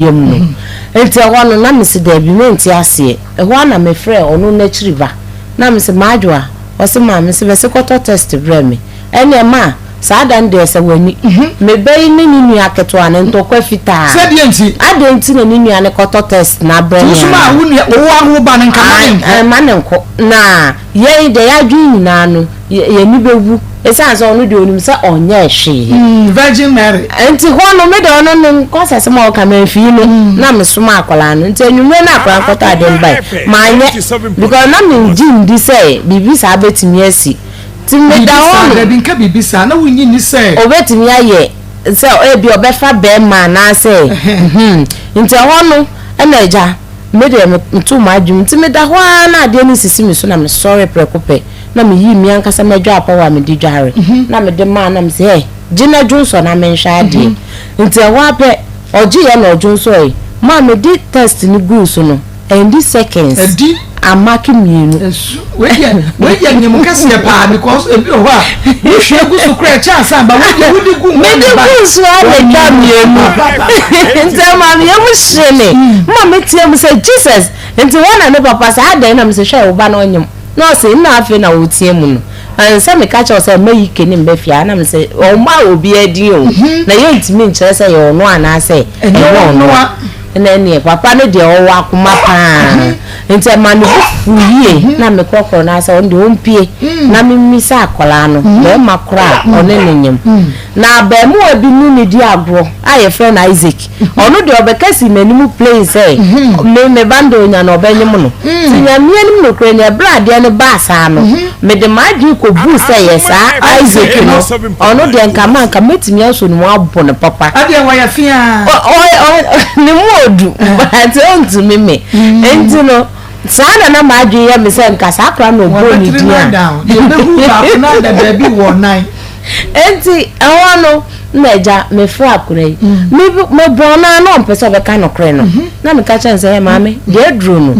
yam no. Nti ɛhɔ no na mese daabi mente aseɛ. Ɛhɔ ara na mefrɛɛ ɔno n'akyiri ba na mese Maadwoa, ɔse maa mese bɛse kɔtɔ test brɛ me. Ɛneɛ ma saa da no deɛ sɛ w'ani. Me ba yi ne ne nua ketewa no ntɔkwa fitaa. Sɛ deɛ nti? Adɛn nti na ne nua no kɔtɔ test no abrɛ Nti me wo nso maa anaa? wo nua, wo ara wo ba no nka ma ne nkɔ. Ae, ma no nkɔ. Na yɛn deɛ y'adwene nyinaa no yɛn ani bɛwu ɛsiane sɛ ɔno deɛ ɔnim sɛ ɔnyɛɛ hwee. Virgin Mary. Nti hɔ no me deɛ ɔno ne nkɔsɛsɛm a ɔka mamfii no na mesoma akwadaa no nti anwummerɛ no akwadaa no kɔtɔ adeɛ no bae manyɛ because na mengye ndi sɛ biribi saa bɛtumi asi nti meda Biribi hɔ saa, no dabi nka biribi saa, na wonnye nni sɛ. Ɔbɛtumi ayɛ sɛ ebi ɔbɛfa bɛrima anaasɛ nti ɛhɔ no ɛna agya Me deɛ metoo m'adwene mu nti meda hɔ ara na adeɛ no resisi me so na mesɔree prɛko pɛ na meyii me ankasa m'adwaapɔw a mede dware na mede maa na mese hɛ gye na dwonsɔ na menhwɛ adeɛ nti ɛhɔ ara pɛ ɔgyeeɛ na ɔdwonsɔe maa mede test no guu so no ɛndi seconds Ɛdi. amake mmienu. Ɛsu wei deɛ wei deɛ nyem kɛseɛ paa because ebi wɔ hɔ a wohwie gu so koraa ɛkyɛ ansa ba wei deɛ wode gu mu Mede na ba guu so ara na ɛtwa mmienu nti ɛma me yam hye me ma meteɛ mu sɛ Jesus nti hɔ na ne papa sɛ adɛn na mesɛ hwɛ wo ba no ɔnyem na ɔse nna afei na woteɛ mu no sɛ meka kyerɛ wo sɛ mma yi kene mba fie a na mesɛ ɔmma obiara din o na yɛntumi nkyerɛ sɛ ɛyɛ ɔno anaasɛ ɛnyɛ ɔno na ɛneɛ papa no deɛ ɔwɔ akoma paa nti ɛma ne bo fu yie na mekorɔkorɔ no ara sɛ ɔno deɛ ɔmpue na memmisa akwadaa no barima korɔ a ɔne no nyem na abarimaa bi ne no di agorɔ a yɛfrɛ no Isaac ɔno deɛ ɔbɛka si m'anim plain sɛ me me ba no deɛ ɔnya no ɔbɛnyem no nti Nyame anim nokorɛ ni ɛberɛ a adeɛ no baa saa no mede m'adwene kɔbuu sɛ yɛ saa Isaac no ɔno deɛ nka ma nka mɛtumi asɔ ne mu abɔ no papa Adeɛ wɔyɛ feaa. Ne mu ɔdu but ɔntumi me nti no saa na na m'adwene yɛ me sɛ nka saa akora na ɔbɔɔ ne Wɔbɛtiri din no a ada o. Deɛ ɛbɛhu baako no ada baabi wɔ nan. Enti ɛhɔ no na agya mefrɛ akora yi me mebɔɔ no a na ɔmpɛ sɛ ɔbɛka nokorɛ no na meka kyerɛ no sɛ hɛ maame deɛ aduro no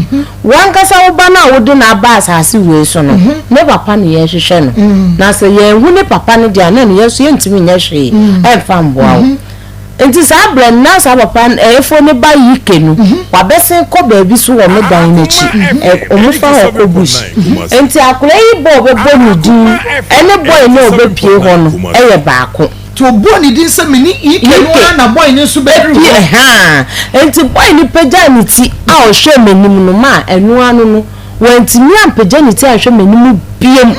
w'ankasa wo ba no a wode no aba asase wei so no ne papa na yɛrehwehwɛ no na sɛ yɛanhu ne papa no deɛ a na ɛno yɛn nso yɛntumi nyɛ hwee ɛmfa mmoa wo. Enti saa berɛ no, na saa papa no, ɛyɛfoɔ no ba Yike no, wabɛsen kɔ baabi so wɔ me dan no akyi. Ɛ, wɔfa hɔ kɔ bush. Enti akwadaa yi bɔ a ɔbɛbɔ ne din ne boy no a ɔbɛpue hɔ no yɛ baako. Nti ɔbɔɔ ne din sɛ me ne Ike no ara na boy no nso bɛduru hɔ. Ɛhaa. Enti boy no pagyaa ne ti a ɔhwɛɛ m'anim no maa ɛno ara no no, wantumi ampagya ne ti anhwɛ m'anim biom.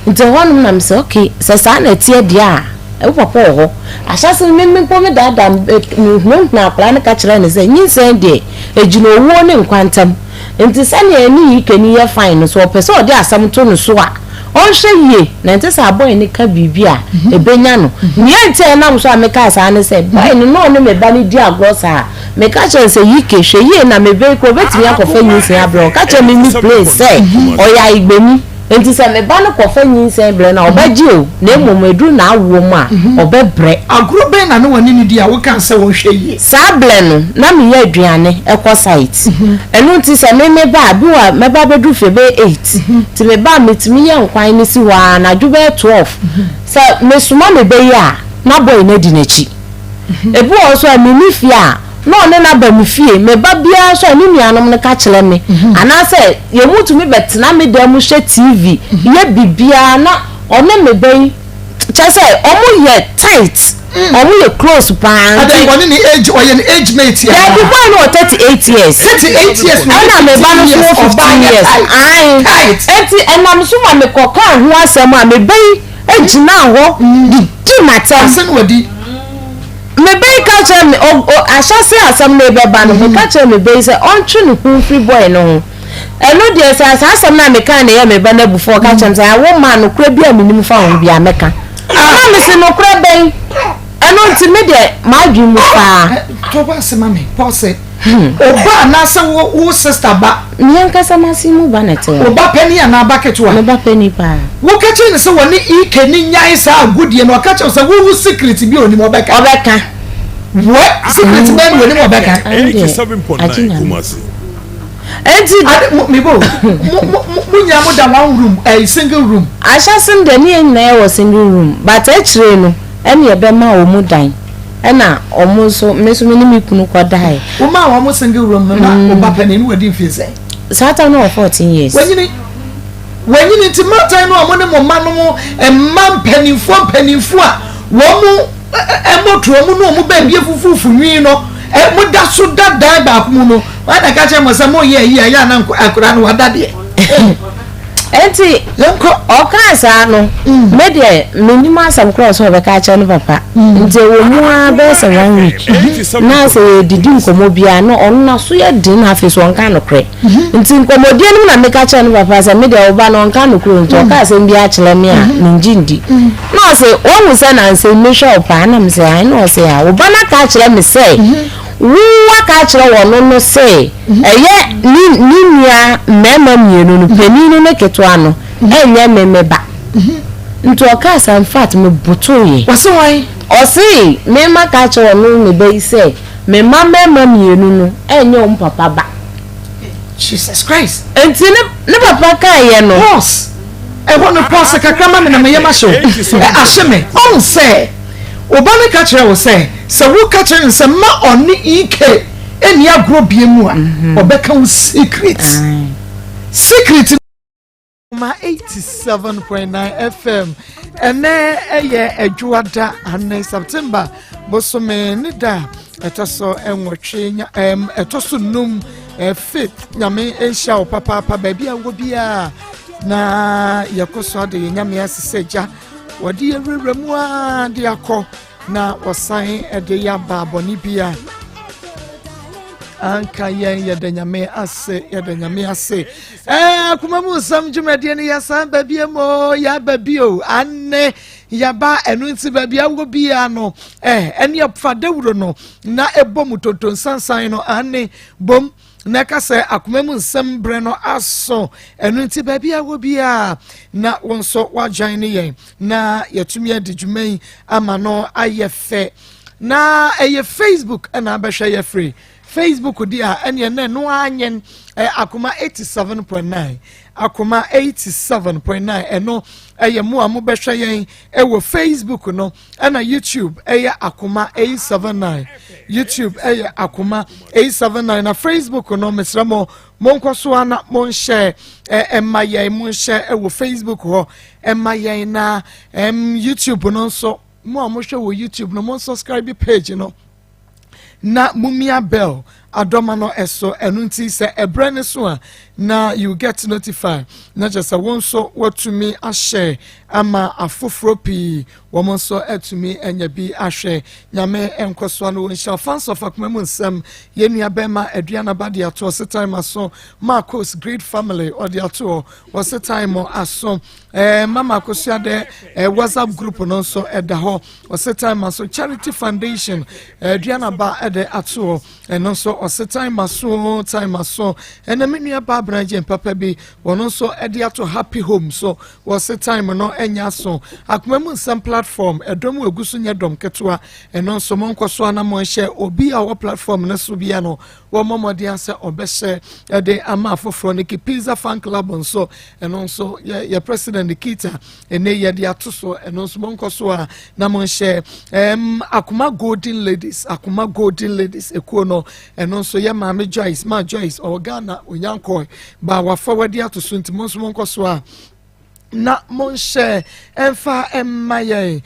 Nti ɛhɔnom na mesɛ, okay, sɛ saa na ɛteɛ deɛ a, Wo papa wɔ hɔ. Ahyɛase no, me mpo medaadaa mehunahunaa akwadaa no ka kyerɛɛ no sɛ, nyinsɛn deɛ, ɛgyina owuo ne nkwa ntam. Enti sɛdeɛ ɛne Yikeni yɛ fine no, sɛ ɔpɛ sɛ ɔde asɛm to no so a, ɔnhwɛ yie na ɛnte sɛ boy no ka biribi a, ɛbɛnya no. Nea enti a ɛnam so a mekaa saa ne sɛ, boy no, na ɔne me ba no di agorɔ saa. Meka kyerɛɛ no sɛ, Yike, hwɛ yie na me ba yi koraa, ɔbɛtumi akɔfa nyinsɛn abrɛ wo. Ɔka kyerɛɛ me me plain sɛ ɔyɛ Ayigbeni. Enti sɛ me ba no kɔfa nyinsɛn brɛ no a, ɔbɛgye o, na mmom ɛduru n'awoɔ mu a, ɔbɛbrɛ. Agorɔ bɛn na ne wɔne no di a wokaa sɛ wɔnhwɛ yie? Saa berɛ no, na meyɛ aduane kɔ site. Ɛno nti sɛ me meba a, bi wɔ a mɛba abɛduru fie bɛyɛ eight. Nti meba a, metumi yɛ nkwan no si hɔ ara anadwo bɛyɛ 12. Sɛ mesoma me ba yi a, na boy no adi n'akyi. Ebi wɔ hɔ nso a, menni fie a, na ɔne no aba me fie. Me ba biara nso a, ne nuanom no ka kyerɛ me. Anaasɛ yɛn mu tumi bɛtena me dan mu hwɛ TV, yɛ biribiara na ɔne me ba yi, kyerɛ sɛ wɔyɛ tight, wɔyɛ close paa. Nti, Adɛn, ɔne ne age, ɔyɛ ne age mate anaa? Dabi, boy no wɔ 38 years. 38 years na Ɛna me ba no nso wɔ 15 years. Ae. Tight. Enti ɛnam so ma mekɔkaa ho asɛm a, me ba yi gyinaa hɔ didii m'atɛm. Asɛm na wadi. Me ba yi ka kyerɛɛ me, o, o, ahyɛse a asɛm no rebɛba no, meka kyerɛɛ me ba yi sɛ ɔntwe ne ho mfiri boy no ho. Ɛno deɛ, sɛ saa asɛm no a mekae no yɛɛ me ba no abufuo a, ɔka kyerɛɛ me sɛ, Wo ma, nokorɛ biara a mennim fa wo ho biara, mɛka. Na mese, Nokorɛ bɛn? Ɛno nti, me deɛ, m'adwene mu paa. To bo ase ma me, pause. Wo ba anaasɛ wo wo sister ba? Me ankasa m'ase mu ba na ɛte hɔ. Wo ba panin anaa ba ketewa? Me ba panin paa. Woka kyerɛ no sɛ wɔne EK no nyae saa agodie no, ɔka kyerɛ wo sɛ wo wo secret bi a onim ɔbɛka? Ɔbɛka. What? Secret bɛn na onim ɔbɛka? Ɛno deɛ, agye Nyame. Enti. Ade mo me bo mo mo mo nyinaa mo da one room ɛyi single room. Ahyɛse no deɛ ne yɛn nyinaa yɛwɔ single room but akyire no ɛne yɛbɛma wɔn dan. Ɛna ɔmo nso, me nso me ne me kunu kɔdae. Womaa wɔn single room no na wo ba panin no wadi mfie sɛn? Saa time no wɔ 14 years. Wanyini. Wanyini nti mmaatan no a mo ne mo mma no mo mma mpanimfoɔ mpanimfoɔ a wɔn mo mmɔtoa mu ne wɔn baabi afufuufu nwi no mo da so da dan baako mu no wɔn na ka kyerɛ mo sɛ mo yɛ ayi a yɛ ana akwadaa no wada deɛ. Enti ɔkaa saa no, me deɛ mennim asɛm korɔ sɛ ɔbɛka akyerɛ ne papa. Nti ɛwɔ mu ara bɛyɛ sɛ one week na sɛ yɛdidi nkɔmmɔ biara na ɔno n'aso yɛ den na afei so ɔnka nokorɛ. Nti nkɔmmɔdie no mu na meka kyerɛ ne papa sɛ me deɛ wo ba no ɔnka nokorɛ nti ɔka asɛm bi akyerɛ me a mengye ndi. Na ɔse woahu sɛ nansa yi mehwɛ wo paa na mese ae na ɔse a wo ba no aka akyerɛ me sɛ Wo aka akyerɛ wɔn no se, Ɛyɛ ne ne nua mmarima mmienu no, panin no ne ketewa no, ɛnyɛ me me ba. Nti ɔkaa saa, in fact, me botoeɛ. Ɔse hwan? Ɔse, me maka akyerɛ ɔno me ba yi sɛ, me mma mmarima mmienu no ɛnyɛ wɔn papa ba. Jesus Christ. Nti ne ne papa kaeɛ no. Pause. Ɛhɔ no pause kakra ma me na me yam ahye wo. Ahye me. Ɔhu sɛ. Wo ba no ka kyerɛ wo sɛ, sɛ woka kyerɛ no sɛ mma ɔne EK nni agorɔ bio mu a, ɔbɛka wo secret. Secret no. Ma 87.9 FM. Ɛnɛ ɛyɛ Adwoada ane September bosome ne da ɛtɔ so nwɔtwe ɛtɔ so num fifth. Nyame nhyira wo papaapa baabi a wɔ biara na yɛkɔ so ade yɛ Nyame ase sɛ gya Wɔde yɛ wurawura mu ara de akɔ na wɔsan de yɛ aba bɔne bi a anka yɛn. Yɛda Nyame ase, yɛda Nyame ase. Akoma mu nsɛm dwumadie no yɛsan ba bie mu, yɛaba bio ane yɛba. Ɛno nti baabi awɔ biara no ɛne ɛfa dawuro no na ɛbɔ mu tonton sansan no ane bom na ɛka sɛ akoma mu nsɛm berɛ no aso. Ɛno nti baabi a wɔ biara na wo nso woadwan ne yɛn na yɛatumi adi dwuma yi ama no ayɛ fɛ. Na ɛyɛ Facebook ɛna abɛhwɛ yɛ firi Facebook di a ɛneɛ na ɛno anyen Akoma 87.9, Akoma 87.9. Ɛno ɛyɛ mo a mobɛhwɛ yɛn ɛwɔ Facebook no. Ɛna YouTube ɛyɛ Akoma 879, YouTube ɛyɛ Akoma 879. Na Facebook no, mesrɛ mo, monkɔ so ana monhyɛ ɛma yɛn, monhyɛ ɛwɔ Facebook hɔ ɛma yɛn. Na YouTube no nso, mo a mohwɛ wɔ YouTube no, mo subscribe page no na mumia bell adɔma no ɛso. Ɛno nti sɛ ɛbrɛ ne so a na you get notified na kyerɛ sɛ wɔn nso wɔatumi ahyɛ ama afoforɔ pii, wɔn nso atumi anya bi ahwɛ. Nyame nkɔsoa no wɔnhyɛ. Fans of Akoma mu Nsɛm, yɛn nua bɛrima Aduanaba de ato ɔse time aso. Marcos Great Family ɔde ato ɔse time aso. Mama Akosua dɛ WhatsApp group no nso ɛda hɔ, ɔse time aso. Charity Foundation, Aduanaba ɛde ato hɔ, ɛno nso ɔse time aso, time aso. Ɛna me nua ba Abragye papa bi, wɔn nso ɛde ato Happy Home so, wɔse time no ɛnya so. Akoma mu Nsɛm platform, ɛdɔm egu so nyɛ dɔm ketewa. Ɛno nso mo nkɔ so anam hyɛ. Obi a ɔwɔ platform no so bia no, wɔn mmɔden asɛ ɔbɛhyɛ ɛde ama afoforɔ no. Pizza Fan Club nso, ɛno nso yɛ president Nikita ɛnɛ yɛde ato so. Ɛno nso mo nkɔ so a na mo nhyɛ. Akoma Golden Ladies, Akoma Golden Ladies ekuo no, ɛno nso yɛ maame Joyce, maa Joyce ɔwɔ Ghana, onyankɔ ba wafa wadi ato so. Nti mo nso mo nkɔ so a na monhyɛ ɛmfa ɛmma yɛn.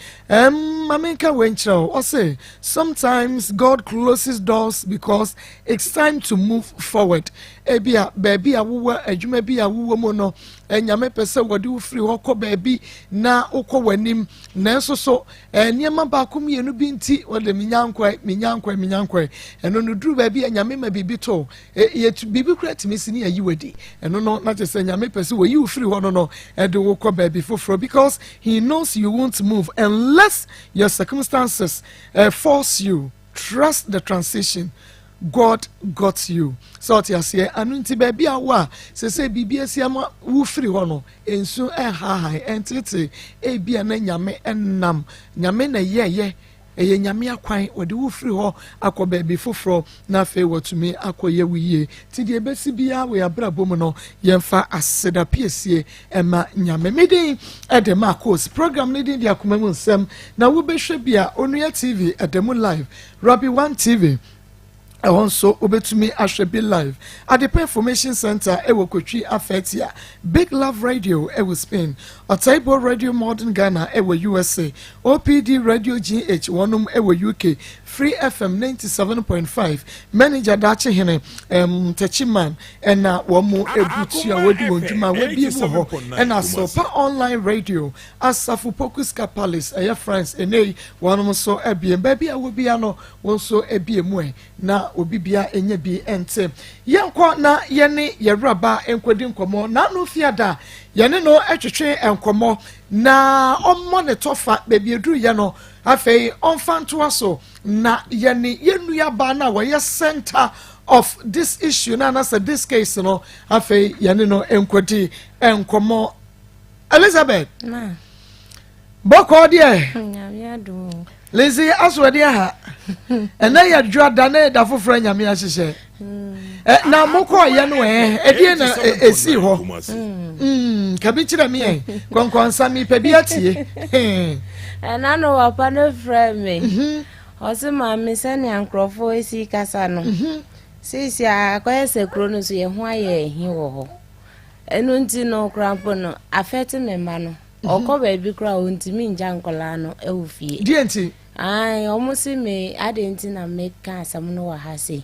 Ma menka wei nkyerɛ wo. Ɔse sometimes God closes doors because it's time to move forward. Ebi a baabi a wowɔ, adwuma bi a wowɔ mu no, Nyame pɛ sɛ wɔde wo firi hɔ kɔ baabi na wokɔ w'anim, nanso so nneɛma baako mmienu bi nti wɔde menya nkɔɛ, menya nkɔɛ, menya nkɔɛ. Ɛno no duru baabi a Nyame ma biribi to yɛtu biribi kura tumi si ne yɛyi wadi. Ɛno no na kyerɛ sɛ Nyame pɛ sɛ wɔyi wo firi hɔ no ɛde wo kɔ baabi foforɔ, because He knows you won't move unless your circumstances force you. Trust the transition, God got you. Sɛ ɔte aseɛ ano nti baabi a wo a sɛ biribi asi ama wo firi hɔ no, nsu ɛnhahan ɛntete, ebi a na Nyame ɛnam, Nyame na yɛyɛ. Ɛyɛ Nyame akwan, wɔde wo firi hɔ akɔ baabi foforɔ na afei watumi akɔyɛ wo yie. Nti deɛ ɛbɛsi biara wɔ yɛn abrabɔ mu no, yɛmfa aseda piesie ɛma Nyame. Me din ɛde Marcos. Program no din de Akoma Mu Nsɛm. Na wobɛhwɛ bi a, Onua TV ɛda mu live, Rabbi One TV ɛhɔ nso wobɛtumi ahwɛ bi live. Adepa Information Center ɛwɔ Kotwi Afɛtia, Big Love Radio ɛwɔ Spain, Ɔtaibo Radio Modern Ghana ɛwɔ USA, OPD Radio GH wɔnom ɛwɔ UK, Free FM 97.5, Manager Daakye Hene, Techiman ɛna wɔn mu egu tua wɔdi wɔn dwuma wɔabie mu wɔ hɔ, ɛna Sopa Online Radio, Asafo Pokuska Palace ɛyɛ France ɛnɛ yi wɔnom nso abie baabi a wɔbia no wɔn nso abie mu ɛ na obi bia enya bi nte. Yɛnkɔ na yɛne yɛwuraba nkɔdi nkɔmmɔ. N'ano fiada yɛne no twetwe nkɔmmɔ na ɔmmɔ ne tɔfa baabi eduru yɛ no, afei ɔmfa ntoa so na yɛne yɛn nuabaa no a wɔyɛ center of this issue na anasɛ this case no, afei yɛne no nkɔdi nkɔmmɔ. Elizabeth bɔkɔɔ deɛ, Lizzy asoɔde aha ɛnɛ yɛ dwoada ne da foforɔ Nyame ahyehyɛ na mokɔɔyɛ no ɛ ɛdeɛ na ɛsii hɔ kabi kyerɛ me ɛ kɔnkɔnsa mepɛ bi atie. Ɛna no papa no frɛ me, ɔse, "Maame, sɛnea nkurɔfoɔ esi kasa no seesi a akɔyɛ sɛ kuro no so yɛn ho ayɛ ɛhi wɔ hɔ. Ɛno nti no koraa mpo no afɛte me mma no. Ɔkɔ baabi koraa a, ɔntumi ngya nkɔlaa no ɛwɔ fie." Deɛ nti? Ae, ɔmo se me ade nti na meka asɛm no wɔ ha sei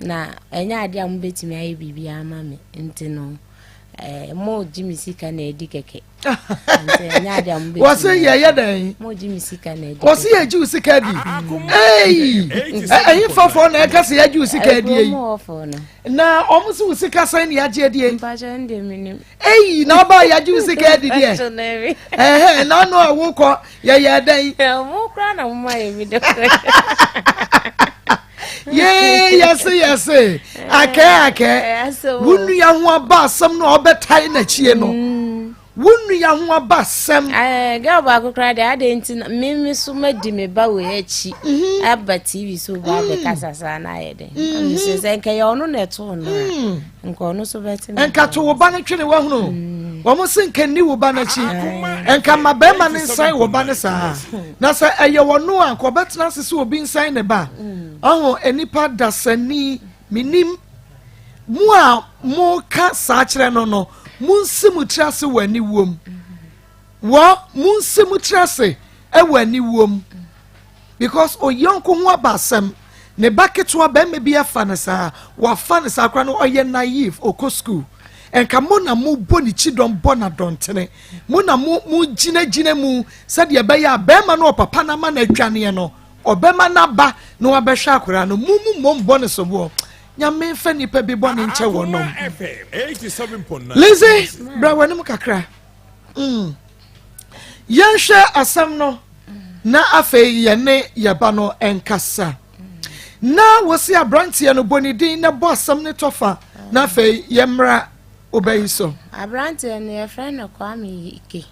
na ɛnyɛ ade a mobɛtumi ayɛ biribiara ama me, nti no mo gye me sika na adi kɛkɛ, nti ɛnyɛ ade a mobɛtumi. Wɔse yɛyɛ dɛn? Mo gye me sika na adi. Wɔse yɛgye wo sika di. Ei, ɛyi fafoɔ na ɛka sɛ yɛgye wo sika adi yi? Ɛkurom hɔfoɔ no. Na ɔmo se wo sika sɛn ne yɛagye adie? Mpakyɛ, n deɛ menim. Ei, na ɔbaa yɛagye wo sika adi deɛ? Mpakyɛ, daabi. Ɛhɛ, na ano a wokɔ yɛyɛ dɛn? Mo koraa na moma yɛ bi de. Yee, yɛse yɛse akɛ akɛ wo nua ho aba asɛm no a ɔbɛtae n'akyie no, wo nua ho aba asɛm. Girl baako koraa deɛ, ade nti na me so madi me ba wei akyi aba TV so ba abɛkasa saa na ayɛ den mesɛ sɛ nka yɛ ɔno na ɛtoo no a, nka ɔno so bɛte me. Nka to wo ba no twene. Wahunu wɔn se nka nni wo ba n'akyi, nka ma bɛrima ne nsan wo ba ne saa, na sɛ ɛyɛ wɔn no a, nka ɔbɛtena ase sɛ obi nsan ne ba. Ɔho nipa dasani menim mo a moka saa kyerɛ no, monsi mo tiri ase wɔ aniwuom, wɔ monsi mo tiri ase wɔ aniwuom, because oyɔnko ho aba asɛm, ne ba ketewa bɛrima bi afa no saa, wafa no saa koraa no, ɔyɛ naive, ɔkɔ school. Nka mo na mo bɔ ne kyidɔm bɔ n'adɔntene, mo na mo gyinagyina mu sɛdeɛ ɛbɛyɛ a bɛrima no ɔpapa no ama no adwaneɛ no, ɔbɛma n'aba na wabɛhwɛ akwaraa no. Mo mu mmom bɔ ne soboɔ. Nyame mfa nipa bi bɔ ne nkyɛ wɔ nom. Lizzy, bra w'anim kakra. Yɛnhwɛ asɛm no na afei yɛne yɛba no nkasa na wɔsi aberanteɛ no bɔ ne din na bɔ asɛm ne tɔfa na afei yɛmmra wobɛyi so. Aberanteɛ no yɛfrɛ no Kwame Ike,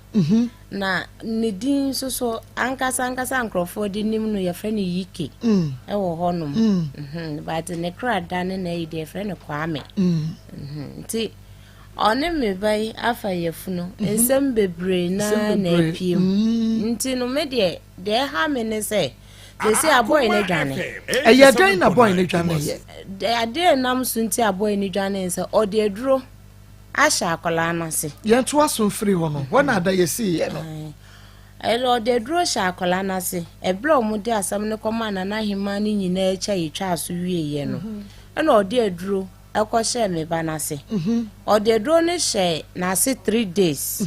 na ne din nso so ankasa ankasa nkurɔfoɔ de nim no, yɛfrɛ no Yike ɛwɔ hɔnom. But ne kra da ne na yi deɛ, yɛfrɛ no Kwame. Nti ɔne me ba yi afa yɛfunu nsɛm bebree naa na bebree. apue mu. Nti no me deɛ, deɛ ɛha me ne sɛ sɛsi abɔe no dwane. Ɛyɛ dɛn na bɔe no dwane yɛ? Adeɛ nam so nti abɔe no dwane sɛ ɔde aduro ahyɛ akwadaa no ase. Yɛnto aso mfiri hɔ no hɔ na ada yɛsiiɛ no. Ɛlɛ ɔde aduro hyɛ akwadaa no ase. Ɛberɛ a wɔde asɛm no kɔmaa Nana Ahema no nyinaa akyi a yɛtwaa so wieeɛ no, ɛna ɔde aduro ɛkɔhyɛɛ me ba no ase. Ɔde aduro no hyɛ n'ase 3 days.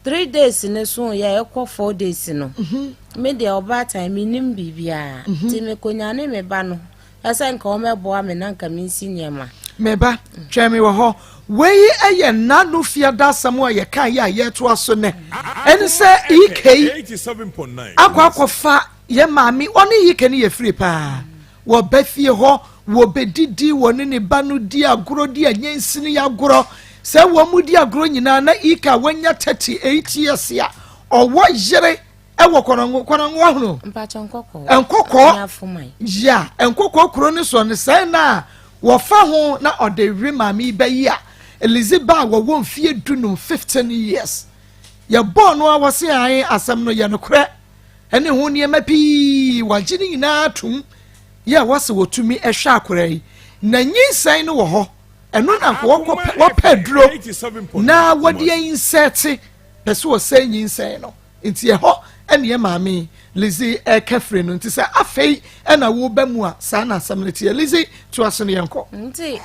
3 days ne so yɛ ɛkɔ 4 days no, me deɛ ɔbaatan menim biribiara, nti mekɔnyane me ba no ɛsɛ nka ɔmɛboa me na nka mensi nneɛma. Meba, twɛn me wɔ hɔ. Wei yɛ nnano fiada asɛm a yɛka yɛ a yɛtoa so nɛ, ɛne sɛ Ike akɔ akɔfa yɛ maame. Ɔne Ike no yɛ firi paa. Wɔba fie hɔ, wɔbɛdidi, wɔne ne ba no di agorɔ, di anyansini agorɔ. Sɛ wɔn mu di agorɔ nyinaa na Ike a wanya 38 years a ɔwɔ yere. Ɛwɔ Kɔnɔngo, Kɔnɔngo wahunu? Mpakyɛ Nkɔkɔɔ. Nkɔkɔɔ. Ya, Nkɔkɔɔ kuro no soɔ no sɛn na wɔfa ho na ɔde we maame yi bɛyi a Lizzy ba a wɔwɔ mfie dunum 15 years. Yɛbɔɔ no a wɔse ae asɛm no yɛ nokorɛ ɛne ho nneɛma pii wagye ne nyinaa atum yɛ wɔse wɔtumi ɛhwɛ akora yi na nyinsɛn no wɔ hɔ ɛno na nka wɔkɔ wɔpɛ duro na wɔde ayinsɛte pɛ sɛ wɔsɛe nyinsɛn no. Nti ɛhɔ ɛne yɛ maame Lizzy ɛka firi no nti sɛ afei ɛna woba mu a saa na asɛm no teɛ. Lizzy toa so no yɛnkɔ. Nti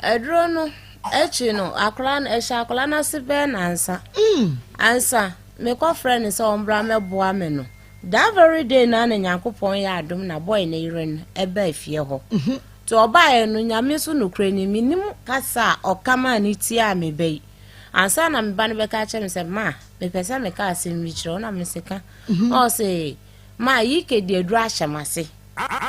aduro no akyi no akwadaa no ɛhyɛ akwadaa no ase bɛyɛ nansa mm. ansa mekɔ frɛ no sɛ ɔmbra mɛboa me no that very day na na Nyankopɔn yɛ adom na boy ne yere no ɛba efie hɔ mm -hmm. nti ɔbaeɛ no Nyame so nokorɛ ni menim kasa a ɔka maa ne tiaa me ba yi Ansa na me ba no bɛka akyerɛ me sɛ, Ma, mepɛ sɛ meka asɛm bi kyerɛ wo, na mese ka. Mhm. Na ɔse, Ma, Yike de aduru ahyɛ m'ase.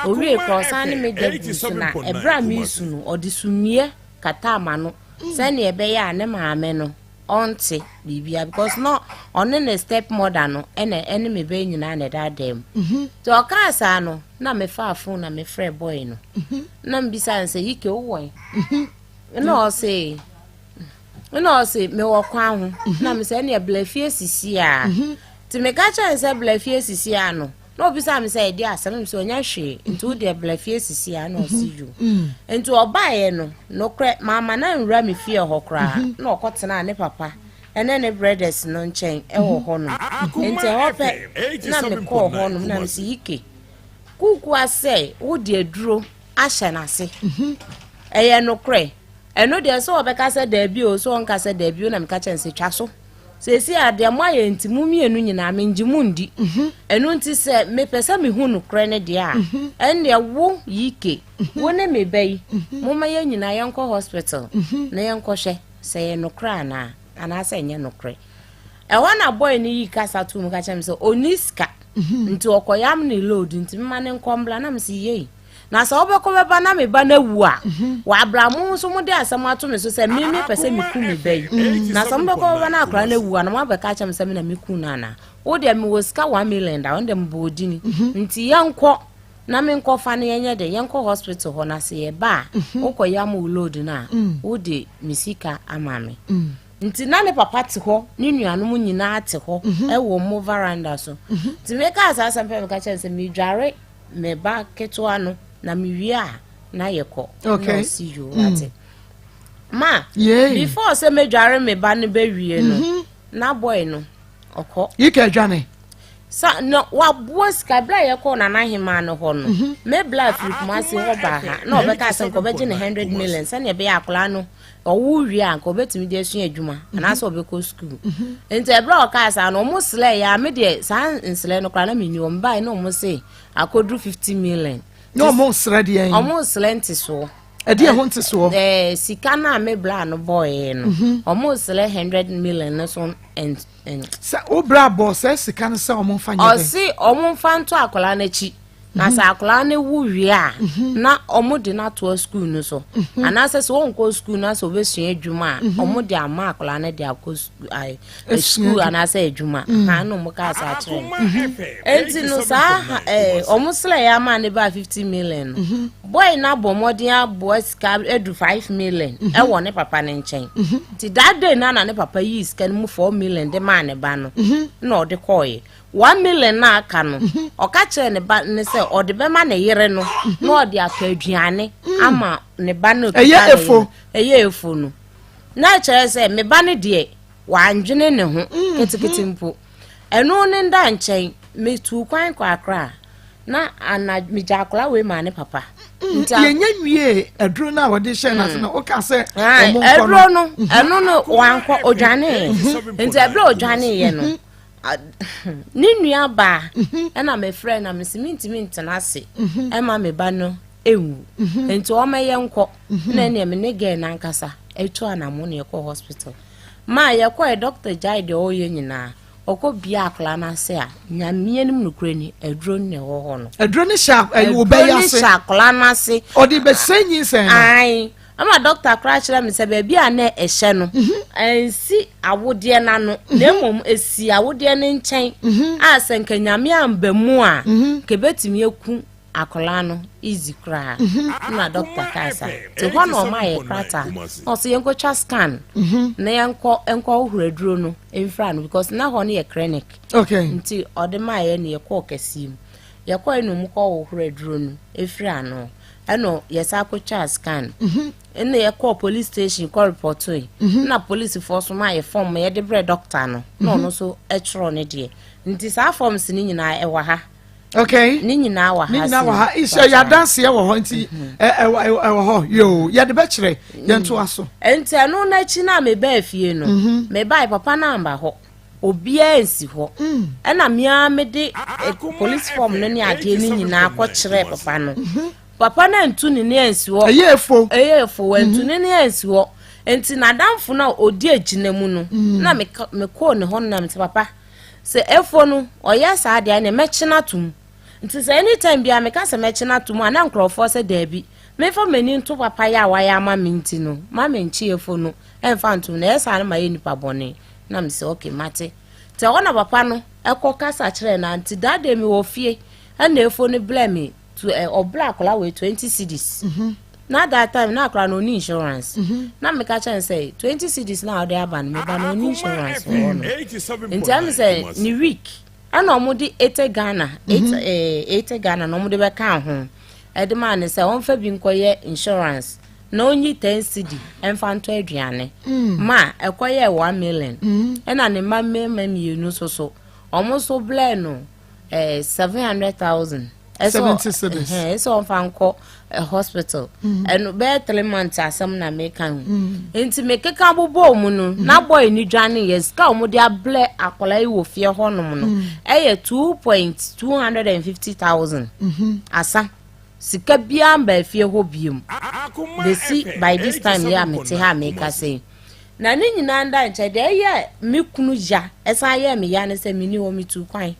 Owie koraa ɔsan ne me da guu so na ɛberɛ a meresu no, ɔde sumiiɛ kataa m'ano mm. sɛnea ɛbɛyɛ a ne maame no ɔnte biribia because na ɔne ne step mother no ɛna ɛne me bɛyɛ nyinaa na ɛda dan mu mhm. nti ɔkaa saa no na mefaa phone na mefrɛ boy no mhm. na mebisa no sɛ Yike wowɔ na ɔse Nna ɔse mewɔ kwan ho mhm. na mesɛ ɛneɛ bla fie sisi a mhm. nti meka kyerɛ no sɛ bla fie sisi a no na obisa me sɛ ɛde asɛm mesɛ ɔnya hwee nti wo deɛ bla fie sisi a na ɔse yo mhm. nti ɔbaeɛ no nokorɛ maama no anwura me fie hɔ koraa na ɔkɔtenaa ne papa ɛne ne brothers no nkyɛn ɛwɔ hɔ nom nti ɛhɔ pɛ na mekɔɔ hɔ nom na mesɛ yike kuukua sɛ wode aduro ahyɛ n'ase ɛyɛ nokorɛ Ɛno deɛ sɛ ɔbɛka sɛ daabi o, sɛ ɔnka sɛ daabi o na meka kyerɛ no sɛ twa so. Seesei a deɛ moayɛ nti mo mmienu nyinaa mengye mo ndi. Mhm. Ɛno nti sɛ mepɛ sɛ mehu nokorɛ no deɛ a, mhm. ɛnneɛ wo Yike, mhm. wo ne me ba yi, momma yɛn nyinaa yɛnkɔ hospital na yɛnkɔhwɛ sɛ ɛyɛ nokorɛ anaa anaasɛ ɛnyɛ nokorɛ. Ɛhɔ na boy no yi kasa to mu ka kyerɛ me sɛ ɔnni sika nti ɔkɔyam ne load nti mema ne nkɔ mbla na mese yei. Na sɛ wobɛkɔ bɛba na me ba no awu a, mhm. wɔabra mo nso mode asɛm ato me so sɛ me mepɛ sɛ meku me ba yi. Mm. Na sɛ mobɛkɔ bɛba na akora no awu a, na moabɛka akyerɛ me sɛ me na meku no anaa? Wo deɛ mewɔ sika 1 million da, ɔno deɛ mebɔ odini. Mhm. Nti yɛnkɔ na menkɔfa no yɛnyɛ dɛ yɛnkɔ hospital hɔ na sɛ yɛba a mhm. wokɔ yam wo load no a mm. wode me sika ama me. Mm. Nti na ne papa te hɔ, ne nuanom nyinaa te hɔ ɛwɔ mo veranda so. Nti mekaa saa asɛm pɛ meka kyerɛ no sɛ medware me ba ketewa no na mewie a na yɛkɔ okay. na ɔsi yoo mm. ate ma yeah. before sɛ medware me ba no bɛwie no mm -hmm. na boy no ɔkɔ yika adwane sa na waboa sika bere a yɛkɔɔ nana hemaa no hɔ no mhm. me bla firi kumase hɔ baa ha na ɔbɛka sɛ nka ɔbɛgye ne 100 million sɛnea ɛbɛyɛ akwadaa no ɔwo wie a nka ɔbɛtumi de asua adwuma mhm. anaasɛ ɔbɛkɔ sukuu mhm. nti ɛberɛ a ɔkaa saa no ɔmo selɛ yɛ a me deɛ saa nselɛ no koraa na menni wɔn bae na ɔmo se akɔduru 50 million. Na ɔmo srɛ deɛ ɔmo selɛ ntesoɔ. Ɛdeɛ ho ntesoɔ? Ɛɛ sika no a me bra no bɔɔɛ no mhm. ɔmo selɛ 100 million no so. Sɛ wo bra bɔ sɛ sika no sɛ ɔmo nfa nyɛ dɛ. Ɔse ɔmo nfa nto akwadaa no akyi. Na sɛ akwadaa no wu wie a, na wɔde no atoa sukuu no so. Anaasɛ sɛ ɔnkɔ sukuu na sɛ ɔbɛsua adwuma a, wɔde ama akwadaa no de akɔ sukuu anaasɛ adwuma. Ha na wɔn kaa saa kyerɛ no. Enti no saa ɛɛ wɔn srɛ yɛ ama ne ba 50 million no. Boy no abɔ mmɔden aboa sika adu 5 million ɛwɔ ne papa no nkyɛn. Nti that day no na ne papa yii sika no mu 4 million de maa ne ba no na ɔde kɔɔeɛ. 1 million na aka no, ɔka kyerɛ ne ba ne sɛ ɔde bɛma ne yere no na ɔde atɔ aduane ama ne ba no. Ɛyɛ efo. Ɛyɛ efo no na kyerɛ sɛ me ba no deɛ wandwene ne ho ketekete mpo. Ɛno ne nda nkyɛn metu kwan kɔ Akra na ana megya akwadaa wei maa ne papa. Nti yɛnyɛ nwie aduro no a wɔde hyɛ n'ase no woka sɛ ɔmo nkɔ no. Aduro no ɛno no wankɔ, odwane. Nti ɛberɛ a odwaneeɛ no, ne nua baa ɛna mefrɛ na mese mentumi ntena ase ɛma me ba no ɛnwu nti ɔmɛyɛ nkɔ na ɛneɛ me ne girl nankasa ɛtu anamo ne ɛkɔ hospital ma yɛkɔɛ. Doctor gyae deɛ ɔyɛ nyinaa ɔkɔ bia akwadaa no ase a Nyame anim nokorɛ ni, aduro no na ɛwɔ hɔ no. Aduro no hyɛ ɛyɛ ɔbɛyɛ ase. Aduro no hyɛ akwadaa no ase. Ɔde bɛsɛ nyinsɛn no. Ae. Ama dɔkta koraa kyerɛ me sɛ baabi a na ɛhyɛ no ɛnsi awodeɛ no ano na mmom ɛsi awodeɛ no nkyɛn a sɛ nka Nyame amba mu a nka ɛbɛtumi aku akwadaa no easy koraa. Na dɔkta kaa saa. Nti hɔ na ɔma yɛ krataa na ɔsɛ yɛnkɔtwa scan na yɛnkɔ nkɔ hohoro aduro no mfira no because na hɔ no yɛ clinic. Nti ɔde maa yɛ na yɛkɔɔ kɛseɛ mu. Yɛkɔɛ na ɔmu kɔ hohoro aduro no ɛfiri ano. Ɛna yɛsan kɔtwaa scan. Ɛna yɛkɔɔ police station kɔ repɔtoe. Na polisifoɔ so maa yɛ form ma yɛde brɛ doctor no. Na ɔno nso ɛtwerɛ ne deɛ. Nti saa forms no nyinaa ɛwɔ ha. Okay. Ne nyinaa wɔ ha. Ne nyinaa wɔ ha. Ihyɛ yɛ adanseɛ wɔ hɔ nti ɛwɔ hɔ yoo yɛde bɛkyerɛ yɛn to aso. Nti ɛno n'akyi na mebaa fie no. Mebae papa no amba hɔ. Obiara nsi hɔ. Ɛna me ara mede police form no ne adeɛ no nyinaa kɔkyerɛɛ papa no. Papa no antu ne nan ansi hɔ. Ɛyɛ efo. Ɛyɛ efo, wantu ne nan ansi hɔ. Nti n'adamfo no a ɔdi agyina mu no, na mekɔɔ ne hɔ no na mese papa, sɛ efo no ɔyɛ saa deɛ ɛneɛ mɛkye no atom. Nti sɛ anytime biara meka sɛ mɛkye no atom a, na nkurɔfoɔ sɛ daabi, memfa m'ani nto papa yɛ a wayɛ ama me nti no, ma menkye efo no ɛmfa ntom na ɛyɛ saa no mayɛ nipa bɔne. Na mese okay, mate. Nti ɛhɔ na papa no ɛkɔ kasa kyerɛɛ no. Nti that day mewɔ fie ɛna efo no blɛ me to ɛ ɔblɛ akwadaa wei 20 cedis. Na that time na akwadaa no ɔni insurance. Na meka kyerɛ no sɛ 20 cedis na ɔde aba no, meba no ɔni insurance wɔ hɔ no. Nti ɛmi sɛ ne week ɛna ɔmo de 80 Ghana, 80 Ghana na ɔmo de bɛka ho ɛde maa ne sɛ ɔmfa bi nkɔyɛ insurance na onyi 10 cedi ɛmfa ntɔ aduane. Ma ɛkɔyɛ 1 million. Ɛna ne mma mmarima mmienu nso so ɔmo nso blɛ no 700,000. 70 cedis. Ɛsɛ ɔmfa nkɔ hospital. Ɛno bɛyɛ 3 months asɛm na meka ho. Nti mekeka bobɔ mu no na boy ni dwane yɛ sika a ɔmo de ablɛ akwadaa yi wɔ fie hɔnom no ɛyɛ 2.250,000 asa. Sika biara mba fie hɔ biem. Besi by this time yɛ a mete ha a meka sɛ na ne nyinaa nda nkyɛn deɛ ɛyɛ me kunu ya ɛsan yɛ me ya ne sɛ meni hɔ metu kwan.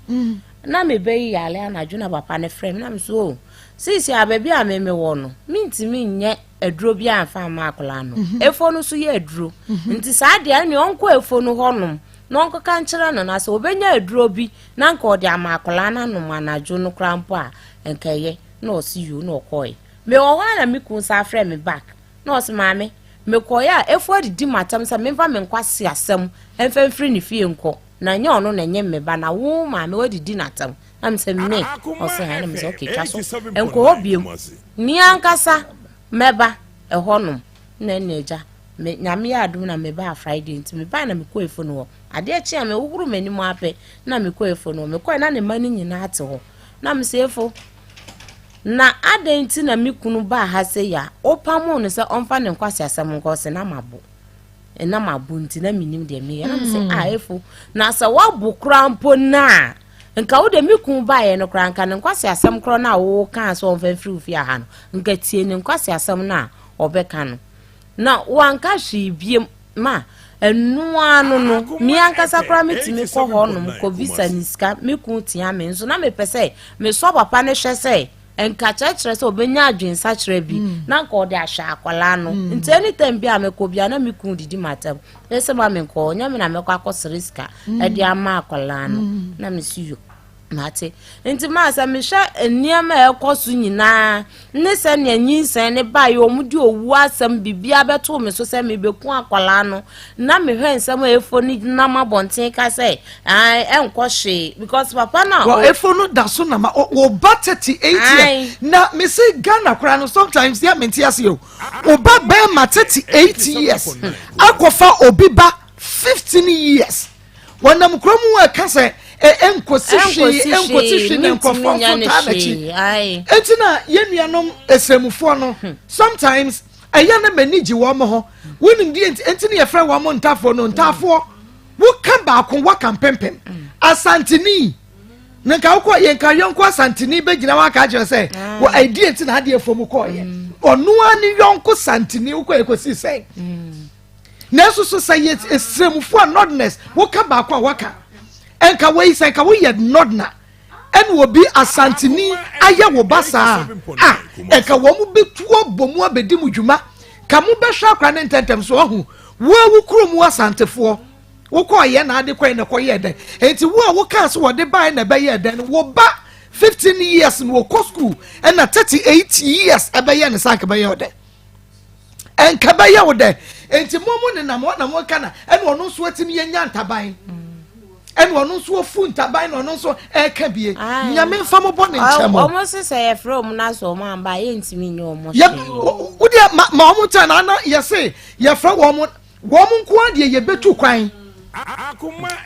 Na mebɛyi yale anadwo na papa ne frɛ me na me so o sisi a baabi a me mewɔ no mentumi nyɛ aduro bi amfa ama akwadaa no. Efo no nso yɛ aduro. Nti saa deɛ ɛne ɔnkɔ efo no hɔnom na ɔnkɔka nkyerɛ no na sɛ obɛnya aduro bi na nka ɔde ama akwadaa no anom anadwo no koraa mpo a nka ɛyɛ. Na ɔsi yoo na ɔkɔɛ. Mewɔ hɔ a na me kun sa frɛ me back na ɔsi maame mekɔɛ a efo adidi m'atam sɛ memfa me nkwasi asɛm ɛmfa mfiri ne fie nkɔ na nyɛ ɔno na ɛnyɛ me ba na wo maame wadidi n'atam. Na me sɛ me ɔsɛ ha na me sɛ okay twa so nkɔ hɔ biem me ankasa mɛba ɛhɔnom na ɛna agya me Nyame yɛ adom na mebaa Friday nti mebaa na mekɔ efo no hɔ. Adeɛ kye a mehohoro m'anim apɛ na mekɔ efo no hɔ. Mekɔɛ na ne mma no nyinaa te hɔ na me sɛ efo na adɛn nti na me kunu baa ha sɛ ya wopamo no sɛ ɔmfa ne nkwasi asɛm nkɔ sɛ na mabo na mabo nti na menim deɛ meyɛ na me sɛ a efo na sɛ woabo koraa mpo na nka wo de me kun baeɛ no koraa nka ne nkwasi asɛm korɔ no a wokaa sɛ ɔmfa mfiri wo fie ha no nka tie ne nkwasi asɛm no a ɔbɛka no na wanka hwee biem ma ɛnoa no me ankasa koraa metumi kɔ hɔnom kɔbisa ne sika me kun tia me nso na mepɛ sɛ mesɔ papa no hwɛ sɛ nka kyerɛkyerɛ sɛ ɔbɛnya adwensakyerɛ bi na nka ɔde ahwɛ akwadaa no. Nti anytime bi a mekɔ bia na me kun didi m'atam ɛsɛ ma menkɔ ɔnyɛ me na mɛkɔ akɔsere sika ɛde ama akwadaa no na mesi yo mate. Nti maa sɛ mehwɛ nneɛma a ɛkɔ so nyinaa ne sɛnea nyinsɛn ne baeɛ ɔmo de owu asɛm biribiara bɛtoo me so sɛ mebɛku akwadaa no na mehwɛ nsɛm a efo ne nam abɔnten ka sɛ ɛn ɛnkɔ hwee because papa no a Well, efo no da so na ma o ba 38 years na me se Ghana koraa no sometimes yɛ mente ase o o ba bɛrima 38 years akɔfa obi ba 15 years wɔnam kurom a ɛka sɛ ɛnkosi hwee ɛnkosi hwee na nkurɔfoɔ nso taa n'akyi. Eti na yɛn nuanom esrɛmufoɔ no sometimes ɛyɛ na m'ani gye wɔn ho wɔnim deɛ nti nti na yɛfrɛ wɔn ntafoɔ no ntaafoɔ woka baako waka mpempem Asantini na nka wokɔ yɛn nka yɔnko Asantini bɛgyina hɔ aka akyerɛ sɛ wɔ ɛdeɛ nti na adeɛ fam kɔɔyɛ ɔno ara ne yɔnko Santini wokɔ yɛ kɔsi sɛn nanso so sɛ yɛ esrɛmufoɔ a northerners woka baako a waka nka wei sɛ nka woyɛ northerner ɛna obi Asantini ayɛ wo ba saa a nka wɔn bɛtu abɔ mu abɛdi mu dwuma. Ka mo bɛhwɛ akora ne ntɛntɛm so ɔho. Wo a wo kurom wo Asantefoɔ, wokɔɔ yɛ na ade kɔɛ na ɛkɔyɛɛ dɛn? Enti wo a wokaa sɛ wɔde bae na ɛbɛyɛɛ dɛn no, wo ba 15 years no wɔkɔ school ɛna 38 years ɛbɛyɛ ne saa nka bɛyɛ wo dɛn? Ɛnka bɛyɛ wo dɛn? Enti mo mo nenam hɔ na mo ka na ɛna ɔno nso atumi yɛ nya ntaban. Ɛna ɔno nso ofu ntaban na ɔno nso ɛka bie. Nyame nfa mo bɔ ne nkyɛn mo. Ɔmo se sɛ yɛfrɛ ɔmo na sɛ ɔmo amba a yɛntumi nyɛ ɔmo hwee. Wo deɛ ma ma ɔmo nkyɛn na ana yɛse yɛfrɛ wɔn wɔn nko ara deɛ yɛbɛtu kwan.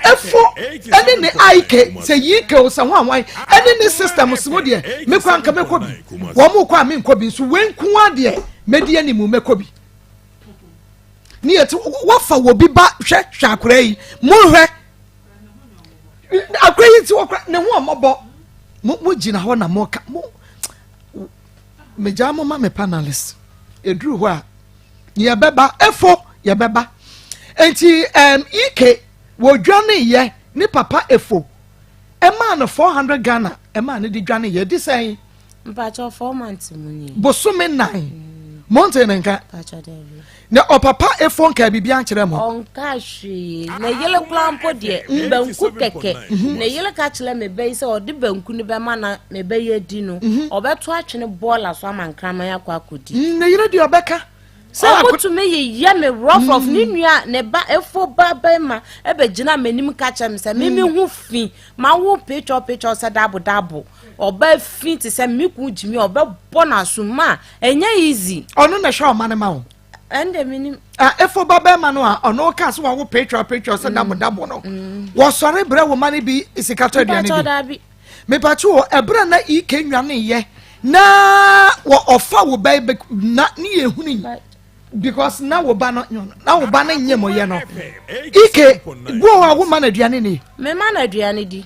Efo ɛne ne aike sɛ yike o sɛ ho ahwan ɛne ne system so mo deɛ mekɔ anka mɛkɔ bi. Wɔn kɔ a menkɔ bi nso wei nko ara deɛ mɛdi anim mɛkɔ bi. Ne yɛ ti wafa wɔ bi ba hwɛ hwɛ akora yi mo hwɛ akora yi ti wɔkora ne ho ɔmɔbɔ mo mo gyina hɔ na mo ka mo megya mo ma me panelist eduru hɔ a yɛbɛba efo yɛbɛba nti ɛm ike wɔdwane yɛ ne papa efo ɛmaa no 400 Ghana ɛmaa no de dwane yɛ di sɛn. Mpakyɛw 4 months mu ni. Bosome nan. Monte ne nka. Mpakyɛw dabi. Na ɔpapa efo nka biribi ankyerɛ mo. Ɔnka hwee. Ne yere koraa mpo deɛ mm. banku kɛkɛ. Mhm. Ne yere ka kyerɛ me bɛyi sɛ ɔde banku no bɛma na me bɛyɛ adi no. Mhm. Ɔbɛto atwene bɔɔla so ama nkraman akɔ akɔdi. Mm, ne yere deɛ ɔbɛka. Ɔmo tumi yeyɛ me rough rough. Ne nua ne ba efo ba bɛma ɛbɛgyina m'anim ka kyerɛ me sɛ mimi ho fi ma wo petwɔ petwɔ sɛ dabo dabo. Ɔba fi te sɛ me kun gyimi a ɔbɛbɔ no aso mu a ɛnyɛ easy. Ɔno na ɛhwɛ ɔma no ma wo. Ɛnde menim. Ah, efo ba bɛrima no a ɔno ka so wawo petwa petwa sɛ dabo dabo no. Wɔsɔre brɛ wo ma no bi sika tɔ aduane bi. Daabi. Mepatwo wɔ ɛberɛ na ike nwane yɛ na wɔ ɔfa wo bɛ bɛ na ne yɛ hunu yi because na wo ba no na wo ba no nye mo yɛ no ike bu wɔ a wo ma no aduane ni. Me ma no aduane di.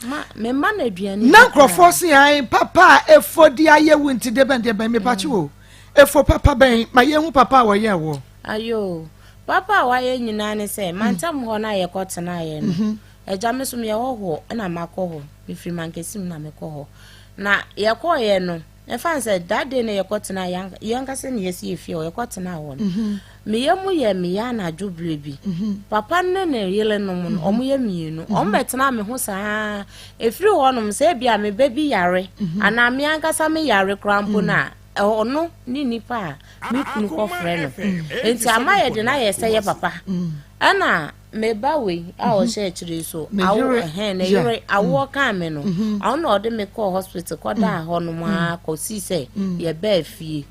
Ma no aduane na nkurɔfoɔ se an papa a efo de ayɛ wo nti de bɛn de bɛn mepakye wo efo papa bɛn ma yɛhu papa a wɔyɛ wɔ. Ayo papa a wayɛ nyinaa ne sɛ mantam hɔ no a yɛkɔ tenaeɛ no mhm. Agya me so meyɛ hɔhoɔ na makɔ hɔ mefiri mankasim na mekɔ hɔ na yɛkɔɔyɛ no ɛfa sɛ that day na yɛkɔ tena yɛn ankasa ne yɛsi yɛ fie hɔ yɛkɔ tena hɔ no mhm. meyɛ mu yɛ meyɛ anadwo berɛ bi mhm. papa ne ne yerenom no mhm. ɔmo yɛ mmienu ɔmo bɛtena me ho saa efiri hɔ nom sɛ ebi a me ba bi yare anaa me ankasa me yare koraa mpo no a ɔno ne nipa a me kunu kɔfrɛ no nti ama yɛ de no ayɛ sɛ yɛ papa ɛna Me ba wei a mhm. ɔhyɛ akyire yi so awo ɛhɛn ne yere awoɔ mm. kaa me no mhm. ɔno na ɔde me kɔɔ hospital kɔdaa mm. hɔ nom ara kɔsi sɛ mm. yɛbaa fie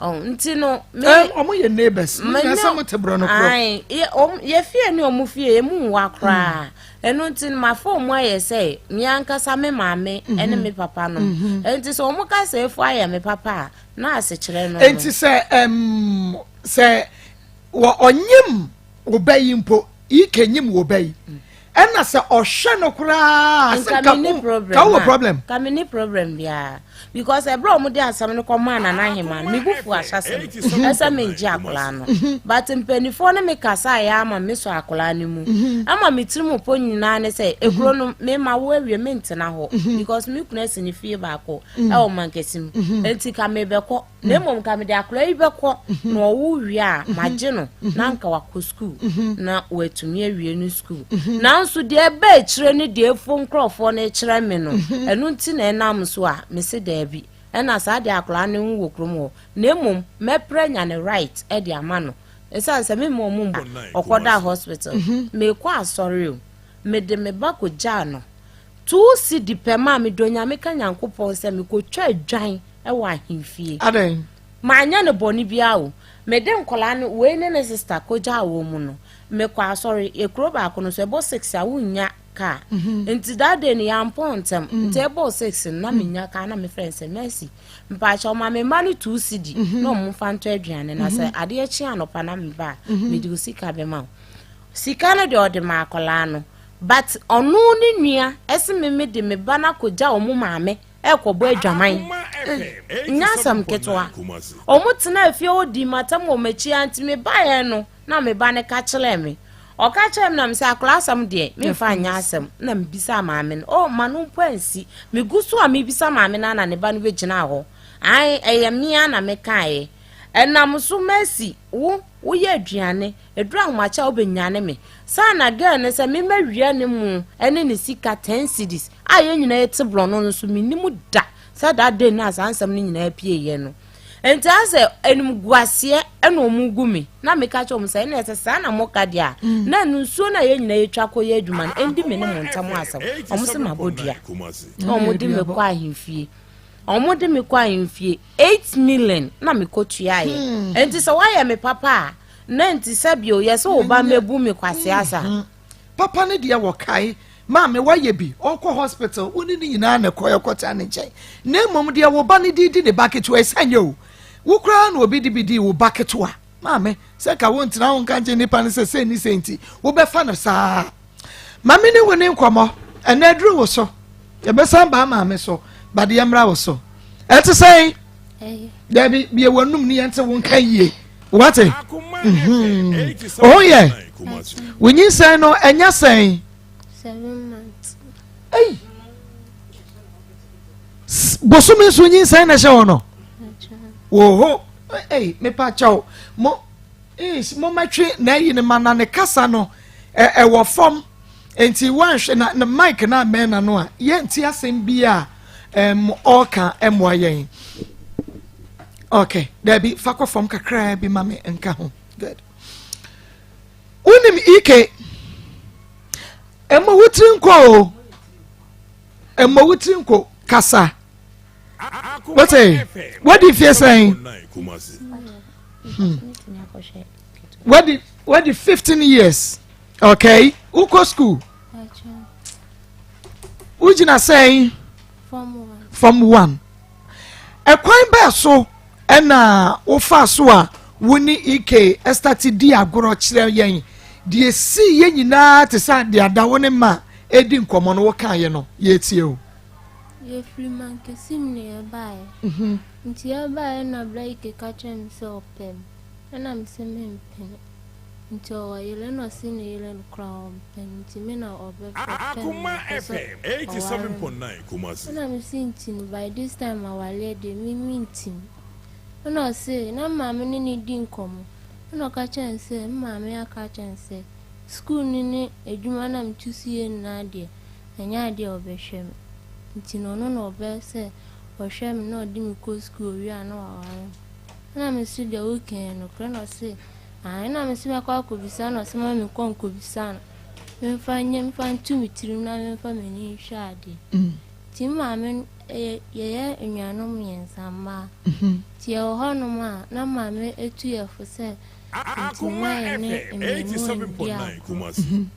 nti no. ɔmo yɛ neighbors mo nyɛ sɛ mo te borɔ no korɔ. yɛ fie ne ɔmo fie emu nwa koraa ɛno nti no mafa ɔmo ayɛ sɛ me ankasa me maame ɛne me papa no nti sɛ ɔmo ka sɛ efu ayɛ me papa a na asekyerɛ no. Nti sɛ ɛm sɛ wɔ ɔnyim. Wo ba yi mpo, Ike nyim wo ba yi. Ɛna sɛ ɔhwɛ no koraa sɛ nka ka wowɔ problem. Ka me ni problem biara because ɛberɛ a wɔde asɛm no kɔmaa Nana Ahema no me bo fu ahyɛse no ɛsɛ mengye akwadaa no mhm. but mpanimfoɔ ne me kasa a yɛ ama me sɔ akwadaa no mu mhm. ama me tiri mu po nyinaa ne sɛ ekuro no mema wo awie mentena hɔ because me kunu asi ne fie baako ɛwɔ mankasi mu nti ka mebɛkɔ na mmom nka mede akwadaa yi bɛkɔ na ɔwo wie a magye no na nka wakɔ sukuu na watumi awie no sukuu nanso deɛ ɛba akyire ne deɛ efo nkurɔfoɔ no kyerɛ me no ɛno nti na ɛnam so a mese daabi ɛna saa deɛ akwadaa no ho wɔ kurom hɔ na mmom mɛpra nya ne right ɛde ama no ɛsiane sɛ mema ɔmo mba ɔkɔda hospital mekɔ asɔre o mede me ba kɔgyaa no Tuu sidi pɛ maa medɔ Nyame ka Nyankopɔn sɛ mekɔtwa adwan wɔ ahemfie. Adɛn? Manyɛ no bɔne biara o. Mede nkwadaa no, wei ne ne sista kɔgyaa wɔn mu no, mekɔ asɔre. Ekuro baako no so, ɛbɔ six a wonnya kaa. Mhm. Nti that day no yɛampɔn ntɛm. Mm. Nti ɛbɔɔ six no na mm. menya kaa na mefrɛ no sɛ Mercy. Mpaakyɛ ɔma me mma no 2 cedi mhm. na ɔmo mfa ntɔ aduane na sɛ mhm. adeɛ kye anɔpa na meba a mede wo sika bɛma wo. Sika no deɛ ɔde ma akwadaa no. But ɔno ne nua ɛse me me de me ba no akɔgya ɔmo maame ɛkɔbɔ adwaman. Nyɛ asɛm ketewa. Ɔmo tenaa fie hɔ dii m'atam wɔ m'akyi ara nti me baeɛ no na me ba no ka kyerɛɛ me. Ɔka kyerɛɛ me na me sɛ akwadaa asɛm deɛ memfa nyɛ asɛm na mebisaa maame no. Oh ma no mpo ansi. Megu so a mebisa maame no ara na ne ba no bɛgyinaa hɔ. Ae ɛyɛ me ara na mekaeɛ. Ɛnam so Mercy wo woyɛ aduane ɛduru ahomakye a wobɛnyane me saa na girl no sɛ me mɛwia ne mo ɛne ne sika 10 cedis a yɛn nyinaa yɛte borɔno no so mennim da sɛ that day no a saa nsɛm no nyinaa pieeɛ no nti asɛ animguaseɛ ɛna ɔmo gu me na meka kyerɛ ɔmo sɛ ɛna ɛsɛ saa na moka deɛ a mm. na ɛno nsuo no a yɛn nyinaa yɛtwa kɔ yɛ adwuma no ɛndi me ne mo ntam asɛm ɔmo sɛ mabɔ dua na ɔmo de me kɔ ahemfie ɔmo de me kɔ ahemfie 8 million na mekɔ tuaeɛ hmm. Nti sɛ woayɛ me papa a na nti sɛ bio yɛ sɛ wo ba mɛbu me kwase asa hmm. Papa no deɛ wɔkae maame wayɛ bi ɔkɔ hospital wo ne ne nyinaa na ɛkɔ ɛkɔta ne nkyɛn na mmom deɛ wo ba no di di ne ba ketewa ɛsɛ nyɛ o wo koraa na obi de bi di wo ba ketewa maame sɛ ka wo ntena wo nka nkyɛn nipa no sɛ sɛ ni sɛ nti wobɛfa no saa. Maame ne wo ne nkɔmmɔ ɛnɛ aduru wo so yɛbɛsan baa maame so badeɛ mmra wo so ɛte sɛn dabi bie w'anum ne yɛnte wo nka yie wate ɔho yɛ wo nyinsɛn no ɛnyɛ sɛn ei bosome nso nyinsɛn na ɛhyɛ hɔ no wɔ hɔ ei mepa kyɛw mo Eesh mommɛtwe n'ayi no ma na ne kasa no ɛwɔ fam nti wanhwɛ na ne mic na amɛn na no a yɛnti asɛm bi a ɛm ɔɔka ɛmoa yɛn. Okay, dabi fa kɔ fam kakraa bi ma me nka ho. Good. Wonim Ike ɛmmɔ wo tiri nkɔ o ɛmmɔ wo tiri nkɔ kasa. Wote wadi fie sɛn? Wadi wadi 15 years. Okay, wokɔ school. Wogyina sɛn? Form one. Ɛkwan bɛɛ so ɛna wofa so a wo ne Ike ɛstart di agorɔ kyerɛ yɛn deɛ si yɛn nyinaa te sɛ adeɛ ada wo ne ma edi nkɔmɔ no wokaeɛ no yɛtie o. Yɛfiri Mankasim na yɛbaeɛ. Nti yɛbaeɛ na Bra Ike ka kyerɛɛ me sɛ ɔpɛ me. Ɛna me se mempene. Nti ɔwɔ yere ɛna ɔse ne yere no koraa ɔmpɛ no nti me na ɔbɛ ɔpɛ me na ɔpɛ sɛ ɔware me. Ɛna me se nti no by this time awareɛ deɛ me mentim. Ɛna ɔse na me maame ne no di nkɔmmɔ. Ɛna ɔka kyerɛɛ no sɛ me maame aka akyerɛ no sɛ sukuu no ne adwuma no a metu so yɛ nyinaa deɛ ɛnyɛ adeɛ a ɔbɛhwɛ me. Nti no ɔno na ɔbɛ sɛ ɔhwɛ me na ɔde me kɔ sukuu owie a na waware me. Ɛna me se deɛ woka yi nokorɛ? Ɛna ɔse aane. Ɛna me se mɛkɔ akɔbisa na ɔse ma menkɔ nkɔbisa no. Memfa nyɛ memfa nto me tirim na memfa m'ani nhwɛ adeɛ. Nti me maame yɛyɛ anuanom mmiɛnsa mmaa. Nti yɛwɔ hɔnom a na maame tu yɛ fo sɛ nti mma yɛne mmaamua nndi agorɔ.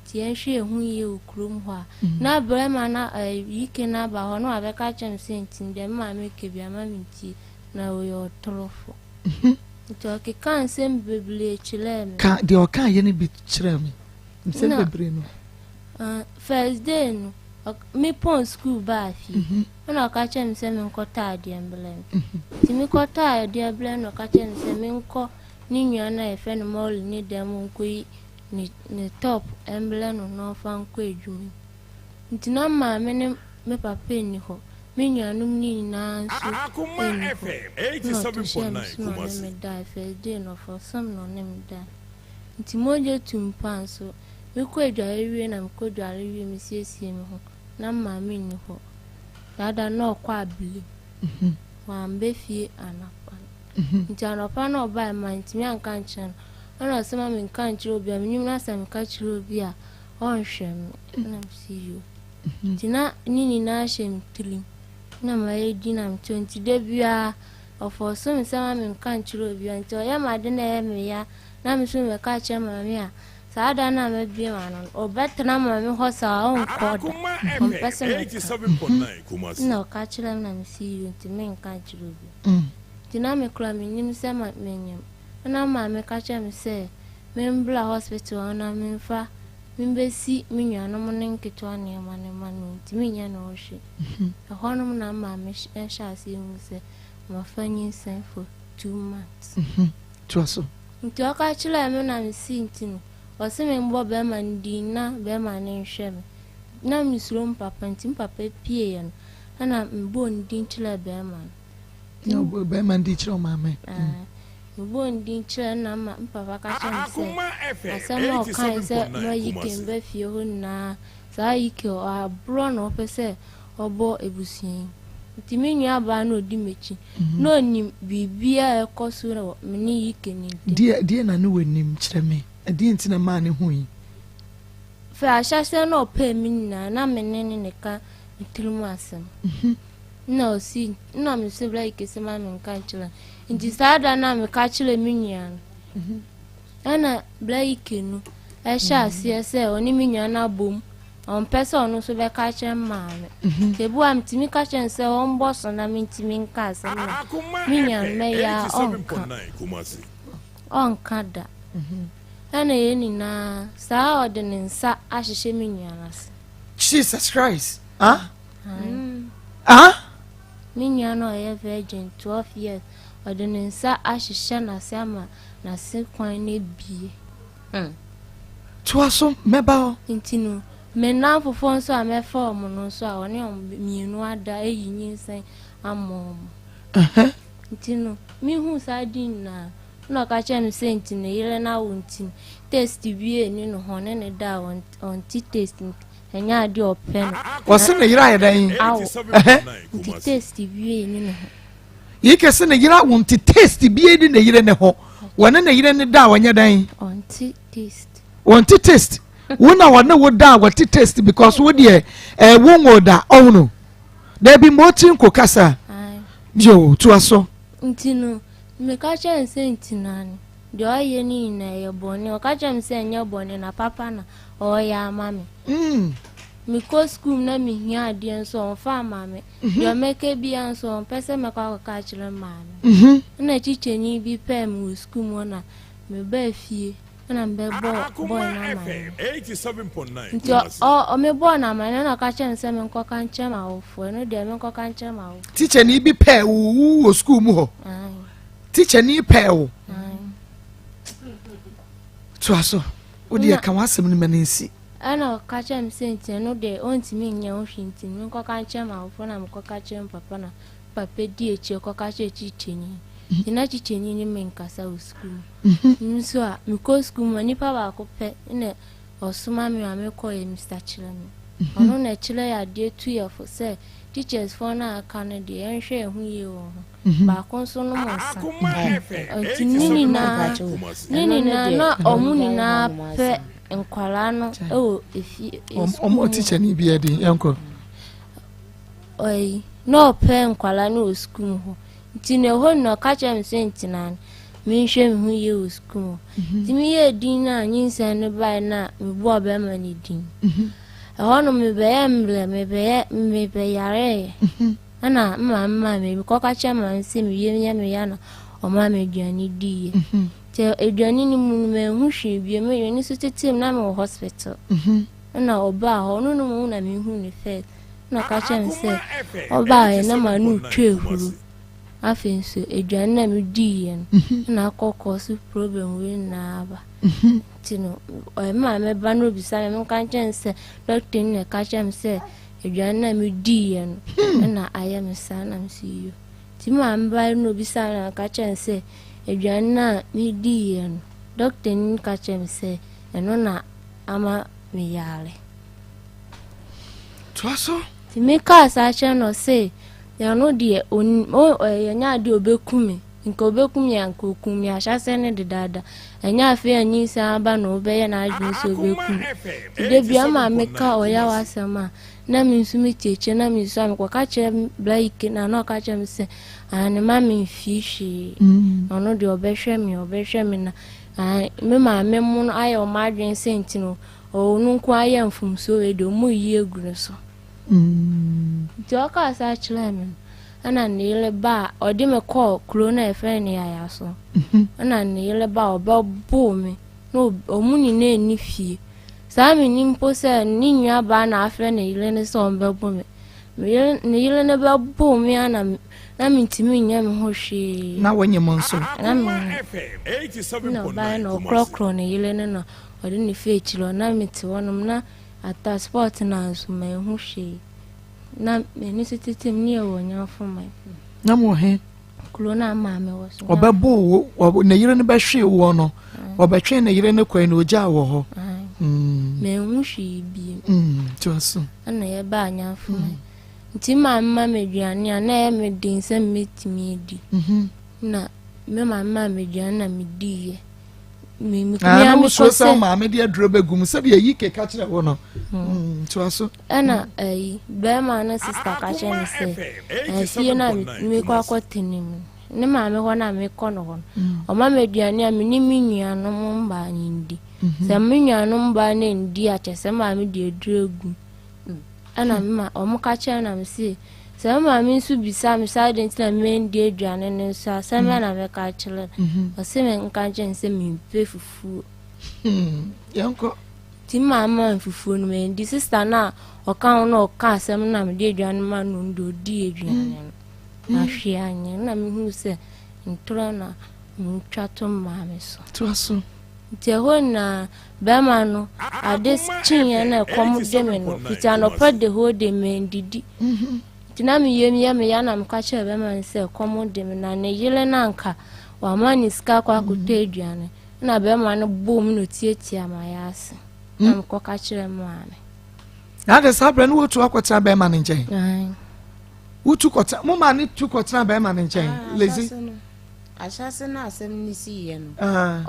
Nti yɛnhwɛ yɛn ho yie wɔ kurom hɔ a na barima no Ike no aba hɔ na wabɛka akyerɛ me sɛ nti deɛ me maame ka biara mma mentie na ɔyɛ ɔtorofo. Nti ɔkekaa nsɛm bebree kyerɛɛ me. Ka deɛ ɔkaeɛ no bi kyerɛ me. Nsɛm bebree no. First day no, me pɔn sukuu baa fie. Ɛna ɔka kyerɛ me sɛ menkɔtɔ adeɛ mbrɛ no. Nti mekɔtɔɔ adeɛ brɛ no ɔka kyerɛ me sɛ menkɔ ne nua no a yɛfrɛ no Molly ne dan mu nkɔyi ne ne top mbrɛ no na ɔmfa nkɔ edwuma mu. Ntsi na maame ne me papa nnyi hɔ, me nuanom no nyina so nnyi hɔ. Nna ɔto hyɛɛ me so na ɔne me dae, first day no ɔfɔsoo me na ɔne me dae. Ntsi mogya tum paa so, mokɔ edware wie na mokoduare wie mesiesie mo ho na maame nnyi hɔ. Saa da no na ɔkɔ Abilem, ɔammbɛ fie anapa no. Ntsi anɔpa no ɔbae manntumi annka annkyerɛ no. Ɛna ɔse ma menka nkyerɛ obi a menim na sɛ meka kyerɛ obi a ɔnhwɛ me. Ɛna mese yoo. Nti na ne nyinaa hyɛ me tirim na mayɛ di na mekyɛ nti da biara ɔfɔɔso me sɛ ma menka nkyerɛ obi a nti ɔyɛ m'ade na ɛyɛ me ya na me nso mɛka kyerɛ maame a saa da no a mabue m'ano no ɔbɛtena maame hɔ saa ɔnkɔ da ɔmpɛ sɛ mɛka na ɔka kyerɛ me na mese yoo nti menka nkyerɛ obi nti na me koraa mennim sɛ menyem. Nna maame ka kyerɛɛ me sɛ membra hospital hɔ na memfa mimbesi me nuanom no nketewa nneɛma no mma no, onntumi nnyɛ no ho hwee. Ɛhɔnom na maame hyɛɛ ase hu sɛ mafa nyinsɛn for 2 months. Toa so. Nti ɔka kyerɛɛ me na mesii nti no, ɔse membɔ bɛrima no din na bɛrima no nhwɛ me. Na mesuro me papa nti me papa pieeɛ no, ɛna mebɔɔ ne din kyerɛɛ bɛrima no. Na bɛrima no din kyerɛ wo maame. Mebɔɔ ne din kyerɛɛ no na ma me papa ka kyerɛɛ me sɛ asɛm a ɔkae sɛ ma Ike mba fie hɔ nyinaa saa Ike ɔaborɔ na ɔpɛ sɛ ɔbɔ ebusua yi. Ntsi me nuabaa no a odi m'ekyir na onyim biribiara a ɛkɔ so wɔ me ne Ike no ntamu. Deɛ deɛ na ne w'anim kyerɛ me? Ɛdeɛn nti na maa ne hui? Firi ahyɛaseɛ na ɔpɛɛ me nyinaa na me ne no na ɛka me tirim asɛm. Nna ɔsi nna mese bra Ike sɛ ma menka nkyerɛ no. Nti saa da no a meka kyerɛɛ me nua no, ɛna bra Ike no ɛhyɛ aseɛ sɛ ɔne me nua no abom ɔmpɛ sɛ ɔno nso bɛka akyerɛ me maame. Nti ebi wɔ a metumi ka kyerɛ no sɛ ɔmbɔ so na mentumi nka asɛm no a, me nua no mɛyɛ a ɔnka. Ɔnka da. Ɛna yɛn nyinaa saa ɔde ne nsa ahyehyɛ me nua no ase. Jesus Christ. Ah? Ah? Me nua no ɔyɛ virgin 12 years ɔde ne nsa ahyehyɛ n'ase ama n'ase kwan no abie. Hmm. Toa so, mɛba hɔ. Nti no, me nnamfofoɔ nso a mɛfa wɔn no nso a ɔne wɔn mmienu ada ayi nyinsɛn ama wɔn. Nti no, mehuu saa ade nyinaa, ɛna ɔka kyerɛɛ me sɛ nti ne yere no awo nti no, taste biara nni ne ho, ɔne no da a ɔnte taste nti ɛnyɛ adeɛ a ɔpɛ no. Ɔse ne yere ayɛ dɛn? Awo. Nti taste biara nni ne ho. Yi kɛse ne yere awo nti taste biara nni ne yere ne ho. Wɔne ne yere ne da a ɔnyɛ dɛn? Ɔnte taste. Ɔnte taste. Wo na wɔne wo da a wɔte taste because wo deɛ ɛɛ wo ngo da ɔhono. Dabi ma ɔti nko kasa. Yo toa so. Nti no, meka kyerɛ no sɛ nti no ane, deɛ ɔyɛ no nyinaa ɛyɛ bɔne. Ɔka kyerɛ me sɛ ɛnyɛ bɔne na papa na ɔreyɛ ama me. Mm. Mekɔ sukuu mu na mehia adeɛ nso ɔmfa ama me. Mhm. Deɛ ɔmɛka biara nso ɔmpɛ sɛ mɛkɔ akɔka akyerɛ maame. Mhm. Ɛna kyikyɛni bi pɛɛ me wɔ sukuu mu hɔ na mebaa fie. Ɛna mebɛbɔɔ bɔɔ no amanneɛ. Nti ɔ mebɔɔ no amanneɛ na ɔka kyerɛɛ me sɛ menkɔka nkyerɛ m'awofoɔ. Ɛno deɛ menkɔka nkyerɛ m'awofoɔ. Tikyani bi pɛɛ wo wo wɔ sukuu mu hɔ. Tikyani pɛɛ wo. Toa so. Wo deɛ ka w'asɛm no ma no nsi. Ɛna ɔka kyerɛɛ me sɛ nti ɛno deɛ ɔntumi nyɛ ho hwee nti menkɔka nkyerɛ m'awofoɔ na mekɔka kyerɛ me papa na papa di akyire kɔka kyerɛ kyikyɛni. Nti na kyikyɛni ne me nkasa wɔ sukuu mu. Me nso a, mekɔ sukuu mu a, nipa baako pɛ na ɔsoma me ma mekɔ yɛ Mister Kyerɛme. Ɔno na ɛkyerɛ yɛ adeɛ tu yɛ fo sɛ teachers foɔ no a aka no deɛ yɛnhwɛ yɛn ho yie wɔ ho. Baako nso nom nsa. Nti ne nyinaa ne nyinaa na ɔmo nyinaa pɛ nkwadaa no wɔ efie sukuu mu. Ɔmo teacher ni bi yɛ den yɛnkɔ. Ɔyi na ɔpɛ nkwadaa no wɔ sukuu mu hɔ. Nti no ɛhɔ no ɔka kyerɛɛ me sɛ ntena no menhwɛ me ho yie wɔ sukuu mu. Mhm. Nti meyɛɛ din no a nyinsɛn no baeɛ no a mebɔɔ bɛrima no din. Mhm. Ɛhɔ no mebɛyɛ mmerɛ mebɛyɛ mebɛyareeɛ. Mhm. Ɛna me maame maa me mekɔka kyerɛ maame sɛ me yam yɛ me ya na ɔmaa me aduane diiɛ. Nti aduane no mu no manhu hwee bio m'ani so tetee mu na mewɔ hospital. Ɛna ɔbaa hɔ ɔno no mu na mehu no first. Ɛna ɔka kyerɛɛ me sɛ ɔbaeɛ na m'ano retwa ahuru. Afei nso aduane na mediiɛ no mhm. na akɔkɔ so problem wei nyinaa aba. Mhm. Nti no ɔyɛ me maame ba no obisa me menka nkyerɛ no sɛ dɔkta ni na ɛka kyerɛ me sɛ aduane na mediiɛ no hmm. ɛna ayɛ me saa na mesi yio. Nti me maame ba no obisa me na meka kyerɛ no sɛ aduane no a mediiɛ no dɔkta ni ka kyerɛ me sɛ ɛno na ama meyare. Toa so. Nti mekaa saa kyerɛ no ɔse ɛno deɛ ɛnyɛ adeɛ ɔbɛku me nka ɔbɛku me a nka ɔku me ahyɛaseɛ no dedaada ɛnyɛ afei a nyinsɛn aba na ɔbɛyɛ n'adwene sɛ ɔbɛku me nti da bia ma meka ɔyaw asɛm a na me nso mekyiakyia na mesu a mekɔka kyerɛ bla ike na na ɔka kyerɛ me sɛ ne ma memfii hwee mm. ɔno deɛ ɔbɛhwɛ me ɔbɛhwɛ me na me maame mo no ayɛ ɔmo adwene sɛ nti no Ɔno nko ara yɛ mfomsoɔ wei deɛ ɔmo reyi agu no so. Nti ɔkaa saa kyerɛɛ me no, ɛna ne yere ba a ɔde me kɔɔ kuro no a yɛfrɛ no Yayaso. Ɛna ne yere ba a ɔbɛboo me na ɔmo nyinaa nni fie. Saa mennim mpo sɛ ne nua baa na afrɛ ne yere no sɛ ɔmbɛbo me. Me yere ne yere no bɛboo me a na na mentumi nyɛ me ho hwee. Na wonyim nso? Na mennim. Ɛna ɔbaeɛ na ɔkorɔkorɔɔ ne yere no na Ɔde no fii akyiri hɔ, na mete hɔnom, na ata spot no ara nso manhu hwee. Na m'ani so tete mu ne yɛwɔ Ɔnyanfo man. Na mowɔ he? Kuro no a maame wɔ so. Ɔbɛboo wo, ne yere no bɛhwee woɔ no, ɔbɛtwee ne yere no kɔe na ɔgyaa wɔ hɔ. Manhu hwee bio. Toa so. Ɛna yɛbaa Nyafoma. Nti maame ma me aduane a na ɛyɛ me den sɛ mɛtumi adi. Na me maame maa me aduane na mediiɛ. Me me ah, na wosuro sɛ wo maame de aduro bɛgu mu sɛdeɛ ayi keka kyerɛ wo no. Toa so. Ɛna ayi bɛrima no sista ka kyerɛ me sɛ fie no a mekɔ akɔtena mu ne maame hɔ no a mekɔ no hɔ no, ɔma me aduane a me ne me nuanom mmaa no ndi. Sɛ me nuanom mmaa no ndi a, kyerɛ sɛ maame de aduro agu. Ɛna me ma wɔn ka kyerɛ na me se sɛ me maame nso bisa me sɛ adɛn nti na mendi aduane no nso a, asɛm bɛn na mɛka akyerɛ no? Ɔse me nka nkyerɛ no sɛ mempɛ fufuo. Yɛnkɔ. Nti me maame maa me fufuo no mandi. Sista no a ɔka ho na ɔka asɛm no na mede aduane no ma no no deɛ ɔdii aduane no. Na hwee anyɛ no na mehuu sɛ ntorɔ na metwa to maame so. Toa so. Nti ɛhɔ nyinaa bɛrima no ade kyeeɛ na ɛkɔm de me no fiti anɔpa the whole day mendidi. Nti na me yam yɛ me ya na meka kyerɛ bɛrima no sɛ ɛkɔm de me na ne yere no anka wama ne sika akɔ akɔtɔ aduane na bɛrima no bɔɔ mu na ɔtiatia m'ayɛ ase na mekɔka kyerɛ maame. Na de saa berɛ no wotu akɔtena bɛrima no nkyɛn? Wotu kɔtena mo maa ne tu kɔtena bɛrima no nkyɛn lezi? Ahyɛase no a asɛm no siiɛ no,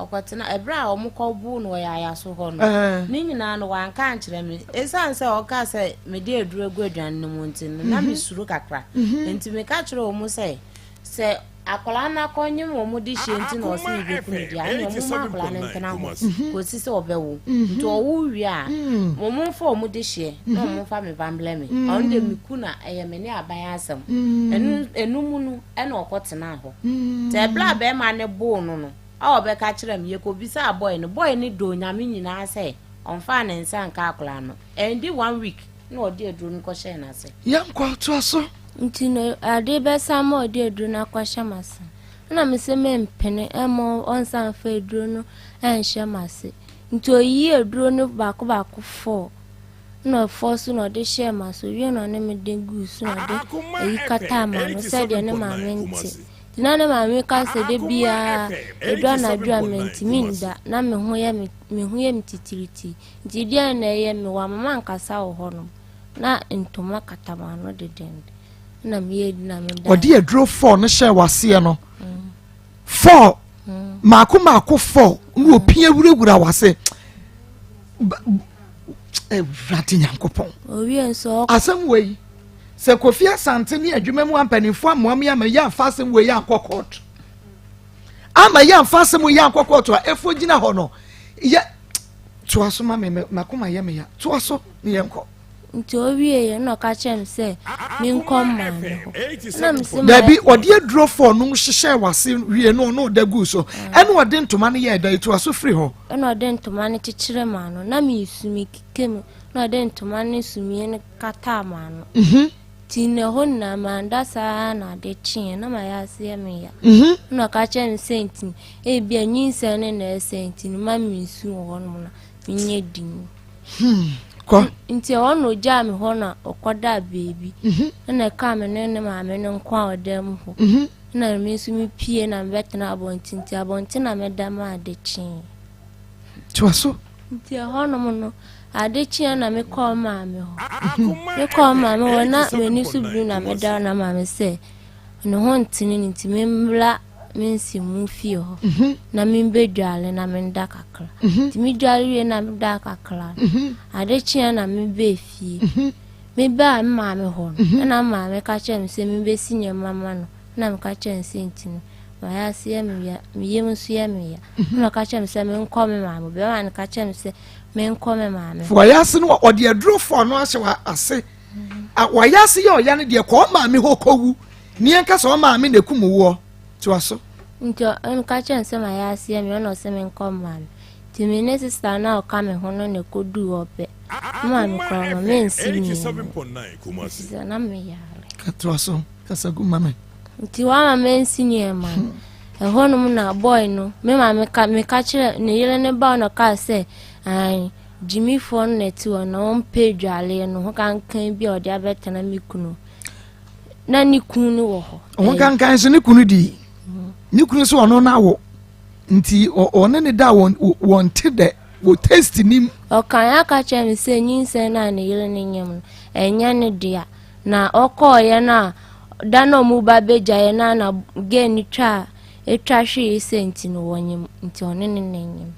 ɔkɔtena, ɛberɛ a wɔkɔboo no wɔ Yayaso hɔ no, ne nyinaa no wanka ankyerɛ me. Ɛsiane sɛ ɔkaa sɛ mede aduro agu aduane no mu nti no, na mesuro kakra. Nti meka kyerɛɛ wɔn sɛ, sɛ akwadaa no akɔnyem wɔn de hyɛ nti na ɔse mebɛku no deɛ a, ɛnneɛ wɔmma akwadaa no ntena hɔ kɔsi sɛ ɔbɛwo. Nti ɔwo wie a, wɔmfa wɔn de hyeɛ na wɔmfa me ba mbrɛ me. Ɔno deɛ meku no a, ɛyɛ me ne aban asɛm. Ɛno, ɛno mu no, ɛna ɔkɔtenaa hɔ. Nti ɛberɛ a bɛrima no boo no no, a ɔbɛka kyerɛɛ me, yɛkɔbisaa boy no, boy no dɔɔ Nyame nyinaa sɛ ɔmfaa ne nsa nka akwadaa no. Ɛndi one week na ɔde aduro no kɔhyɛɛ n'ase. Yɛnkɔ, toa so. Nti no ade bɛsa ma ɔde aduro no akɔhyɛ m'ase. Ɛna mese mempene mma ɔnsan mfa aduro no nhyɛ m'ase. Nti ɔyii aduro no baako baako four. Nna ɔfɔɔ so na ɔde hyɛɛ m'aso, owiee na ɔne me de guu so na ɔde ayi kataa m'ano sɛdeɛ ne maame nte. Nti na ne maame ka sɛ da biara ɛdu anadwo a mentumi nda na me ho yɛ me me ho yɛ me titiritii. Nti deɛn na ɛyɛ me wamma mankasa wɔ hɔnom na ntoma kata m'ano dedenden na meyɛ di na meda. Ɔde aduro fɔɔ no hyɛɛ w'aseɛ no fɔɔ maako maako fɔɔ na ɔpia wurawura w'ase. Awurade Nyankopɔn. Asɛm wei, sɛ Kofi Asante ne adwuma mu mpanimfoɔ amoa me ama yɛamfa asɛm wei ankɔ court, ama yɛamfa asɛm wei ankɔ court a, ɛfo gyina hɔ no, yɛ toa so ma me, makoma yɛ me ya, toa so ne yɛnkɔ. Nti ɔwieeɛ na ɔka kyerɛɛ me sɛ menkɔ maame hɔ. Ɛna mese ma. Dabi, ɔde aduro fɔɔ no hyehyɛɛ w'ase wie no ɔno ɔda guu so. Ɛna ɔde ntoma no yɛɛ dɛ, toa so firi hɔ. Ɛna ɔde ntoma no kyekyeree m'ano. Na meresu, mekeka mu. Ɛna ɔde ntoma no sumie no kataa m'ano. Nti na ɛhɔ nyinaa manda saa ara na ade kyeeɛ na mayɛ ase yɛ me ya. Ɛna ɔka kyerɛɛ me sɛ nti ebia nyinsɛn no na ɛsɛe nti no mma mensu wɔ hɔnom na menyɛ dinn. Hmm, kɔ. Nti ɛhɔ na ogyaa me hɔ na ɔkɔdaa baabi. Mhm. Ɛna ɛkaa me ne ne maame no nko a ɔdan mu hɔ. Mhm. Ɛna me nso mepie na mebɛtena abɔnten nti abɔnten na meda ma ade kyee. Toa so. Nti ɛhɔnom no ade kyeeɛ na mekɔɔ maame hɔ. Mhm. Mekɔɔ maame hɔ na m'ani so biri na meda na maame sɛ Ne ho ntene no nti, memmra me nsimu fie hɔ mhm. na membɛdwale na menda kakra. Mhm. Nti medwale wie na meda kakra no, mhm. ade kyeɛ na mebɛɛ fie. Mebaa me maame hɔ no, ɛna me maame ka kyerɛ me sɛ mebɛsi nneɛma ma no. Ɛna meka kyerɛ no sɛ nti no, mayɛ ase yɛ me ya, me yam nso yɛ me ya. Ɛna ɔka kyerɛ me sɛ menkɔ me maame. Bɛrima no ka kyerɛ me sɛ menkɔ me maame. Wɔyɛ ase no ɔde aduro fɔɔ no ahyɛ wɔ ase. Wayɛ ase yɛ ɔya no deɛ kɔ ɔmaame hɔ kɔwu ne yɛnka sɛ ɔmaame na ɛkum woɔ toa so. Nti ɔka kyerɛ no sɛ mayɛ ase yɛ me ɔna ɔsɛ menkɔ maame nti me ne sista no a ɔka me ho no na ɛkɔduu hɔ pɛ me maame koraa ɔma mensi mmienu ɛfiri sɛ na meyare. Toa so kasa gu ma me. Nti wama mensi nneɛma no ɛhɔnom na boy no me maame ka meka kyerɛ ne yere ne ba na ɔkaa sɛ ae Gyimifoɔ no na ɛte hɔ na wɔmpɛ adwaleɛ no ho kankan bi a ɔde abɛtena me kunu na ne kunu no wɔ hɔ. Ho kankan nso ne kunu di. Ne kunu sɛ ɔno no awo nti ɔne ne da wɔn wɔn te dɛ wɔ taste nim. Ɔkan aka kyerɛ me sɛ nyinsɛn no a ne yere no nyem no ɛnyɛ ne dea na ɔkɔɔyɛ no a da no a ɔmo ba bɛgyaeɛ no a na gɛɛ no twa etwa hwee sɛ nti no wɔnyem nti ɔne ne na nyem.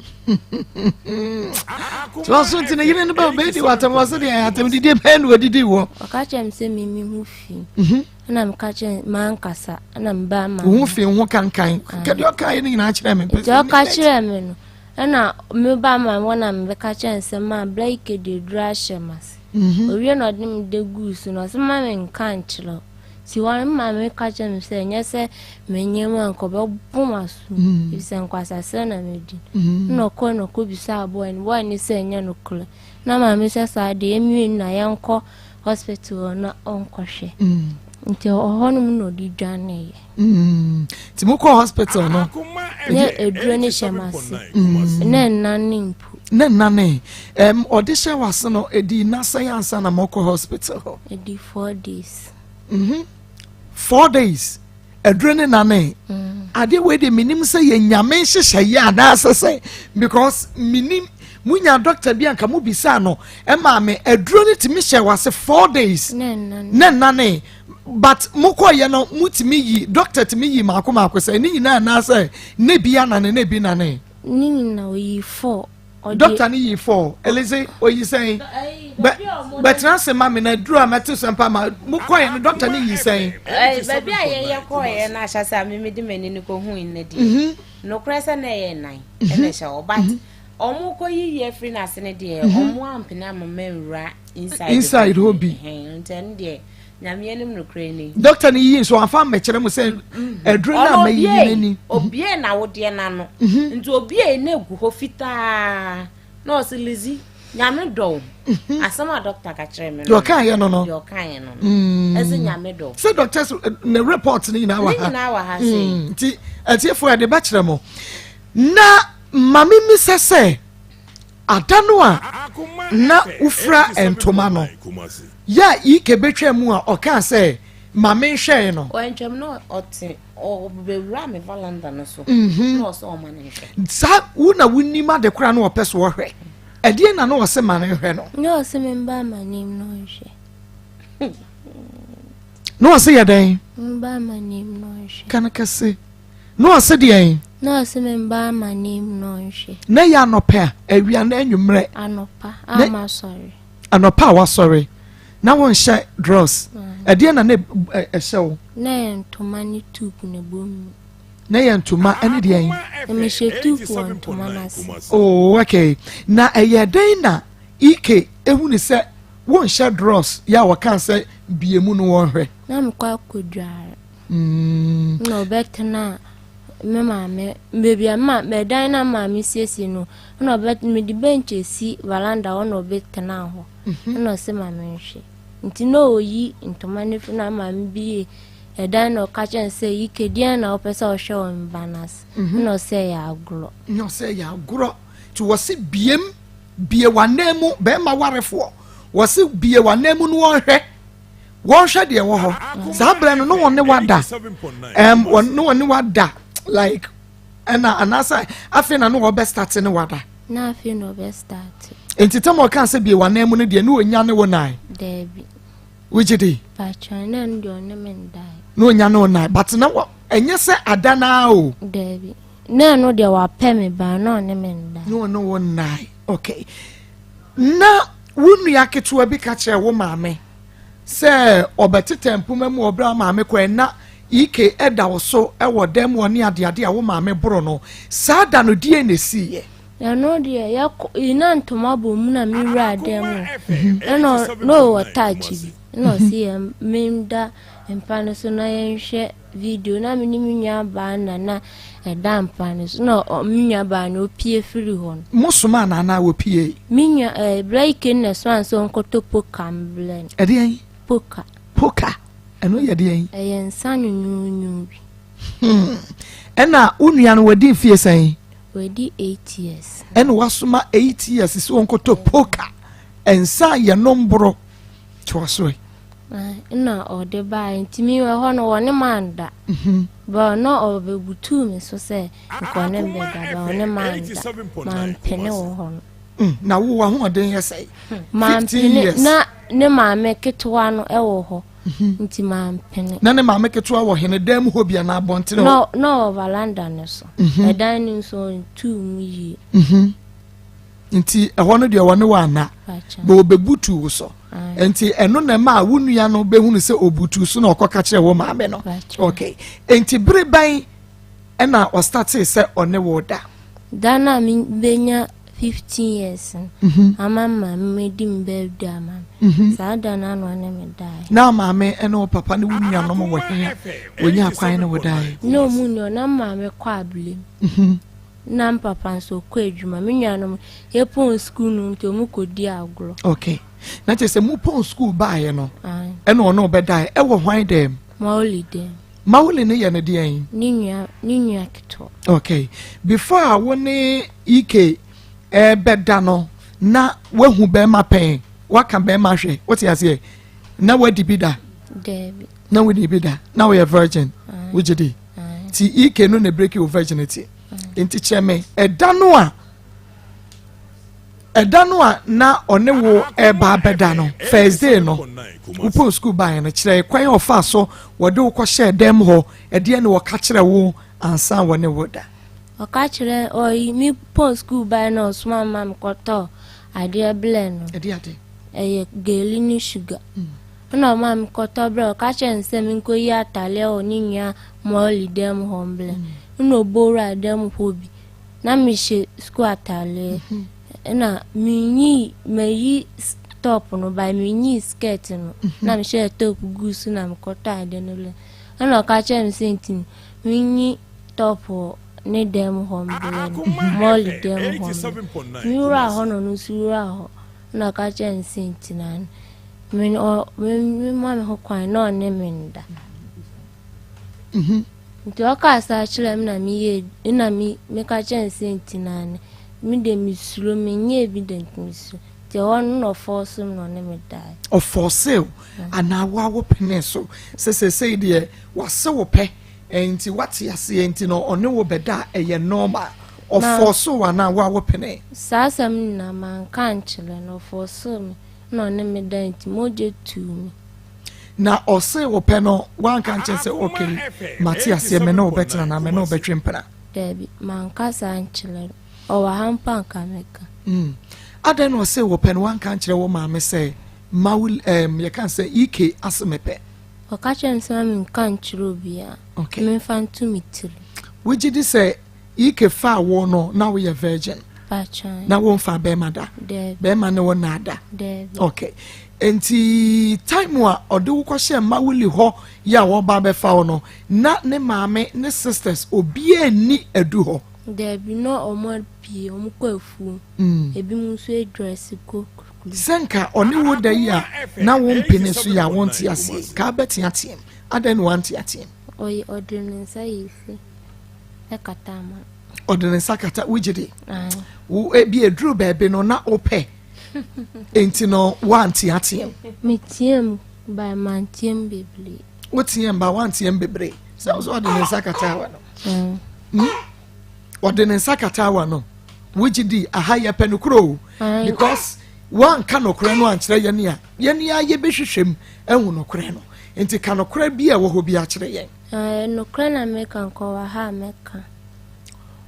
Tí wọ́n so nti ne yere no bɛ ɔbɛdi wɔ atam wɔ sɛ deɛ atam didie bɛn na wɔdidi wɔ. Ɔka kyerɛ me sɛ mimi ho fi. Ɛna meka kyerɛ mankasa ɛna meba ma. Wo ho fi ho kankan. Kɛdeɛ ɔka yɛ no nyinaa kyerɛ me. Nti ɔka kyerɛ me no ɛna meba ma wɔn na mebɛka kyerɛ no sɛ ma bla yi kɛde aduru ahyɛ m'ase. Mhm. Owie na ɔde me de guu so na ɔsɛ ma me nka nkyerɛ wo. Nti wɔn maame ka kyerɛ me sɛ ɛnyɛ sɛ menyɛ mu a nka ɔbɛbɔ m'aso mhm. efisɛ nkwasasɛ na medi. Mhm. Ɛna ɔkɔe na ɔkɔbisaa bɔɔ no bɔɔ no sɛ ɛnyɛ nokorɛ. Na maame sɛ saa deɛ yɛmmienu na yɛnkɔ hospital hɔ na ɔnkɔhwɛ mm. nti ɔhɔnom na ɔde dwaneeɛ mm. nti mokɔ hospital no ne aduro no hyɛ m'ase mm. na nnane mpo ne nnane um, ɔde hyɛ w'ase no ɛdi nnasɛn ansa na mɔkɔ hospital hɔ ɛdi 4 days. 4 days aduro ne nane adeɛ wei de menim sɛ yɛ nyame nhyehyɛeɛ anaasɛ sɛ because menim munya doctor bi anka mu bisa no ɛma me aduro no tumi hyɛ wase 4 days ne nane but mokɔyɛ no mutumi yi doctor tumi yi maako maako sɛ ne nyinaa anaasɛ ne bi anane ne bi nane. Ne nyinaa oyi four. Doctor ni yi four Elize oyi sɛn bɛ bɛtena ase ma mi na duro a mɛte sɛ mpa ma mo kɔɛ no doctor ni yi sɛn. Baabi a yɛyɛ kɔɛ no ahyɛ sɛ a mimi de m'ani no kɔ hu ne deɛ mhm. Nokorɛ sɛ na ɛyɛ nan ɛna ɛhyɛ hɔ but mhm. Ɔmo kɔ yiyi afiri n'ase ne deɛ mhm. Ɔmo ampene ama mɛnwura inside inside hɔ bi nti ɛno deɛ Nyame anim nokorɛ ni. Doctor ni yiyi nso afa mmɛkyerɛ mo sɛ aduro no a mɛyiyi n'ani. Obie na awodeɛ n'ano nti obie na egu hɔ fitaa na ɔsi Lizzy Nyame dɔ wo mhm. Asɛm a doctor ka kyerɛ me no deɛ ɔka yɛ no no deɛ ɔka yɛ no no mm. Ɛsɛ Nyame dɔ sɛ doctor eh, ne report ne nyinaa wɔ ha ne nyinaa wɔ ha sɛ mm. Nti atiefoɔ yɛde bɛkyerɛ mo na maame mi sɛ sɛ ada no a na wofura ntoma no yɛ a ike bɛtwa mu a ɔkaa sɛ ma menhwɛe no. Wantwam na ɔte ɔbɛwura me valanda no so mhm. na ɔsɛ ɔma no nhwɛ. Saa wo na wonim ade koraa na ɔpɛ so ɔhwɛ ɛdeɛ na na ɔsɛ ma no nhwɛ no. Na ɔsɛ me mba m'anim no nhwɛ. Na ɔsɛ yɛ dɛn? Mba m'anim no nhwɛ. Ka no kɛse. Na ɔsɛ deɛn? Na ɔsɛ me mba m'anim no nhwɛ. Na ɛyɛ anɔpa awia na anwummerɛ. Anɔpa a masɔre. Anɔpa a wasɔre na wonhyɛ drɔs ɛdeɛ na na ɛhyɛ wo. Na ɛyɛ ntoma ne tuupu na ɛbɔ mu. Na ɛyɛ ntoma ɛne deɛn. Na mehyɛ tuupu wɔ ntoma no ase. Oh okay na ɛyɛ dɛn na Ike ehu ne sɛ wonhyɛ drɔs yɛ a wɔka sɛ bie mu no wɔnhwɛ. Na mekɔ akɔdware. Na ɔbɛtena me maame baabi a ma ɛdan na maame siesie no ɛna ɔbɛ mede bench esi veranda hɔ na ɔbɛtena hɔ mhm. ɛna ɔsɛ maame nhwɛ nti na ɔyi ntoma no fi na maame bi yɛ ɛdan na ɔka kyerɛ no sɛ yi kedeɛ na ɔpɛ sɛ ɔhwɛ wɔ me ba no ase mhm. ɛna ɔsɛ yɛ agorɔ na ɔsɛ yɛ agorɔ nti wɔsi biem bie w'anan mu bɛrima warefoɔ wɔsi bie w'anan mu no wɔnhwɛ wɔnhwɛ deɛ wɔ hɔ saa berɛ no ne wɔn ne wada ɛm wɔn ne wɔn ne wada like ɛna anaasɛ afei na ne wɔbɛ start ne wada. Na afei na ɔbɛ start. Nti tɛm ɔka sɛ bie w'anan mu no deɛ ne onya ne wo nan. Daabi. Wogye di. Patro na ɛno deɛ ɔne me ndae. Na onya ne wo nan but na wɔ ɛnyɛ sɛ ada naa o. Daabi. Na ɛno deɛ wapɛ me ba na ɔne me ndae. Na ɔne wo nnae okay. Na wo nua ketewa bi ka kyerɛɛ wo maame sɛ ɔbɛtetɛ mpoma mu wɔ berɛ a wo maame kɔɛ na Ike da wo so wɔ dan mu hɔ ne adeade a wo maame boro no. Saa da no, deɛn na ɛsiiɛ? Ɛno deɛ yɛkɔ na ntoma bɔ mu na me wura dan mu ɛna na ɔwɔ touch bi ɛna ɔsi yɛn menda mpa no so na yɛnhwɛ video na me ne me nua baa na na ɛda mpa no so na me nua baa no opie firi hɔ no. Mo somaa no anaa wɔpie? Me nua ɛɛ eh, bla ike na ɛsoa no sɛ ɔnkɔtɔ poka mblɛ no. Ɛdeɛn? Poka. Poka ɛno yɛ deɛn? Ɛyɛ nsa nwunwunwunu bi. Hmm. Ɛna wo nua no wadi mfie sɛn? Wadi 8 years. Ɛna wasoma 8 years sɛ ɔnkɔtɔ poka nsa a yɛnom boro toa so ɛ. Nna ɔde baeɛ nti me wɔ hɔ no wɔne manda. But na ɔbɛbutuu me so sɛ nka ɔne me bɛda but ɔne manda. Mampene wɔ hɔ no. Na wo w'ahoɔden yɛ sɛe? 15 Mampene years. na ne maame ketewa no wɔ hɔ nti mampene. Na ne maame ketewa wɔ hene dan mu hɔ bi anaa abɔntene hɔ? Na ɔwɔ veranda no so. Ɛdan no nso ɔntuu mu yie. Nti ɛhɔ no deɛ wɔne wo anna, bɛ ɔbɛbutuu wo so. Nti ɛno na ɛma wo nua no bɛhunu sɛ ɔbutuu so na ɔkɔka kyerɛ wo maame no. Okay. Nti bere bɛn ɛna ɔstartee sɛ ɔne wo da? Da no a mebɛnya 15 years no, ama maame medi me birthday ama me. Saa da no ano ɔne me daeɛ. Na maame ne wo papa ne wo nuanom wɔ he a wɔnya kwan ne wo daeɛ? Na ɔmu nni hɔ, na maame kɔ abilem. Na papa nso ɔkɔ adwuma. Me nuanom yɛpɔn sukuu no nti ɔmu kɔdi agorɔ. Okay. Na kyerɛ sɛ mopɔn sukuu baeɛ no, ɛna ɔne wo bɛdaeɛ. Ɛwɔ hwan dɛm? Mauli dɛm. Mauli no yɛ ne deɛn? Ne nua, ne nua ketewa. Okay. Before a wo ne Ike ɛbɛda no, na wahu bɛrima pɛn, waka bɛrima hwɛ, wote aseɛ? Na wadi bi da? Daabi. Na wodi bi da? Na woyɛ virgin? Wogye di? Ti Ike no na break your virginity. Nti kyerɛ me, ɛda no a ɛda no a na ɔne wo ɛba abɛda no, first day no, wopɔn sukuu baeɛ no, kyerɛ kwan a ɔfa so wɔde wo kɔhyɛɛ dɛm hɔ, ɛdeɛ ne wɔka kyerɛ wo ansa wɔne wo da. Ɔka kyerɛ ɔyi me pɔn sukuu baeɛ na ɔsoma ma me kɔtɔɔ adeɛ blɛ no. Ɛde ade? Ɛyɛ geli ne sugar. Ɛna ɔma me kɔtɔ blɛ, ɔka kyerɛ me sɛ menkɔyi ataleɛ wɔ ne nua Molly dɛm hɔ mblɛ. Ɛna ɔbɔwura dɛm hɔ bi. Na mehyɛ sukuu ataleɛ. Ɛna menyi mayi top no ba menyi skirt no. Na mehyɛ top gu so na mekɔtɔ ade no blɛ. Ɛna ɔka kyerɛ me sɛ nti menyi top wɔ ne dɛm hɔ mblɛ no. Molly dɛm hɔ mblɛ. Mewura hɔ na ɔno nso wura hɔ. Ɛna ɔka kyerɛ me sɛ nti na me ɔ me ma me ho kwan na ɔne me nda. Nti ɔka saa kyerɛ me na meyɛ na me meka kyerɛ no sɛ nti na ne me de mesuro menyɛɛ bi da nti mesuro. Nti ɛhɔ no na ɔfɔɔso me na ɔne me daeɛ. Ɔfɔɔse wo anaa wo a wopene so sɛ seesei deɛ wase wo pɛ nti wate aseɛ nti no ɔne wo bɛda a ɛyɛ normal. Ɔfɔɔso wo anaa wo a wopene? Saa asɛm no nyinaa manka ankyerɛ no, ɔfɔɔsoo me na ɔne me daeɛ nti mogya tuu me. Na ɔse wo pɛ no wanka nkyɛn sɛ okay mate aseɛ me ne wo bɛtena na me ne wo bɛtwe mpena? Daabi, manka saa nkyerɛ no. Ɔwɔ ha mpo anka mɛka. Adɛn na ɔse wo pɛ no wanka nkyerɛ wo maame sɛ ma wo yɛka sɛ Ike ase mepɛ? Ɔka kyerɛ me sɛ ma menka nkyerɛ obiara. Okay. Memfa nto me tiri. Wogye di sɛ Ike faa wo no na woyɛ virgin? Patran. Na womfa bɛrima da? Daabi. Bɛrima ne wo naa da? Daabi. Okay. Nti time a ɔde wo kɔhyɛ Mawuli hɔ yɛ a wɔba bɛfa wo no, na ne maame ne sisters obiara nni adu hɔ? Daabi, na ɔmo apue, ɔmo kɔ afuom. Ebi mu nso adrɛse kɔ kukuru. Sɛ nka ɔne wo da yi a na wo mpene so yɛ a wonte aseɛ, ka bɛteateam. Adɛn na wanteateam? Ɔyɛ ɔde ne nsa yɛ fi ɛkata ama. Ɔde ne nsa kata, wogye di? Wo ebi eduru baabi no na wopɛ. Enti no wanteateam. Meteam ba manteam bebree. Woteam ba wanteam bebree. Sɛ wo sɛ ɔde ne nsa kata awa no. Ɔde ne nsa kata awa no. Wogye di aha yɛpɛ no koro o. Because wanka nokorɛ no ankyerɛ yɛn a yɛn a yɛbɛhwehwɛ mu ahu nokorɛ no. Nti ka nokorɛ bi a ɛwɔ hɔ bi akyerɛ yɛn. Nokorɛ na meka nka wɔ ha a mɛka.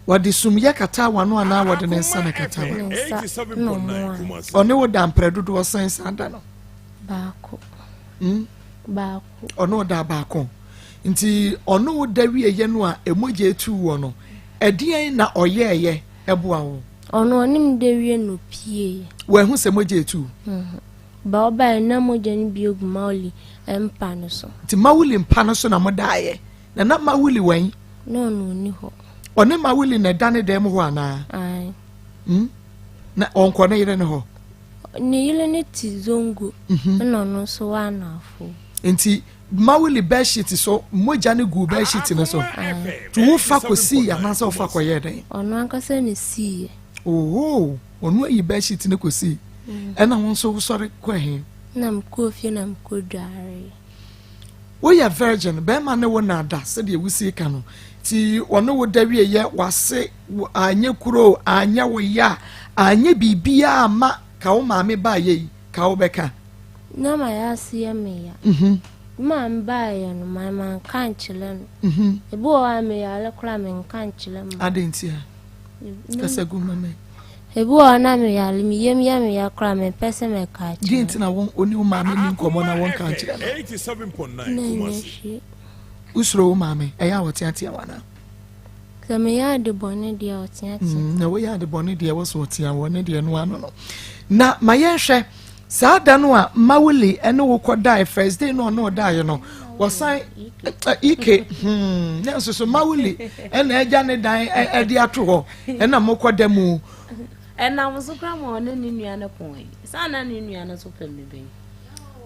Wɔde sumyɛ kata awa no anaa wɔde ne nsa na kata awa? Ne nsa na ɔmo a. Ɔne wo da mprɛ dodoɔ sɛn saa da no? Baako. Baako. Ɔne wo da baako. Nti ɔne wo da wieɛ no a emogya etu wɔ no, ɛdeɛn na ɔyɛɛyɛ ɛboa wo? Ɔno ɔne me da wie no pie. Wɔahu sɛ mogya etu? Ba ɔbaeɛ na mogya no bi egu Mawuli mpa no so. Nti Mawuli mpa no so na mo daeɛ? Na na Mawuli wɛn? Na ɔno ɔni hɔ. Ɔne Mawuli na ɛda ne dan mu hɔ anaa? Ae. Na ɔnkɔ ne yere ne hɔ? Ne yere ne te zongo. Ɛna ɔno nso wɔ anafo. Nti Mawuli bedsheet so mogya no gu bedsheet no so. Nti wofa kɔsii anaasɛ wofa kɔyɛɛ dɛn? Ɔno ankasa ne siiɛ. Oho, ɔno ayi bedsheet no kɔsii. Ɛna wo nso wosɔre kɔ he? Na mekɔɔ fie na mekɔdwaree. Woyɛ virgin, bɛrima ne wo na ada sɛdeɛ wosi ka no. Ti ɔne wo da wieɛ, wase anyɛ kuro, anyɛ wo ya, anyɛ biribiara amma ka wo maame baayɛ yi, ka wo bɛka. Na m'ayase yɛ me ya. Me maame baeɛ no, ma manka ankyerɛ no. Ebi wɔ hɔ a meyare koraa a menka nkyerɛ me. Adɛn ntia? Kasa gu ma me. Ebi wɔ hɔ na meyare, me yam yɛ me ya koraa a mempɛ sɛ mɛka akyerɛ. Deɛ nti na wɔn oni wo maame ni nkɔmmɔ na wɔnka nkyerɛ no? Na ɛnyɛ hwee. Wosuro wo maame? Ɛyɛ a ɔteatea wo anaa? Sɛ meyɛ ade bɔne deɛ a ɔteatea. Na woyɛ ade bɔne deɛ wɔ so ɔtea wɔ ne deɛ no ano no. Na ma yɛnhwɛ saa da no a Mawuli ne wo kɔdae first day no ɔne ɔdaeɛ no wɔsan Ike na nso so Mawuli ɛna agya ne dan ɛde ato hɔ ɛna mokɔda mu. Ɛnam so kora ma ɔne ne nua no koe. Saa na ne nua no so pɛ me bɛn.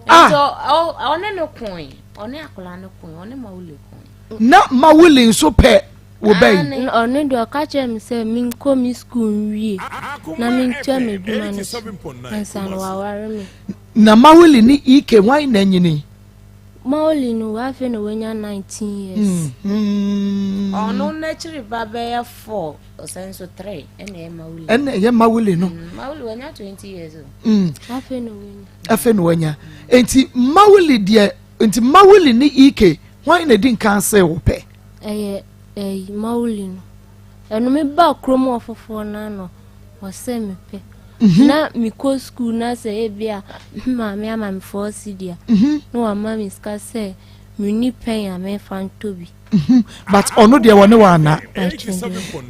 Nti ɔne no koe, ɔne akwadaa no koe, ɔne Mawuli koe. Na Mawuli nso pɛ wo bɛn. Ɔno deɛ ɔka kyerɛɛ me sɛ menkɔ me sukuu nwie na mentua m'adwuma no so ansa na waware me. Na Mawuli ne Ike hwan na anyini? Mawuli no afei na wanya 19 years. Ɔno n'akyiri ba bɛyɛ 4 ɔsɛ nso 3 ɛna ɛyɛ Mawuli. Ɛna ɛyɛ Mawuli no. Mawuli wanya 20 years o. Afei na wanya. Afei na wanya. Nti Mawuli deɛ nti Mawuli ne Ike hwan na edi nkan sɛ wopɛ? Ɛyɛ ɛyi Mawuli no. Ɛno me ba kurom wɔ foforɔ no ano ɔsɛ me pɛ. Mhm. Na mekɔ sukuu na sɛ ebi a maame ama me fɔɔ sidi a mhm. na wama me sika sɛ menni pɛn a memfa ntɔ bi. Mhm. But ɔno deɛ wɔne wɔ ana.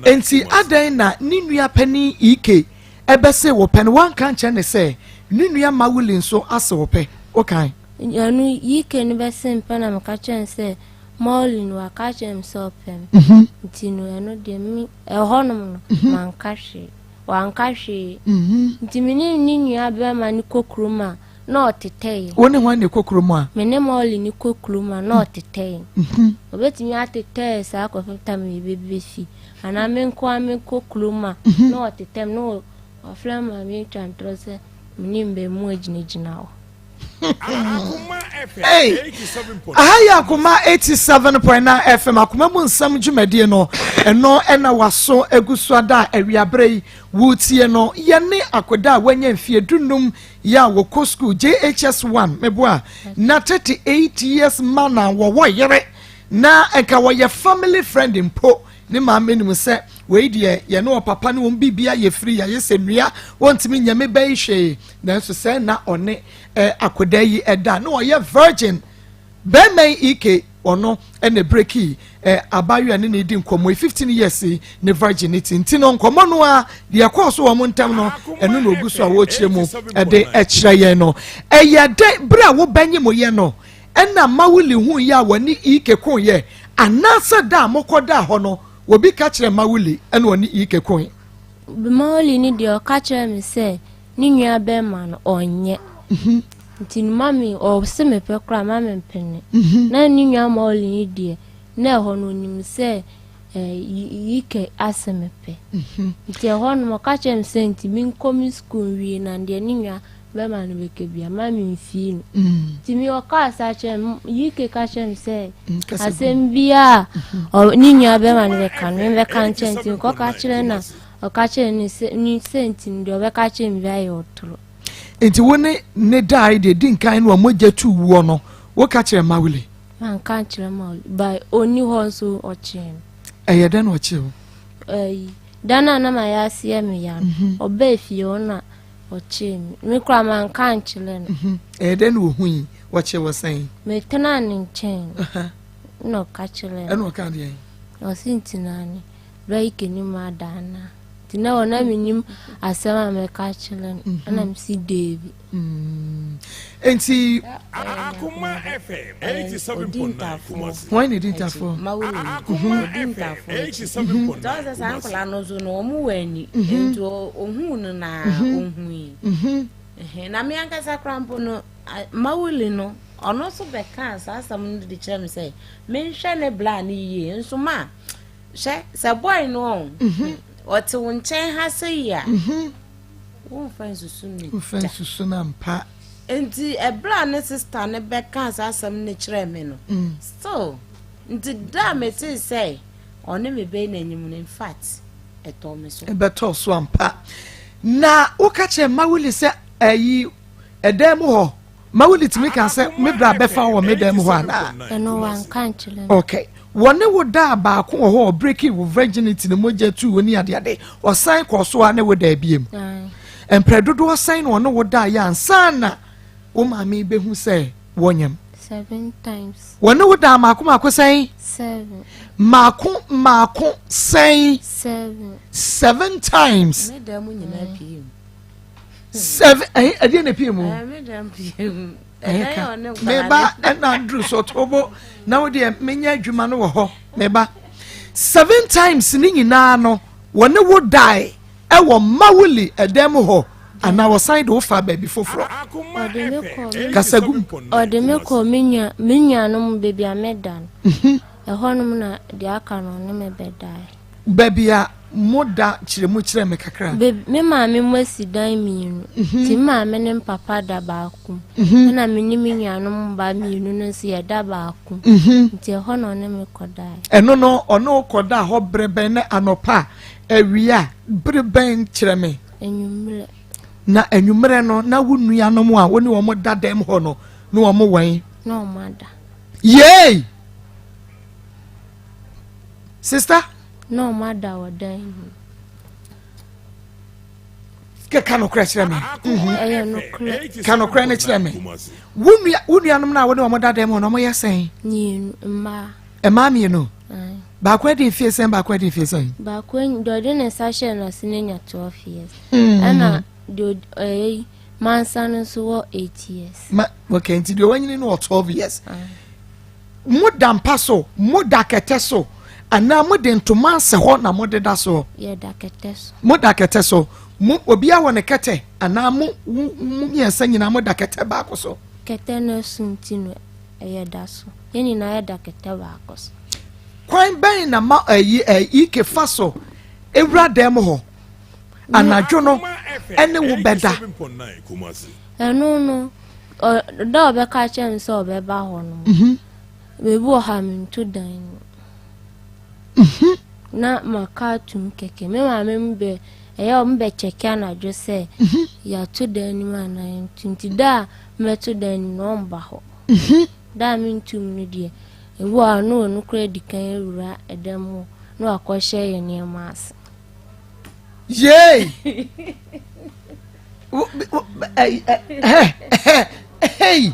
Nti adɛn na ne nua panin Ike ɛbɛse wo pɛ no wanka nkyerɛ ne sɛ ne nua Mawuli nso ase wo pɛ wokan? Ɛno Ike no bɛse mpɛ na meka kyerɛ no sɛ Maureen waka akyerɛ me sɛ ɔpɛ me nti no ɛno deɛ me ɛhɔnom no manka hwee wanka hwee nti me ne ne nua bɛrima no kɔ kurom a na ɔtetɛ yɛn. Wo ne hwan na ɛkɔ kurom a? Me ne Maureen no kɔ kurom a na ɔtetɛ yɛn. Ɔbɛtumi atetɛ yɛn saa kɔpem tam yɛbɛbɛ fie anaa me nko ara mekɔ kurom a na ɔtetɛ me na wafrɛ maame atwa ntorɔ sɛ me ne mmaamua gyinagyina hɔ. Hey, aha yɛ akoma 87.9 FM akoma mu nsɛm dwumadie no ɛno ɛna waso egu so ada a awiaberɛ yi wotie no yɛne akoda a wanya mfie dunum yɛ a wɔkɔ school JHS 1 meboa na 38 years man a wɔwɔ yere na nka wɔyɛ family friend mpo ne maame nim sɛ wei deɛ yɛne ɔpapa ne wɔn biribia yɛ firi yɛayɛ sɛ nnua wɔntumi nyɛ me bɛyi hwee Nanso sɛ na ɔne eh, akwadaa yi ɛda na ɔyɛ virgin bɛrima yi ike ɔno ɛna breki eh, abaayewa ne ne di nkɔmmɔ yi 15 years yi ne virginity nti no nkɔmmɔ no a deɛ ɛkɔɔ so wɔn ntam no ɛno na ogu so a wɔrekyerɛ mu ɛde ɛkyerɛ yɛn no ɛyɛ dɛ bere a wobɛnye mo yɛ no ɛna mawuli hu yɛ a wɔne ike ko yɛ anaasɛ da a mokɔ da hɔ no obi ka kyerɛ mawuli ɛna ɔne ike ko yi. Mawuli no deɛ ɔka kyerɛ me sɛ Ne nua bɛrima no ɔnyɛ. Nti no ma me ɔse mepɛ koraa ma me mpene. Na ne nua Molly no deɛ na ɛhɔ no onim sɛ Yike ase mepɛ. Nti ɛhɔ no ɔka kyerɛ me sɛ nti menkɔ me sukuu nwie na deɛ ne nua bɛrima no bɛka bia ma memfii no. Nti me ɔkaa saa kyerɛ me Yike ka kyerɛ me sɛ asɛm biaa ne nua bɛrima no bɛka no membɛka nkyerɛ nti mekɔka kyerɛ na Ɔka kyerɛɛ no sɛ, ne sɛ nti no, deɛ ɔbɛka akyerɛ me biara yɛ ɔtorɔ. Nti wo ne ne dae deɛ di nkan no a mogya tu woɔ no, woka kyerɛɛ Mawuli? Manka ankyerɛ Mawuli, but ɔnni hɔ nso ɔkyee me. Ɛyɛ dɛn na ɔkyee wo? Ɛyi, da no a na mayɛ ase yɛ me ya no, mhm. ɔbaa fie hɔ na ɔkyee me. Me koraa manka ankyerɛ no. Mhm. Ɛyɛ dɛn na ɔhui? Ɔkyee wo sɛn? Metenaa ne nkyɛn na ɔka kyerɛɛ me. Ɛna ɔka deɛn? Ɔse nti na ne. Bɛyɛ nim ada anaa? Nti na wɔ na menim asɛm a mɛka akyerɛ no mhm. ɛna mesi deebi. Mm. Nti Akoma FM 87.9 Kumasi. Wɔn na edi ntafoɔ. Akoma FM 87.9 Kumasi. Sɛ saa nkwadaa no nso no wɔn wɔ ani mhm. nti ohun no na ohun yi. Mhm. Na me ankasa koraa mpo no Mawuli no ɔno nso bɛkaa saa asɛm no de kyerɛ me sɛ menhwɛ ne bla no yie nso ma. Hwɛ, sɛ boy no ɔn, mhm. ɔte wo nkyɛn ha sɛ yi a, mhm. womfa nsusu no Womfa nsusu no ampa. Nti ɛberɛ a ne sister no bɛkaa saa asɛm no kyerɛɛ me no, still, nti da a metee sɛ ɔne me bɛyi n'anim no, in fact, ɛtɔɔ me so. Ɛbɛtɔɔ so ampa. Na woka kyerɛ Mawuli sɛ ayi ɛdan mu hɔ, Mawuli tumi ka sɛ me bra bɛfa wɔ me dan mu hɔ anaa? Ɛno wanka nkyerɛ me. Okay. Wɔne wo daa baako wɔ hɔ ɔbreki wo virginity ne mogya tuu wo ne adeade, ɔsan kɔɔ so a ne wo daa biem. Mprɛ dodoɔ sɛn na ɔne wo daa yɛ ansa na wo maame bɛhu sɛ wɔnyam? 7 times. Wɔne wo daa maako maako sɛn? 7. Maako maako sɛn? 7. 7 times. Me dan mu nyinaa pie mu. 7 ɛdeɛ na pie mu. Me dan pie mu. Meba ɛna Andrew so ɔtobo na wo deɛ menya adwuma no wɔ hɔ meba. 7 times ne nyinaa no wɔne wo dae ɛwɔ Mawuli ɛdan mu hɔ anaa wɔsan de wo fa baabi foforɔ. Kasagum. Ɔde me kɔ me nuanom baabi a meda no. Ɛhɔnom na deɛ aka no ne me bɛdae. Baabi a mo da kyerɛ mu kyerɛ me kakra. Me maame mo asi dan mmienu. Nti me maame ne papa da baako. Ɛna me ne me nuanom ba mmienu no nso yɛda baako. Nti ɛhɔ na ɔne me kɔdae. Ɛno no ɔne wo kɔda hɔ bere bɛn ne anɔpa awia bere bɛn kyerɛ me? Anwummerɛ. Na anwummerɛ no na wo nuanom a wo ne wɔn da dɛm hɔ no ne wɔn wɛn? Na wɔn ada. Yay! Sister? Na wɔn ada wɔ dan mu. Ka nokorɛ kyerɛ me. Ɛyɛ nokorɛ. Ka nokorɛ no kyerɛ me. Wo nuanom no a wo ne wɔn da dɛm hɔ no wɔn yɛ sɛn? Mmienu, mmaa. Mmaa mmienu? Baako adi mfie sɛn, baako adi mfie sɛn? Baako deɛ ɔde ne nsa hyɛɛ n'ase no anya 12 years. Ɛna deɛ ɔyɛ mansa no nso wɔ 8 years. Ma okay, nti deɛ wanyini no wɔ 12 years. Mo da mpa so, mo da kɛtɛ so, anaa mo de ntoma asɛ hɔ na mo deda so? Yɛda kɛtɛ so. Mo da kɛtɛ so. Mo obiara wɔ ne kɛtɛ anaa mo mo mmiɛnsa nyinaa mo da kɛtɛ baako so? Kɛtɛ no so nti no ɛyɛ da so. Yɛn nyinaa yɛda kɛtɛ baako so. Kwan bɛn na ma ɛyi Ike fa so ewura dan mu hɔ anadwo no ɛne wo bɛda? Ɛno no da ɔbɛka kyerɛ me sɛ ɔbɛba hɔ no. Baabi wɔ ha mento dan no. Na maka atum kɛkɛ. Me maame mu bɛ ɛyɛ ɔmo bɛ kyɛkɛ anadwo sɛ yɛato dan no mu anaa yɛnto. Nti da a mɛto dan no mu no ɔmba hɔ. Da a mentum no deɛ ebi wɔ ha na ɔno koraa di kan awura ɛdan mu na wakɔhyɛ yɛn nneɛma ase. Yay! Hey! Hey!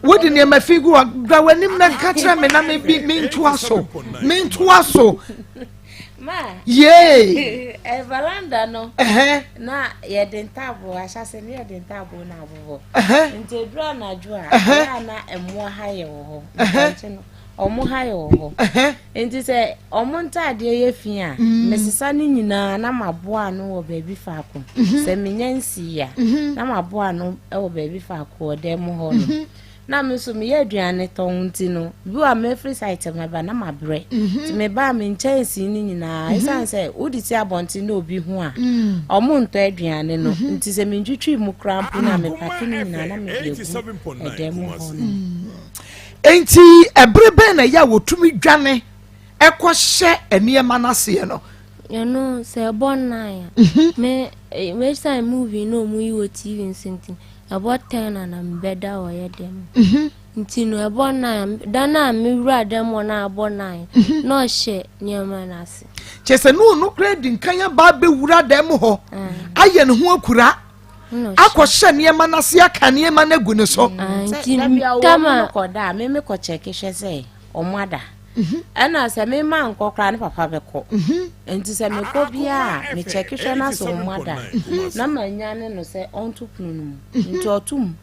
Wode nneɛma fi gu hɔ gba w'anim na nka kyerɛ me na me mentoa so mentoa so. Yay! Veranda no na yɛde ntaaboo ahyɛse ne yɛde ntaaboo na abobɔ nti eduru anadwo a ɛyɛ a na mmoa ha yɛ wɔ hɔ mpɔnkye no ɔmo ha yɛ wɔ hɔ nti sɛ ɔmo ntaadeɛ yɛ fi a mesesa ne nyinaa na maboa ano wɔ baabi faako sɛ menya nsii a na maboa ano wɔ baabi faako wɔ dan mu hɔ no. Na me nso meyɛ aduane tɔn nti no bi wɔ a mefiri site maba na mabrɛ nti mebaa me nkyɛnsee no nyinaa ɛsiane sɛ wode si abɔnten na obi ho a ɔmo ntɔ aduane no nti sɛ mentwitwi mu koraa mpo na mepake no nyinaa na mede agu ɛdan mu hɔ no. Enti ɛbere bɛn na ɛyɛ a wɔtumi dwane ɛkɔhyɛ nneɛma no aseɛ no? Ɛno sɛ ɛbɔ 9 a me mesan movie na ɔmo yi wɔ TV nso nti ɛbɔ 10 na na mebɛda wɔ yɛ dɛm. Nti no ɛbɔ 9 da no a mewura dɛm hɔ na abɔ 9 na ɔhyɛ nneɛma no ase. Kyerɛ sɛ ne ɔno koraa di nkan aba abɛwura dɛm hɔ ayɛ ne ho akura akɔhyɛ nneɛma no ase aka nneɛma no agu ne so. Nti Dabi a wɔn tama kɔda a meme kɔ kyɛke hwɛ sɛ ɔmo ada. Ɛna sɛ mema nkɔ koraa ne papa bɛkɔ. Nti sɛ mekɔ biara a mekyɛke hwɛ na sɛ ɔmo ada na manya ne no sɛ ɔnto pono no mu. Nti ɔto mu.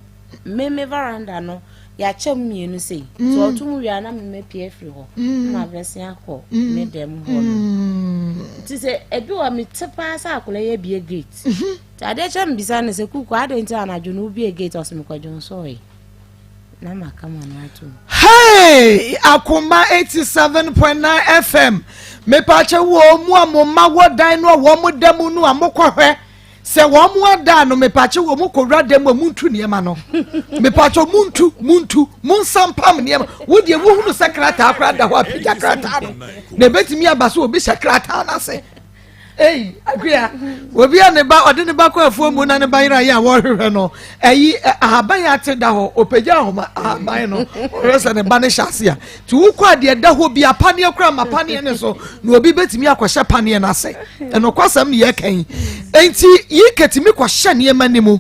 Meme veranda no yɛakyɛ mu mmienu sei. Nti ɔto mu wie a na meme pie afiri hɔ. Na mabɛsen akɔ me dɛm hɔ no. Nti sɛ ebi wɔ mete paa sɛ akwadaa yi abue gate. Nti adeɛ kyɛ mbisa no sɛ kuku adɛn nti anadwo no wobue gate ɔsɛ mekɔdwo nsɔɔe. Na maka ma no ato mu. Hey! Akoma 87.9 FM. Mepaakyɛ wɔ mu a mo mma wɔ dan no a wɔn da mu no a mokɔhwɛ. Sɛ wɔn mo ada no mepakye wɔn kɔ wura dɛm mu muntu nneɛma no. Mepakye muntu muntu mo nsa mpam nneɛma. Wo deɛ wohunu sɛ krataa koraa da hɔ a pagya krataa no. Na ebetumi aba so obi hyɛ krataa no ase. Ei, akua, obi a ne ba ɔde ne ba kɔ afuo mu na ne ba yera yɛ a wɔrehwehwɛ no, ɛyi ahaban ate da hɔ, ɔpagya ahoma ahaban no, ɔhwɛ sɛ ne ba no hyɛ ase a. Nti wokɔ a deɛ da hɔ bi apaneɛ koraa ma paneɛ ne so, na obi bɛtumi akɔhyɛ paneɛ no ase. Ɛnokwasɛm ne yɛka yi. Enti yi kɛtumi kɔhyɛ nneɛma no mu.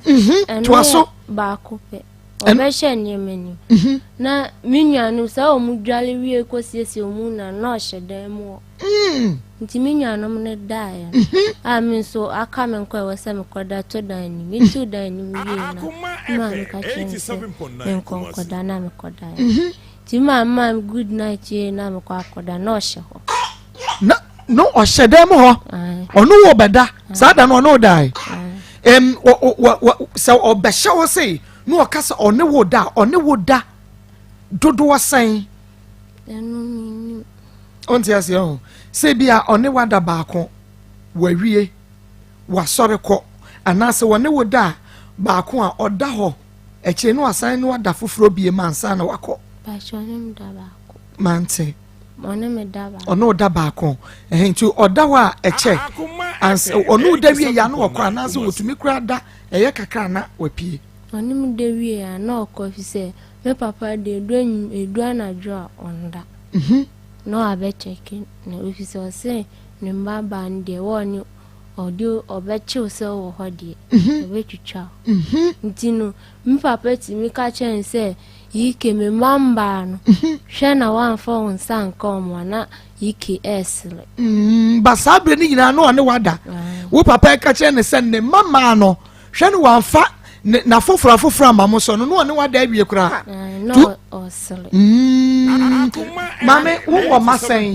Mhm, toa so. Baako pɛ. Ɔbɛhyɛ nneɛma no mu. Na me nuanom sɛ wɔn dwale wie kɔsiesie wɔn na na ɔhyɛ dan mu hɔ. Mm. Nti me nuanom no daeɛ no, mhm. a me nso aka me nkɔ ɛwɔ sɛ mekɔda to dan nim. Metu dan nim wie na me maame ka kyerɛ me sɛ menkɔ nkɔda na mekɔdaeɛ. Mhm. Nti me maame maa me good night wie na mekɔ akɔda na ɔhyɛ hɔ. Na no ɔhyɛ dan mu hɔ. Ɔno wɔ bɛda. Saa da no ɔno dae. Ɛm sɛ ɔbɛhyɛ wo se na ɔka sɛ ɔne wo da ɔne wo da dodoɔ sɛn. Ɛno menim. Ɔnte aseɛ ho sɛ bi a ɔne wada baako wawie wasɔre kɔ anaasɛ wɔne wo da baako a ɔda hɔ akyire no wasan ne wada foforɔ bie ma ansa na wakɔ. Pakyɛ ɔne me da baako. Mante. Ɔne me da baako. Ɔne wo da baako. Ɛhɛn nti ɔda hɔ a ɛkyɛ ansa ɔne wo da wie yɛ ano ɔkɔ anaasɛ wɔtumi kura da ɛyɛ kakra na wapue. Ɔne me da wie a na ɔkɔ fi sɛ me papa de edu enyim edu anadwo a ɔnda. Mhm. Na wabɛkyɛke no efisɛ ɔse ne mma baa no deɛ wɔne ɔde ɔbɛkyew sɛ wɔ hɔ deɛ mhm. ɔbɛtwitwa wo mhm. nti no me papa tumi ka kyerɛ no sɛ yike me mma mbaa no mhm. hwɛ na woamfa wo nsa nka ɔmo a na yike ɛresere mm, ba saa berɛ no nyinaa na ɔne wada wo papa ɛka kyerɛ ne sɛ ne mma maa no Hwɛ no wamfa n'afoforo afoforo ama mo so no na ɔne wada awie koraa. Na ɔsere. Mm. Maame wo wɔ ma sɛn?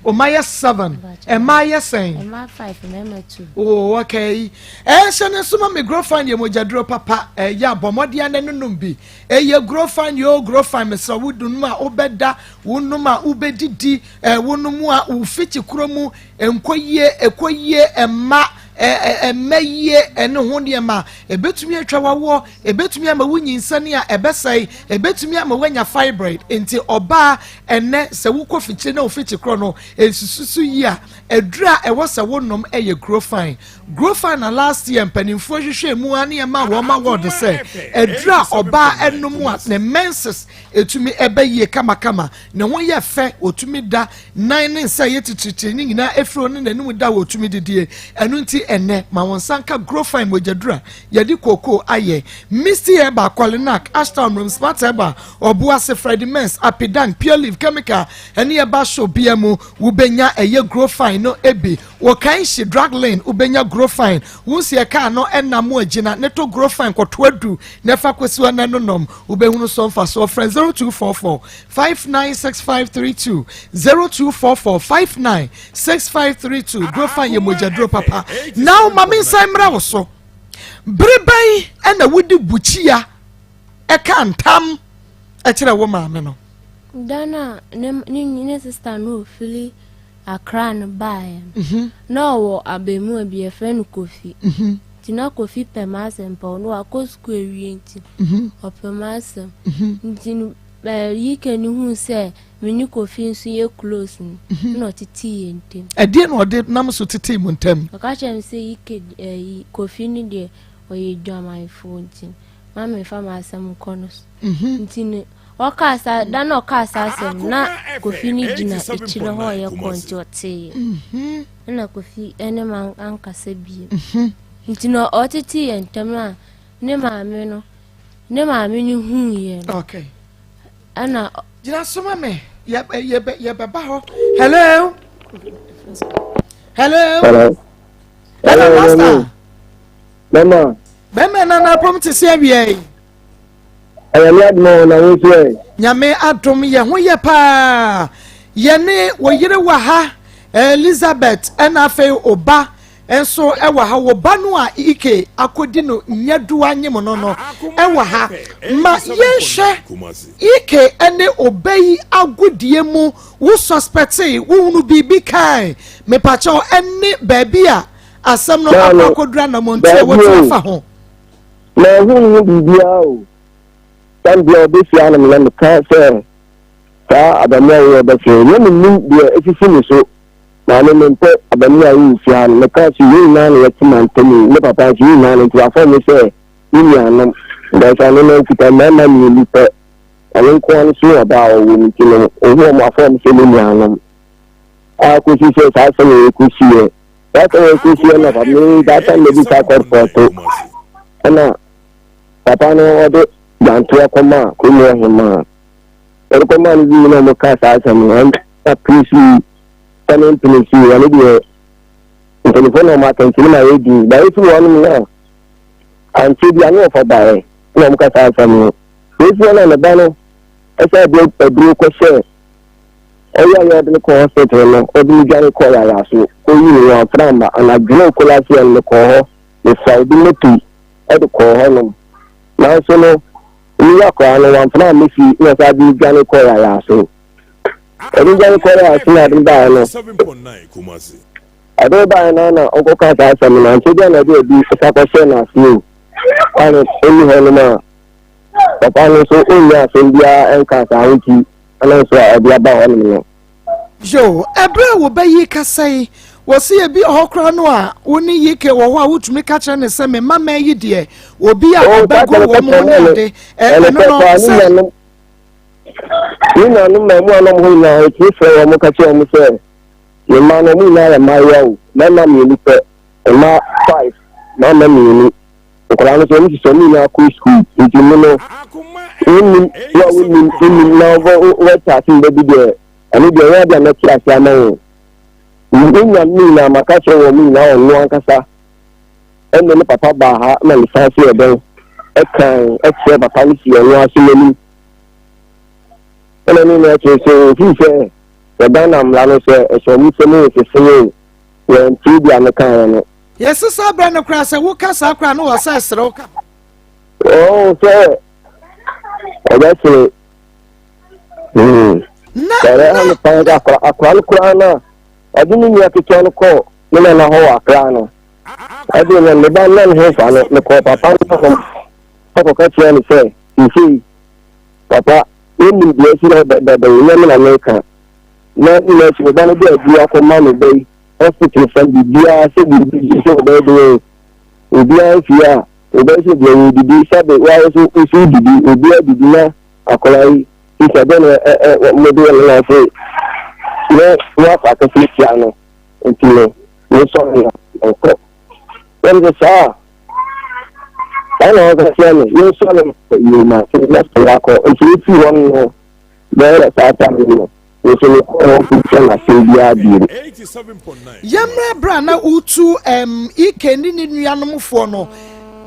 Ɔma yɛ seven. Ɛma yɛ sɛn? Ɛma five mɛma two. Oh okay. Ɛhyɛ ne nso ma me grofan yɛ mogyaduro papa. Ɛyɛ abɔmmɔden anɛ no nom bi. Ɛyɛ grofan yɛ o grofan mesrɛ wo dunum a wobɛda wo nom a wobɛdidi wo nom a wo fikyi kuro mu nkɔ yie ɛkɔ yie ɛma ɛmɛ yie ɛne ho nneɛma ɛbɛtumi atwa wawoɔ ɛbɛtumi ama wo nyinsɛne a ɛbɛsɛe ɛbɛtumi ama woanya fibroid nti ɔbaa ɛnɛ sɛ wokɔ fikyire na wofikyi korɔ no nsususu yi a aduru a ɛwɔ sɛ wonom ɛyɛ grofine grofine na last year mpanimfoɔ hwehwɛ mu a ne ɛma wɔn ma wɔde sɛ aduru a ɔbaa ɛnom a ne menses ɛtumi ɛbɛ yie kamakama Ne ho yɛ fɛ, ɔtumi da, nan ne nsa a ɛyɛ titiritii no nyinaa afiri hɔ ne n'anim da hɔ ɔtumi didie. Ɛno nti ɛnnɛ, ma wo nsa nka Growfine mogyaduru a yɛde kookoo ayɛ. Misty Herbal, Kolinak, Ashtown Room, Smart Herbal, Ɔboase, Freddie Mens, Apidan, Pure Leaf, Chemical ɛne Herbal Shop biara mu wobɛnya ɛyɛ Growfine no bi. Wɔ Kanshi Drug Lane wobɛnya Growfine. Wo nso kaa no ɛna mo agyina ne to Growfine kɔto adu na ɛfa kɔsi hɔ na ɛnonom. Wobɛhunu so mfasoɔ. Frɛ 0244 596532 0244 596532 duro fa yɛ mogya duro papa na ma me nsan mmra wo so bere bɛn ɛna wode bukyia ɛka ntam ɛkyerɛ wo maame no da no a ne ne ne sista no ofili Accra no baeɛ no mhm. na ɔwɔ abɛɛmua bi yɛfrɛ no Kofi mhm. nti na Kofi pɛ m'asɛm pɛ ɔno wakɔ sukuu awie nti mhm. ɔpɛ m'asɛm nti no Yike no huu sɛ me ne Kofi nso yɛ close no, ɛna ɔtetee yɛn ntam. Ɛdeɛn na ɔde nam so tetee mo ntam? Ɔka kyerɛɛ me sɛ Yike ɛyi Kofi no deɛ ɔyɛ dwamanfoɔ nti ma memfa m'asɛm nkɔ no so. Nti no ɔkaa saa da na ɔkaa saa asɛm no na Kofi no gyina akyire hɔ ɔyɛ kɔ nti ɔteeɛ. Ɛna Kofi ɛne me ankasa bio. Nti no ɔtetee yɛn ntam a ne maame no Ne maame no huiɛ no. Okay. Ɛna. Gyina so ma me. Yɛbɛba hɔ. Hello. Hello. Hello. Hello, Master. Bɛma. Bɛma nana apɔm te sɛ awia yi. Ɛyɛ adom o na wo nso ɛ. Nyame adom yɛ ho yɛ paa. Yɛne wo yere wɔ ha Elizabeth ɛna afei oba nso wɔ ha wo ba no a Ike akɔdi no nyaduwa nyem no no wɔ ha ma yɛnhwɛ Ike ne ɔba yi agodie mu wo suspectee wohunu biribi kae mepakyɛw ɛne baabi a asɛm no akɔ akɔduru anammɔntu a wɔtu afa ho. Na ɛho nhu biribiara o. Tam deɛ ɔbɛhyia no na meka sɛ saa abamuwa yi ɔbɛsɛ na menim deɛ ɛsisi ne so. Maame mempɛ abamuwa yi nhyia no. Meka so yɛn nyinaa na yɛte mantam yi ne papa nso yɛn nyinaa no nti wafa mu sɛ ne nuanom. Nanso ɔno no ɔkuta mmarima mmienu pɛ. Ɔno nko ara nso yɛ ɔbaa a ɔwɔ mu nti no ɔhu wɔn afa wɔn sɛ ne nuanom. A kɔsi sɛ saa asɛm yi kɔsiiɛ. Saa asɛm yi kɔsiiɛ na papa me that time na bi saa kɔrepɔto ɛna papa no ɔde gyantoa kɔmaa kurom ɔhemaa. Ɔde kɔmaa no wie na wɔn kaa saa asɛm no ɛna polisi sɛ ne mpene si ɔno deɛ mpanyinfoɔ na wɔn aka nti ne ma yɛ din ba efi wɔn na ankyɛ bi ano ɔfa baeɛ na wɔn ka saa asɛm no. Efi hɔ na ne ba no ɛsɛ de aduro kɔhyɛ ɔyɛ a ɔde no kɔ hospital no ɔde no dwane kɔ yaya so kɔyi no wɔn afra mma anadwo na ɔkɔla ase no kɔɔ hɔ mefa obi moto ɛde kɔɔ hɔ nom nanso no ne akɔraa no wɔamfra amma fie na ɔsan de no dwane kɔ yaya so ɔde dwane kɔ yaya so na ɔde baeɛ no ɔde baeɛ no na ɔkɔka saa asɛm no ankyɛ bi a na ɔde adi sa kɔhyɛ no ase o a ɔnni hɔ nom a papa no nso ɔnnya asɛm biara nka saa ho nti ɛno nso a ɔde aba hɔnom no. Yo, ɛberɛ a wo ba yi kasa yi, wɔse ebi wɔ hɔ koraa no a wo ne Yike wɔ hɔ a wotumi ka kyerɛ no sɛ me mma mmaa yi deɛ obi a Oh, saa ɔbɛgo asɛm wɔn ka ho ne kyerɛ ade, ɛ, no ɛno no ɛnokorɛ paa ne sɛ nuanom ne nuanom mmaamua no ho nyinaa ɔtumi frɛ wɔn ka kyerɛ wɔn sɛ ne mma no wɔn nyinaa yɛ mmaayewa o mmarima mmienu pɛ mma five mmarima mmienu Nkwadaa no nso wɔn sisi wɔn nyinaa kɔ sukuu nti mu no wonnim wo a wonnim wonnim na wɔte ase mba bi deɛ ɛno deɛ ɛnyɛ adeɛ a mɛte ase ama wɔn. Wonya ne nyinaa maka kyerɛ wɔn nyinaa ɔno ankasa ɛne ne papa baa ha na mesan so yɛ dɛn ɛkan ɛkyerɛ papa no si ɔno ase n'anim ɛna ne nyinaa kyerɛ sɛ ofii sɛ yɛ Ghana mmara no sɛ ɛhyɛ ɔmo sɛ mo nsese o wɔn tie bi a mekaeɛ no. Yɛse saa berɛ no koraa sɛ woka saa koraa no wɔ sɛ ɛsere wo ka. Oo sɛ ɔbɛsere. Hmm. Na na na ne pan sɛ akora akora no koraa no a ɔde ne nua ketewa no kɔɔ ne nana hɔ wɔ akra no ɛde no ne ba nna ne ho fa no mekɔɔ papa no hɔ ɔkɔka kyerɛ no sɛ seesei papa wonim deɛ asi na bɛbɛbɛ nyɛ me na meka na nyina akyi me ba no de aduru akɔma me ba yi hospital fa biribiara sɛ biribi gye sɛ ɔbɛyɛ den o obiara fie a ɔbɛyɛ sɛ deɛ wɔdidi sɛbe woayɛ so nso wodidi obiara didi na akwadaa yi sisa dɛ na ɛ ɛ mode yɛ no na ɔse ne woafa akɛse tia no nti no mesɔre na nkɔ wɔn sɛ saa saa na wɔka kyerɛ me yɛnsɔre yie ma sɛ mɛsɔre akɔ nti wofii hɔ no bɛyɛ saa tam no Nso mekɔɔ hɔ kɔtua m'asɛm biara bio. Yɛmmra berɛ a na wotu um, Ike ne ne nuanom foɔ no,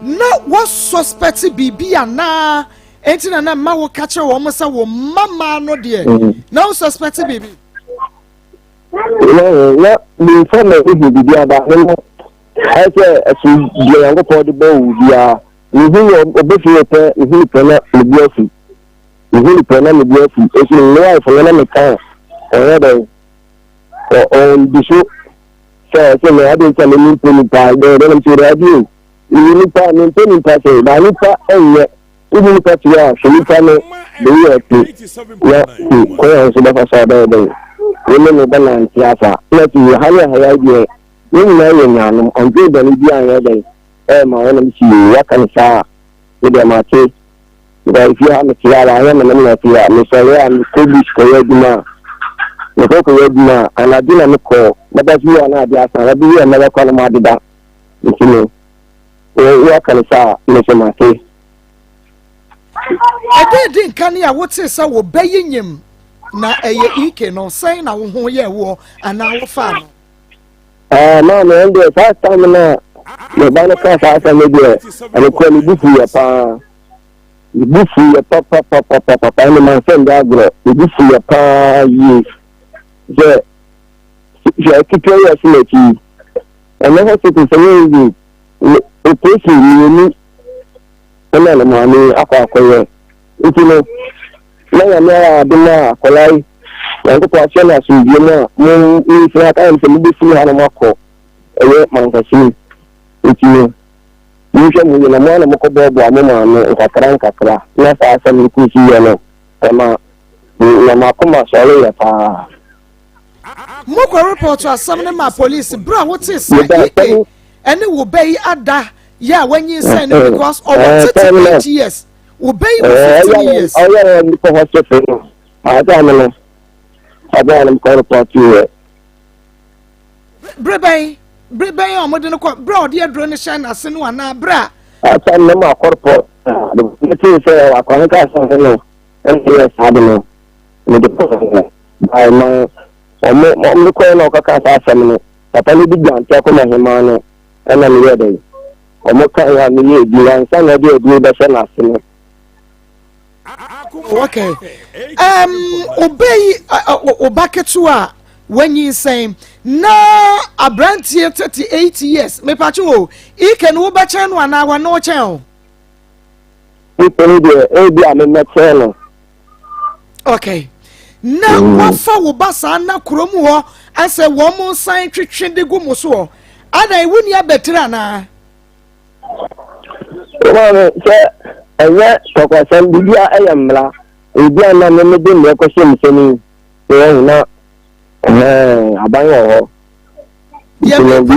na wɔsuspect biribi anaa? Enti na na mma woka kyerɛ wɔn sɛ wo mma mmaa no deɛ, mm. na wo suspect biribi? Na memfa ma ehu biribi aba me no ayɛ sɛ ɛso deɛ Nyankopɔn de bɔ wo biara mehu yɛ ɔbɛfie pɛ mehu pɛ na mebu afu Mehu no pɛ na me bo afu. Esi me wife no na me ka a ɔyɛ dɛn? Ɔndi so sɛ ɔsɛ me adi nti a me mempɛ nipa dɛn dɛn nti ɔde adi o. Meyɛ nipa mempɛ nipa sɛ ba nipa ɛnyɛ wohu nipa te a hwɛ nipa no de yɛ ɛte na ti kwan a nso bɛfa so abɛyɛ dɛn wo ne no bɛnante afa na ti ha ne ha yɛ deɛ yɛn nyinaa yɛ nyanom ɔndwen bɔne bi anyɛ dɛn ɛma wɔnam si waka no saa me deɛ mate. Because efie ha mete a wanyɛ me nom na afei a mesɔre a mekɔ bush kɔyɛ adwuma a mekɔ kɔyɛ adwuma a anadwo na mekɔ mɛba fie a na ade asa mɛba fie a mɛbɛkɔ no madeda nti no woaka no saa a me nso mate. Ɛda adi nka ne a wotee sɛ wo ba yi nyim na ɛyɛ Ike no, sɛn na wo ho yɛɛ woɔ anaa wofaa no? Ah, maame, ɛn deɛ saa tam no a me ba no kaa saa asɛm no deɛ, ɛnokorɛ me bu fuiɛ paa. Me bu fuiɛ papapapapapa, ɛne mansɛm de agorɔ, me bu fuiɛ paa yie. Sɛ, hwɛ ketewa yi a ɔsi n'akyi yi, ɛnɛ hospital sɛ yɛn yi, operation mmienu ɛna ne maame akɔ akɔyɛ. Nti no, na Nyame ayɛ adom a akwadaa yi, Nyankopɔn ahyɛ no asomdwie mu a, mo mfiri ha ka sɛ mobɛfiri ha na moakɔ. ɛyɛ mankasini nti no monhwɛ mo yie na mo ara na mokɔboaboa mo maame nkakra nkakra na saa asɛm no kɔsi yɛ no ɛma na m'akoma sɔreyɛ paa. Mokɔ report asɛm no ma police bere a wotee sɛ Ike ɛne wo ba yi ada yɛ a wanyinsɛn no because ɔwɔ 38 years wo ba yi wɔ 15 years. Ɔyɛ wɔn kɔ hospital no ade ano no ɔbɛn no kɔ report yɛ. Bere bɛn bere bɛn a wɔde no kɔ bere a ɔde aduro no hyɛ n'ase no anaa bere a. Asa no ma akɔ report ne ti sɛ akɔne ka sɛ no ɛna yɛ saa de no mede kɔ hɔ bae ma wɔn wɔn de kɔɛ na ɔkɔka saa asɛm no papa no bi dwante akɔma hemaa no ɛna meyɛ dɛ wɔn ka yɛ a meyɛ ebi ansa na ɔde aduro bɛhyɛ n'ase no. Okay. Um, obeyi ɔba ketewa a wanyinsɛn na aberanteɛ 38 years mepakye o ike no wobɛkyɛn no anaa wɔne wo kyɛn o. Nipa no deɛ ebi a memmɛkyɛn no. Okay. Na mm. wafa wo ba saa na kurom hɔ asɛ wɔn mo nsan twetwe de gu mo soɔ adan wo ni abɛtiri anaa. Maame sɛ ɛnyɛ tɔkwasɛm biribi a ɛyɛ mmara ebi a na me de mmerɛ kɔhyɛ mu sɛ ni sɛ na aban wɔ hɔ. Deɛ mepa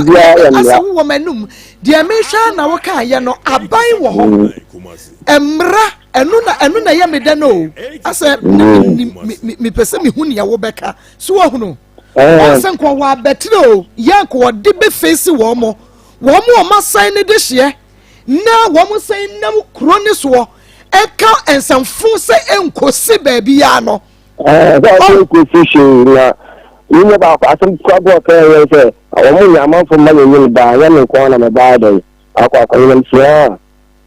asɛ wowɔ m'anum deɛ mehwɛ na wokaayɛ no aban wɔ hɔ mmara ɛno na ɛno na ɛyɛ me dɛ no o asɛ mepɛ sɛ mehu nea wobɛka so wahunu ɔsɛ nka ɔwɔ abɛtire o yɛ nka ɔde bɛfeesi wɔn mo wɔn mo ɔma san ne de hyeɛ na wɔn san nam kuro ne soɔ ɛka nsɛmfo sɛ ɛnkosi baabi ya no. Ɛɛ sɛ ɔsɛ nkosi hwee na ne nyɛ baako asɛm kura bɔ ɔka yɛ sɛ wɔn nyɛ amanfo mma yɛn nyɛ baa nyɛ me nko ara na mɛbaa dɛn akɔ akɔyɛ nam sua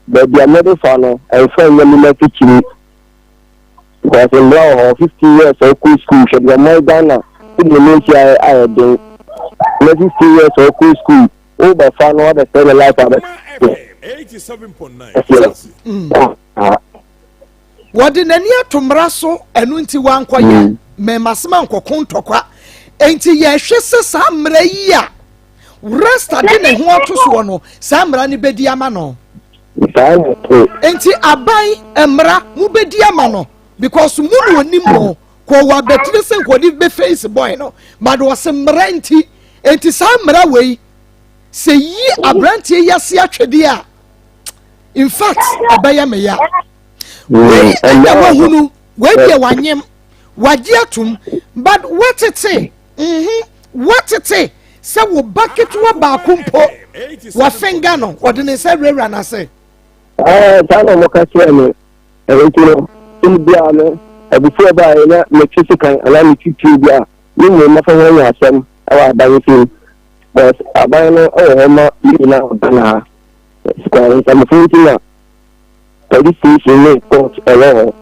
baabi a mɛde fa no ɛnfa nyɛ me m'afikyiri because mmra wɔ hɔ 15 years ɔkɔ school hwɛ deɛ ɔman Ghana sɛdeɛ ne nsi ayɛ ayɛ den na 15 years ɔkɔ school wobɛfa no wabɛsɛ ne life abɛ Wɔde n'ani ato mmara so, ɛno nti wankɔyɛ mmɛɛmasɛm ankɔko ntɔkwa. Enti yɛhwɛ sɛ saa mmara yi a Rasta de ne ho ato soɔ no, saa mmara no bɛdi ama no. Enti aban mmara mobɛdi ama no because mu na onim mo kɔ wɔ abatire sɛ nkɔde bɛface boy no but ɔse mmara nti enti saa mmara wei sɛ yi aberanteɛ yi ase atwedeɛ a in fact ɛbɛyɛ me ya wei ɛna wahunu wei deɛ wanyem wagye atum but watete mhm watete sɛ wo ba ketewa baako mpo wafenga no ɔde ne nsa wurawura n'ase. ɛɛ saa na wɔka kyerɛ me ɛno nti no sɛ biara no abufuo a ɛbaeɛ na metwe sekan anaa metwe tuo bi a ne mmom mɛfa ho anya asɛm wɔ aban fi but aban no wɔ hɔ ma yɛn nyinaa wɔ Ghana ha. Nsamafo nti na police station ne court ɛwɔ hɔ.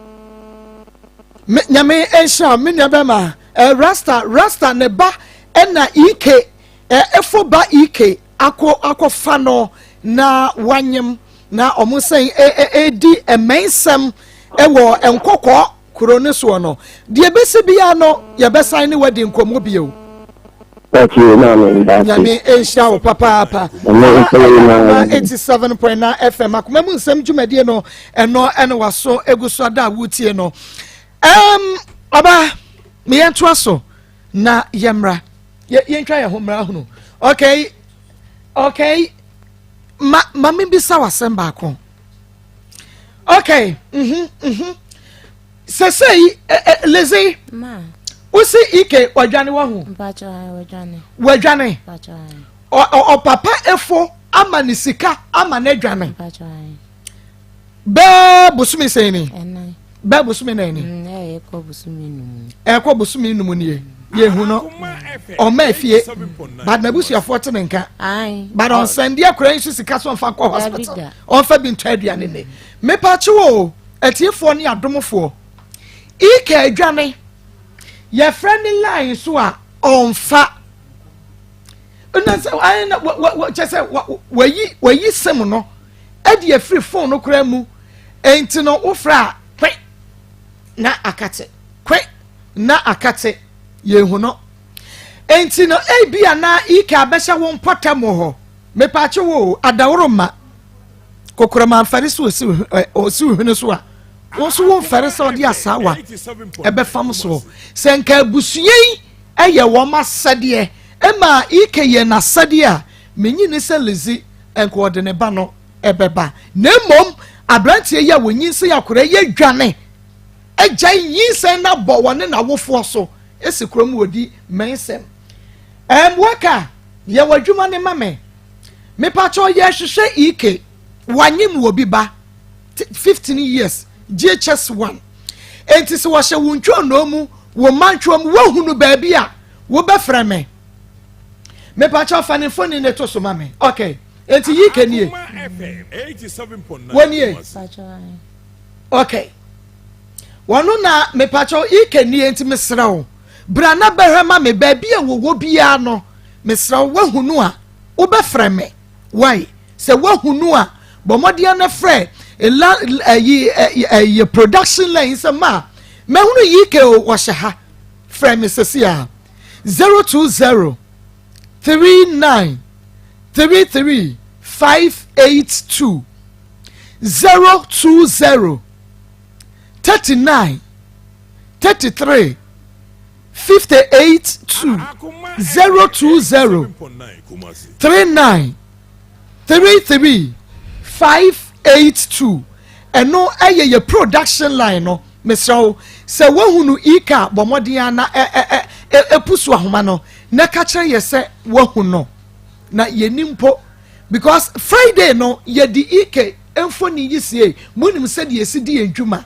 Me nyame nhyira me nua bɛma eh, rasta rasta ne ba ɛna ek eh, efo ba ek akɔ akɔfa no na wanyem na ɔmo sɛn edi mmɛnsɛm ɛwɔ nkɔkɔɔ kuro no soɔ no deɛ ɛbɛsi biara no yɛbɛsan ne wadi nkɔmmɔ bio. Nyame nhyira wo papaapa. Akoma 87.9 FM akoma mu nsɛm dwumadie no ɛno ɛne waso egu so ada a wotie no. Um, ɔba meyɛntoa so na yɛmmra yɛntwa yɛn ho mmra hunu. Okay, okay, ma ma mebisa w'asɛm baako. Okay, mhm, mhm. Sɛsɛyi ɛ ɛ Lizzy, wosi Ike wadwane wahu? Wadwane. Ɔpapa efo ama ne sika ama ne dwane. Bɛɛ bosome sɛn ni? Bɛɛ bosome nan ni? Mm, ɛkɔ bosome num nie. Yɛhu no ɔma efie but n'abusuafoɔ te ne nka but ɔnsɛnde akora yi nso sika so ɔnfa nkɔ hospital ɔnfa bi ntɔ aduane ne mepa kyew o. Atiefoɔ ne adomfoɔ, Ike adwane, yɛfrɛ ne line so a ɔnfa. Na sɛ ayɛ na kyɛ sɛ wayi wayi sim no ɛde afiri phone no koraa mu, enti no wofrɛ a kwe na akate, kwe na akate, yɛnhu no. Enti no ebia na Ike abɛhyɛ wo mpɔtam wɔ hɔ. Mepakye wo o, adaworo mma. Kokoram amfɛre sɛ ɔsi wo hwene so a, wo nso womfɛre sɛ ɔde asaawa ɛbɛfam soɔ. Sɛ nka abusua yi ɛyɛ wɔn asɛdeɛ ɛma Ike yɛ n'asɛdeɛ a, menyi ne sɛ Lizzy nka ɔde ne ba no ɛbɛba. Na mmom aberanteɛ yi a wɔnyinsɛn akwadaa yi adwane agyae nyinsɛn no abɔ wɔne n'awofoɔ so esi kurom wɔdi mmɛnsɛm. Ɛm waka yɛ w'adwuma ne ma me. Mepakyɛw yɛhwehwɛ EK wanyem wɔ bi ba 15 years JHS 1. Enti sɛ wɔhyɛ wo ntwonoo mu wo mma ntwoɔ mu wohunu baabi a wobɛfrɛ me. Mepakyɛw fa ne mfoni ne to so ma me. Okay. Enti EK nie. Wɔnie. Okay. Wɔno na mepakyɛw EK nie nti mesrɛ wo bra na bɛhwɛ ma me baabi a wɔwɔ biara no mesrɛ wo woahu no a wobɛfrɛ me wai sɛ woahu no a bɔ mmɔden na frɛ la ɛyi ɛyi production line sɛ ma mɛhunu EK o wɔhyɛ ha frɛ me sɛsi a 020 39 33 582 020 39 33 58 2 020 39 33 582 ɛno ɛyɛ yɛ production line no mesrɛ wo sɛ woahunu ika bɔ mmɔden a na ɛpusu ahoma no na ka kyerɛ yɛ sɛ woahu no na yɛni mpo because Friday no yɛde ike mfoni yi sie munim sɛdeɛ yɛsi di yɛn dwuma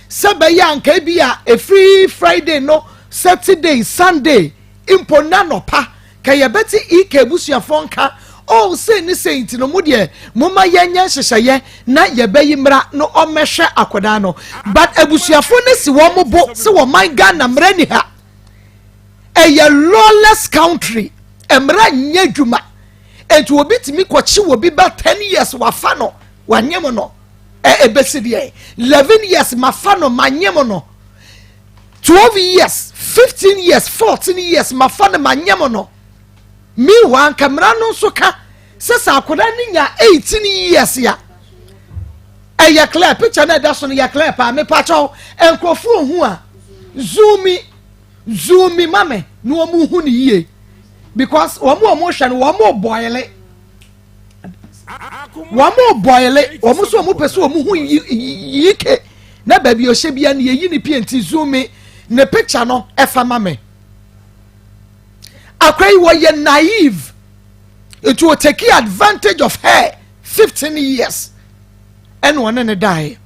sɛ bɛyɛ anka ebi a ɛfiri Friday no Saturday Sunday mpo na nɔpa ka yɛbɛte ike abusuafoɔ nka oh sei ne sei nti no mo deɛ moma yɛnyɛ nhyehyɛeɛ na yɛbɛyi mmara no ɔmmɛhwɛ akwadaa no but abusuafoɔ no si wɔn bo sɛ wɔman Ghana mmara ni ha ɛyɛ lawless country mmara nyɛ adwuma nti obi tumi kɔkye obi ba ten years wafa no wanyem no ɛ ebesi deɛ 11 years mafa no manyem no 12 years 15 years 14 years mafa no manyem no meanwhile nka mmara no nso ka sɛ sɛ akwadaa no nya 18 years a ɛyɛ clear picture no ɛda so no yɛ clear paa mepakyɛw nkurɔfoɔ hu a zoomi zoomi ma me na wɔn hu ne yie because wɔn a wɔn hwɛ no wɔn bɔɛle wɔn bɔɛle wɔn nso wɔn pɛ sɛ wɔn hu yi ke na baabi ɔhyɛ bia no yɛyi ne pie nti zoomi ne picture no ɛfa ma me akora yi wɔyɛ naive it will take advantage of her 15 years ɛna ɔne ne daeɛ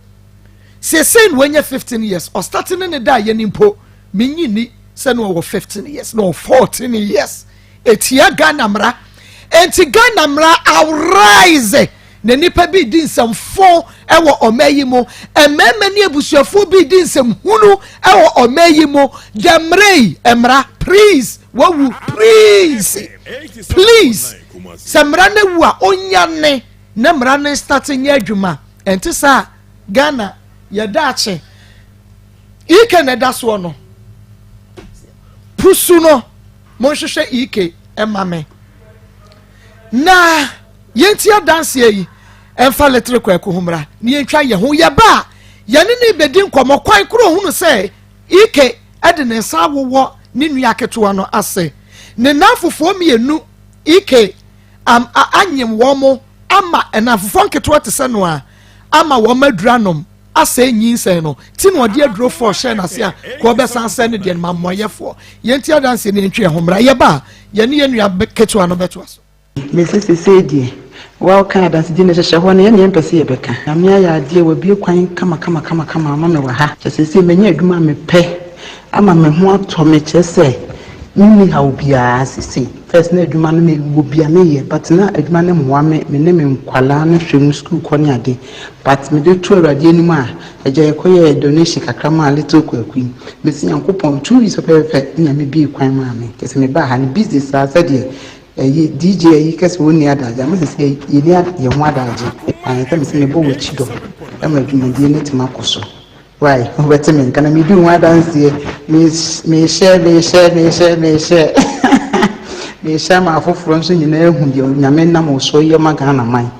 seesei na wanya 15 years ɔstart ne ne daeɛ ne mpo menyi ni sɛ na ɔwɔ 15 years na ɔwɔ 14 years etia Ghana mmara enti Ghana mmara arise na nipa bi di nsɛmfo ɛwɔ ɔma yi mu mmarima ne abusuafoɔ bi di nsɛm hunu ɛwɔ ɔma yi mu the mmara yi mmara please wawu please please sɛ mmara no wu a onyane na mmara no start nyɛ adwuma ɛnte saa Ghana yɛda akye Ike na ɛda soɔ no pusu no monhwehwɛ Ike ɛma me na yɛnti adanseɛ yi ɛmfa letere kwaku ho mmra na yɛntwa yɛn ho yɛba a yɛne ne bɛdi nkɔmmɔ kwan koro hunu sɛ Ike ɛde ne nsa awowɔ ne nua ketewa no ase ne nnamfofoɔ mmienu Ike am, a, anyem wɔn mo ama nnamfofoɔ nketewa te sɛ no a ama wɔn adura nom asɛe nyinsɛn no ti na ɔde aduro fɔɔ hyɛ n'ase a kɔ ɔbɛsan sɛ ne deɛ no ma mmɔyɛfoɔ yɛnti adanseɛ ne yɛntwe yɛn ho mmra yɛba a yɛne yɛn nua ketewa no bɛtoa so. Mese sesei deɛ woka adansedi no hyehyɛ hɔ no yɛne yɛmpɛ sɛ yɛbɛka. Nyame ayɛ adeɛ wabue kwan kama kama kama kama ama me wɔ ha. Kyerɛ sesei manya adwuma a mepɛ ama me ho atɔ me kyerɛ sɛ menni haw biara sesei. First na adwuma no mewɔ bi a meyɛ but na adwuma no mmoa me me ne me nkwadaa no hwɛ mu sukuu kɔ ne ade but mede to Awurade anim a agya yɛkɔyɛɛ donation kakra maa little Kwaku yi mese Nyankopɔn 2 weeks pɛpɛpɛ na Nyame bue kwan maa me kyerɛ sɛ mebaa ha no busy saa sɛdeɛ ɛyi DJ ayi kɛsɛ wɔn ni adagye ama sɛ yɛni yɛn ho adagye ayɛ sɛ mesɛ mebɔ wɔ akyi dɔ ɛma dwumadie no atumi akɔ so why wobɛte me nka na medi ho adanseɛ mehyɛ mehyɛ mehyɛ mehyɛ. Mehyɛ ama afoforɔ nso nyinaa ahu deɛ Onyame nam wo so yɛ ma Ghana man.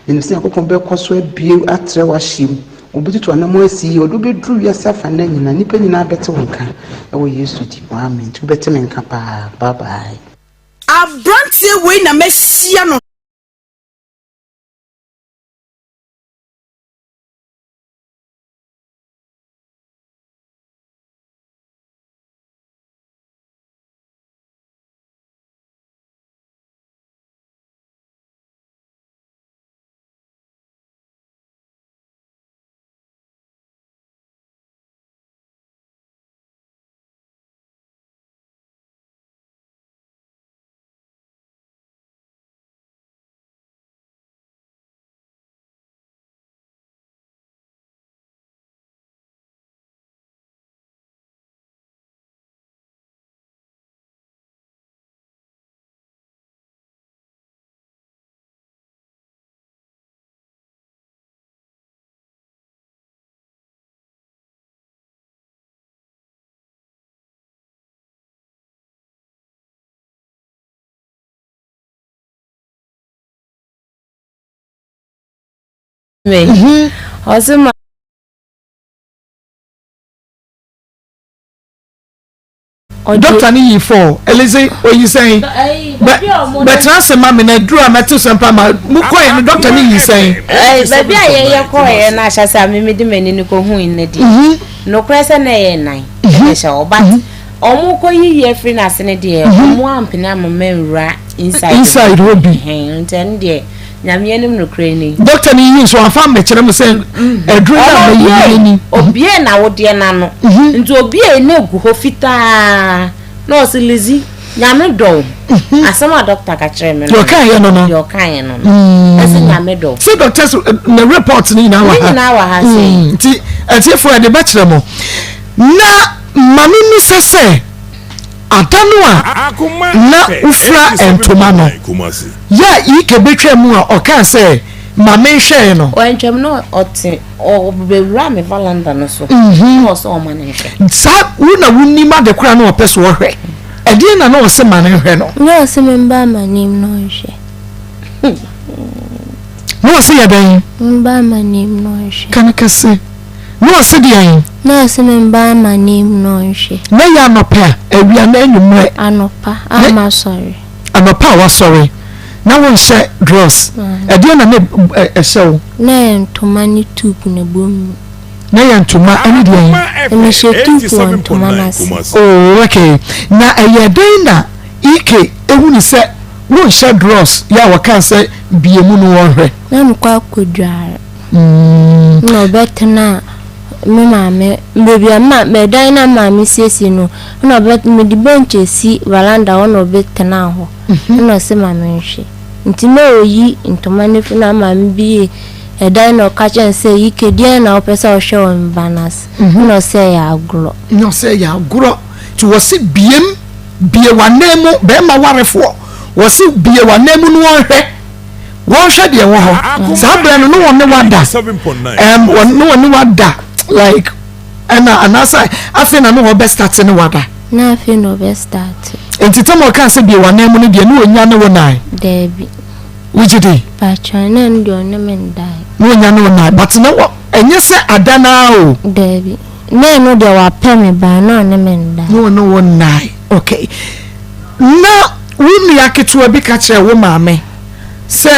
Menim sɛ Nyankopɔn bɛkɔ so abue atrɛ w'ahyeɛ mu. Ɔbɛtutu anamɔn asi yie. Ɔde wo bɛduru wiase afanaa nyinaa. Nnipa nyinaa bɛte wo nka wɔ Yesu din mu. Amen. Nti wobɛte me nka paa. Bye bye. Abranteɛ wei na mahyia no. Me. Ɔse ma. Doctor ni yi fɔ Elize oyi sɛn bɛtena ase ma me na duru a mɛte sɛ mpa ma mu kɔɛ no doctor ni yi sɛn. Baabi a yɛyɛ kɔɛ no ahyɛ sɛ a mimi de m'ani no kɔ hui no deɛ mhm. nokorɛ sɛ na ɛyɛ nan mhm. ɛhyɛ hɔ but mhm. ɔmo kɔ yiyi afiri n'ase no deɛ ɔmo ampene ama manwura inside inside hɔ bi nti ɛno deɛ Nyame anim nokorɛ ni. Doctor no yiyi nso wamfa ammɛkyerɛ mo sɛ aduro no a mayi no ni. Obiee n'awodeɛ no ano. Nti obiee na egu hɔ fitaa na ɔse Lizzy Nyame dɔ wo. Asɛm a doctor ka kyerɛɛ me no. Deɛ ɔkaeɛ no no. Deɛ ɔkaeɛ no no. Ɛse Nyame dɔ wo. Sɛ doctors ne report no nyinaa wɔ ha. Ne nyinaa wɔ ha sei. Nti atiefoɔ yɛde bɛkyerɛ mo. Na ma me mmisa sɛ ada no a na wofira ntoma no. Yɛ a Ike betwaa mu a ɔkaa sɛ, Ma menhwɛe no. Wantwam na ɔte ɔbɛwuraa me valanda no so na ɔsɛ ɔma no nhwɛ. Saa wo na wonim ade koraa na ɔpɛ so ɔhwɛ. Ɛdeɛn na na ɔse ma no nhwɛ no? Na ɔse memba m'anim na ɔnhwɛ. Na ɔse yɛ dɛn? Memba m'anim na ɔnhwɛ. Ka no kɛse. Na ɔse deɛn? Na ɔse memba m'anim na ɔnhwɛ. Na ɛyɛ anɔpa, awia anaa anwummerɛ? Anɔpa a masɔre. Anɔpa a wasɔre na wonhyɛ drɔs, ɛdeɛn na na ɛhyɛ wo? Na ɛyɛ ntoma ne tuupu na ɛbɔ mu. Na ɛyɛ ntoma ne deɛn? Na mehyɛ tuupu wɔ ntoma no ase. Oh, okay. Na ɛyɛɛ dɛn na Ike hunu sɛ wonhyɛ drɔs yɛ a wɔkaa sɛ bue mu no wɔnhwɛ? Na mekɔ akɔdware. Na ɔbɛtena me maame baabi a ma ɛdan na maame siesie no na ɔbɛ mede bench esi veranda hɔ na ɔbɛtena hɔ na ɔsɛ ma menhwɛ nti na ɔyi ntoma no fi na maame bi yɛ ɛdan na ɔka kyerɛ no sɛ yi kedeɛn na wopɛ sɛ ɔhwɛ wɔ me ba no ase na ɔsɛ ɛyɛ agorɔ. Na ɔsɛ ɛyɛ agorɔ nti wɔse biem bie w'anan mu bɛrima warefoɔ wɔse bie w'anan mu no ɔnhwɛ. Wɔnhwɛ deɛ ɛwɔ hɔ. Saa berɛ no, ne wɔn ne wada. Um, wɔn ne wɔn ne wada like ɛna anaasɛ afei na ne wɔn bɛ start ne wada. Na afei na ɔbɛ start. Nti tɛm ɔka sɛ bie w'anan mu no deɛ ne wɔnya ne wo nan. Daabi. Wogye di? Patwa na ɛno deɛ ɔne me ndae. Ne wɔnya ne wo nan but na wɔ ɛnyɛ sɛ ada naa o. Daabi. Na ɛno deɛ wapɛ me ba na ɔne me ndae. Ne wɔne wo nnae okay. Ná wo nua ketewa bi ka kyerɛɛ wo maame sɛ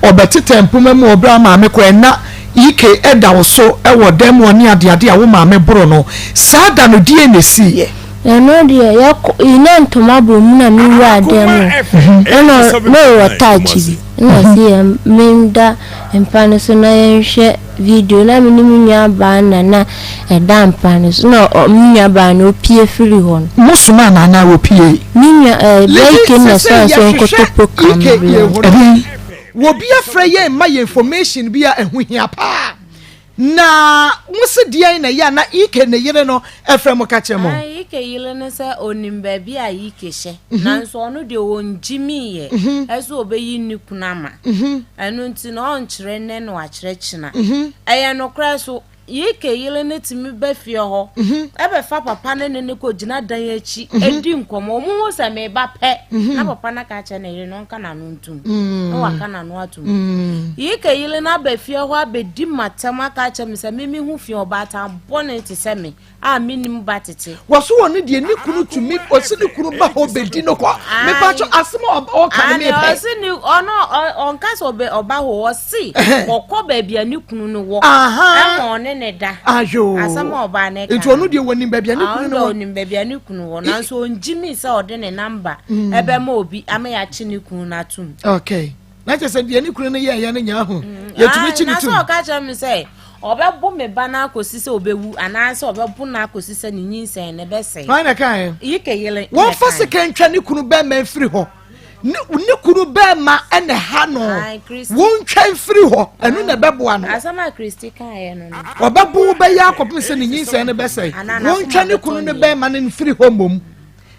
ɔbɛtetɛ mpoma mu wɔ bere a maame kɔe. Ná Ike da wo so wɔ dan mu hɔ ne adeade a wo maame boro no. Saa da no, deɛn na esiiɛ? Ɛno deɛ, yɛkɔ, na ntoma bɔ mu na me wuraa dan mu hɔ. Ɛna na ɔwɔ touch bi. Ɛna ɔse yɛn menda mpa no so na yɛnhwɛ video na me ne me nua baa na na ɛda mpa no so na me nua baa no opie firi hɔ no. Mo somaa no anaa opiee? Me nua ɛɛ bɛyike na ɛsɔre sɛ ɔnkɔtɔ program bi. Ɛdeɛn? Wɔbi afrɛ yɛn ma yɛn information bi a ɛho hia paa. Na mo se deɛn na ɛyɛ a na Ike ne yere no frɛ mo ka kyerɛ mo? Ae, Ike yere no sɛ ɔnim baabi a Ike hyɛ, nanso ɔno deɛ ɔngyimiiɛ sɛ ɔbɛyi ne kunu ama. Ɛno nti no ɔnkyerɛ nnɛ na wakyerɛ kyena. Ɛyɛ nokorɛ nso. Yike yere no tumi ba fie hɔ bɛfa papa no ne no kɔgyina dan akyi di nkɔmmɔ. Wɔn hu sɛ meba pɛ, na papa no aka akyerɛ ne yere no ɔnka n'ano ntom, na waka n'ano atom. Yike yere no aba fie hɔ abɛdi m'atɛm aka akyerɛ me sɛ me mehu fie ɔbaatan bɔne te sɛ me. a mennim ba tete. Wɔso wɔ ne deɛ ne kunu tumi ɔsi ne kunu ba hɔ bɛdi no kɔ mepatwɔ asɛm a ɔka no mepɛ. Ɔsi ne ɔno ɔnka sɛ ɔbɛ ɔba hɔ ɔsi ɔkɔ baabi a ne kunu no wɔ ɛma ɔne ne da. Ayo asɛm a ɔbaa ne ka. Nti ɔno deɛ wɔnim baabi a ne kunu no wɔ. Ɔno ɔnim baabi a ne kunu wɔ nanso ɔngye mi sɛ ɔde ne namba ɛbɛma obi ama yɛakye ne kunu no atom. Okay. Na kyerɛ sɛ deɛ ne kunu no yɛɛyɛ no nyɛ aho yɛtumi kyi ne tum. Na sɛ ɔka kyerɛ me sɛ ɔbɛbo me ba no akɔsi sɛ ɔbɛwu anaasɛ ɔbɛbo no akɔsi sɛ ne nyinsɛn no bɛsɛe. Hwan na ɛkaeɛ? Yike yere na Wɔmfa ɛkaeɛ. sika ntwa ne kunu bɛrima mfiri hɔ. Ne, ne kunu bɛrima na ɛha no. Ae, Kristi. Wontwa mfiri hɔ. Ɛno na ɛbɛboa no. Asɛm a Kristi kaeɛ no no. Ɔbɛbo wo bɛyɛ akɔpem sɛ ne nyinsɛn no bɛsɛe. Anaa n'akoma Wontwa ne bɛtɔ kunu ne no yam. bɛrima no mfiri hɔ mmom.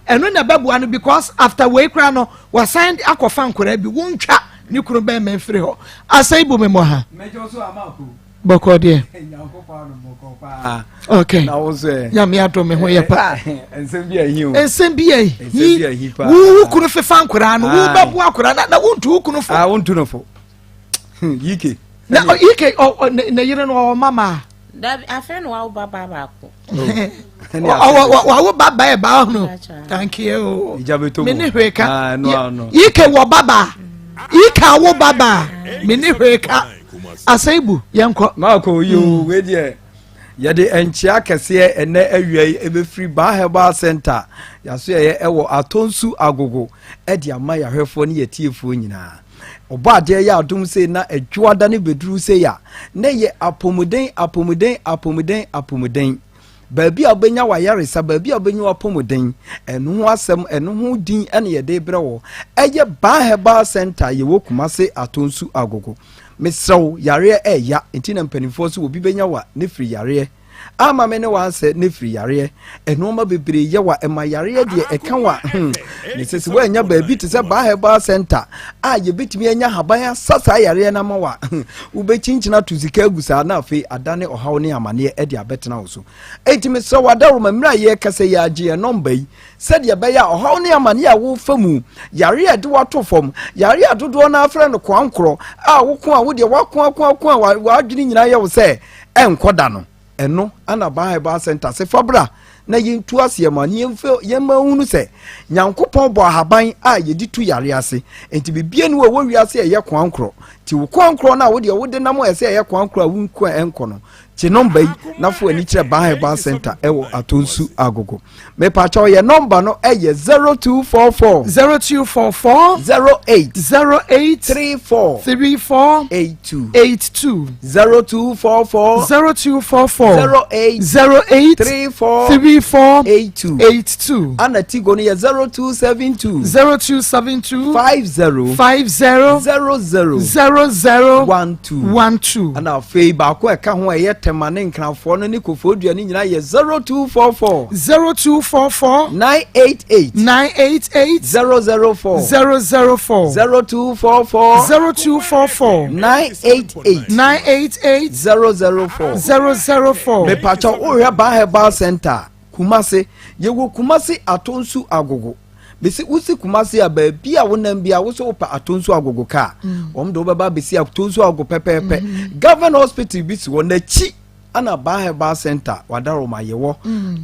Ɛno na ɛbɛboa no because after wei koraa no, wasan akɔfa nkwadaa bi. Wontwa ne kunu bɛrima mfiri hɔ. Asɛe bu me mmɔ ha. Bɔkɔ deɛ. Okay. Nyame adom me ho yɛ paa. Nsɛm bi ahi o. Nsɛm bi ahi. Wo wo kunu fefa nkoraa no, wo bɛbo akoraa na na wontu wo kunu fo. Ah, wontu no fo. Yike. Na yike ɔ ne yere no ɔwɔ mama. Dabi afei na wawo ba ba baako. Wawo ba ba ɛba ɔno. Thank you. Me ne hwee ka. Yike wɔ ba ba. Yike awo ba ba. Me ne hwee ka. Asɛe bu yɛnkɔ. Maako yi o wei deɛ yɛde nkyea kɛseɛ ɛnɛ awia yi ɛbɛfiri Baa Herbal Center yɛaso yɛyɛ ɛwɔ Atonsu Agogo ɛde ama yɛahwɛfoɔ ne yɛtiefoɔ nyinaa. Ɔbɔ adeɛ yɛ adom sei na adwoada no bɛduru sei a na ɛyɛ apɔmuden apɔmuden apɔmuden apɔmuden. Baabi a wobɛnya w'ayaresa, baabi a wobɛnya w'apɔmuden, ɛno ho asɛm, ɛno ho din ɛna yɛde brɛ wɔ. Ɛyɛ Baa Herbal Center yɛwɔ Kumase Atonsu Agogo. Mesrɛ wo, yareɛ ɛɛya, nti na mpanimfoɔ so obi bɛnya wa ne firi yareɛ. Ama me ne wansɛ ne firi yareɛ. Nnoɔma bebree yɛ wa, ɛma yareɛ deɛ ɛka wa. Hmm. Mesɛ sɛ woanya baabi te sɛ Baa Herbal Center a yɛbɛtumi anya haban asa saa yareɛ no ama wa. Wobɛkyinkyini ato sika agu saa na afei adane ɔhaw ne amaneɛ de abɛtena wo so. Enti mesrɛ wo adaworoma mmerɛ a yɛrekasa yi ara gye yɛn nɔmba yi sɛdeɛ ɛbɛyɛ a ɔhaw ne amaneɛ a worefa mu, yareɛ a ɛde wo ato fam, yareɛ a dodoɔ no ara frɛ no koankorɔ a woko a wodeɛ woako ako ako a w'adwene nyinaa yɛ wo sɛ ɛnkɔ da no, ɛno ana Baa Herbal Center se fa bra na yɛntu aseɛ ma ne yɛmfa yɛmma nhunu sɛ Nyankopɔn bɔ ahaban a yɛde tu yareɛ ase. Enti biribiara ni wɔ ɛwɔ wiase a ɛyɛ koankorɔ. Nti wo koankorɔ no a wodeɛ wode nam a ɛsɛ ɛyɛ koankorɔ a wonku a ɛnkɔ no, gye nɔmba yi na fa w'ani kyerɛ Baa Herbal Center ɛwɔ Atonsu Agogo. Mepakyɛw yɛ nɔmba no ɛyɛ 0244 0244 08 08 34 34 82 82 0244 0244 08 08 34 34 82 82 Ana Tigo no yɛ 0272 0272 50 50 00 00 12 12 Ana afei baako a ɛka ho a ɛyɛ Tema ne Nkrafoɔ no ne Koforidua no nyinaa yɛ 0244 0244 988 988 004 004 0244 0244 988 988 004 004 Mepakyɛw wohwɛ Baa Herbal Center Kumase yɛwɔ Kumase Atonsu Agogo Mese wosi Kumase a baabi a wonam bi a wosɛ wopɛ Atonsu Agogo kaa wɔn de wobɛba abɛsi Atonsu Agogo pɛpɛɛpɛ Government Hospital bi si hɔ n'akyi ana Baa Herbal Center wadaroma yɛwɔ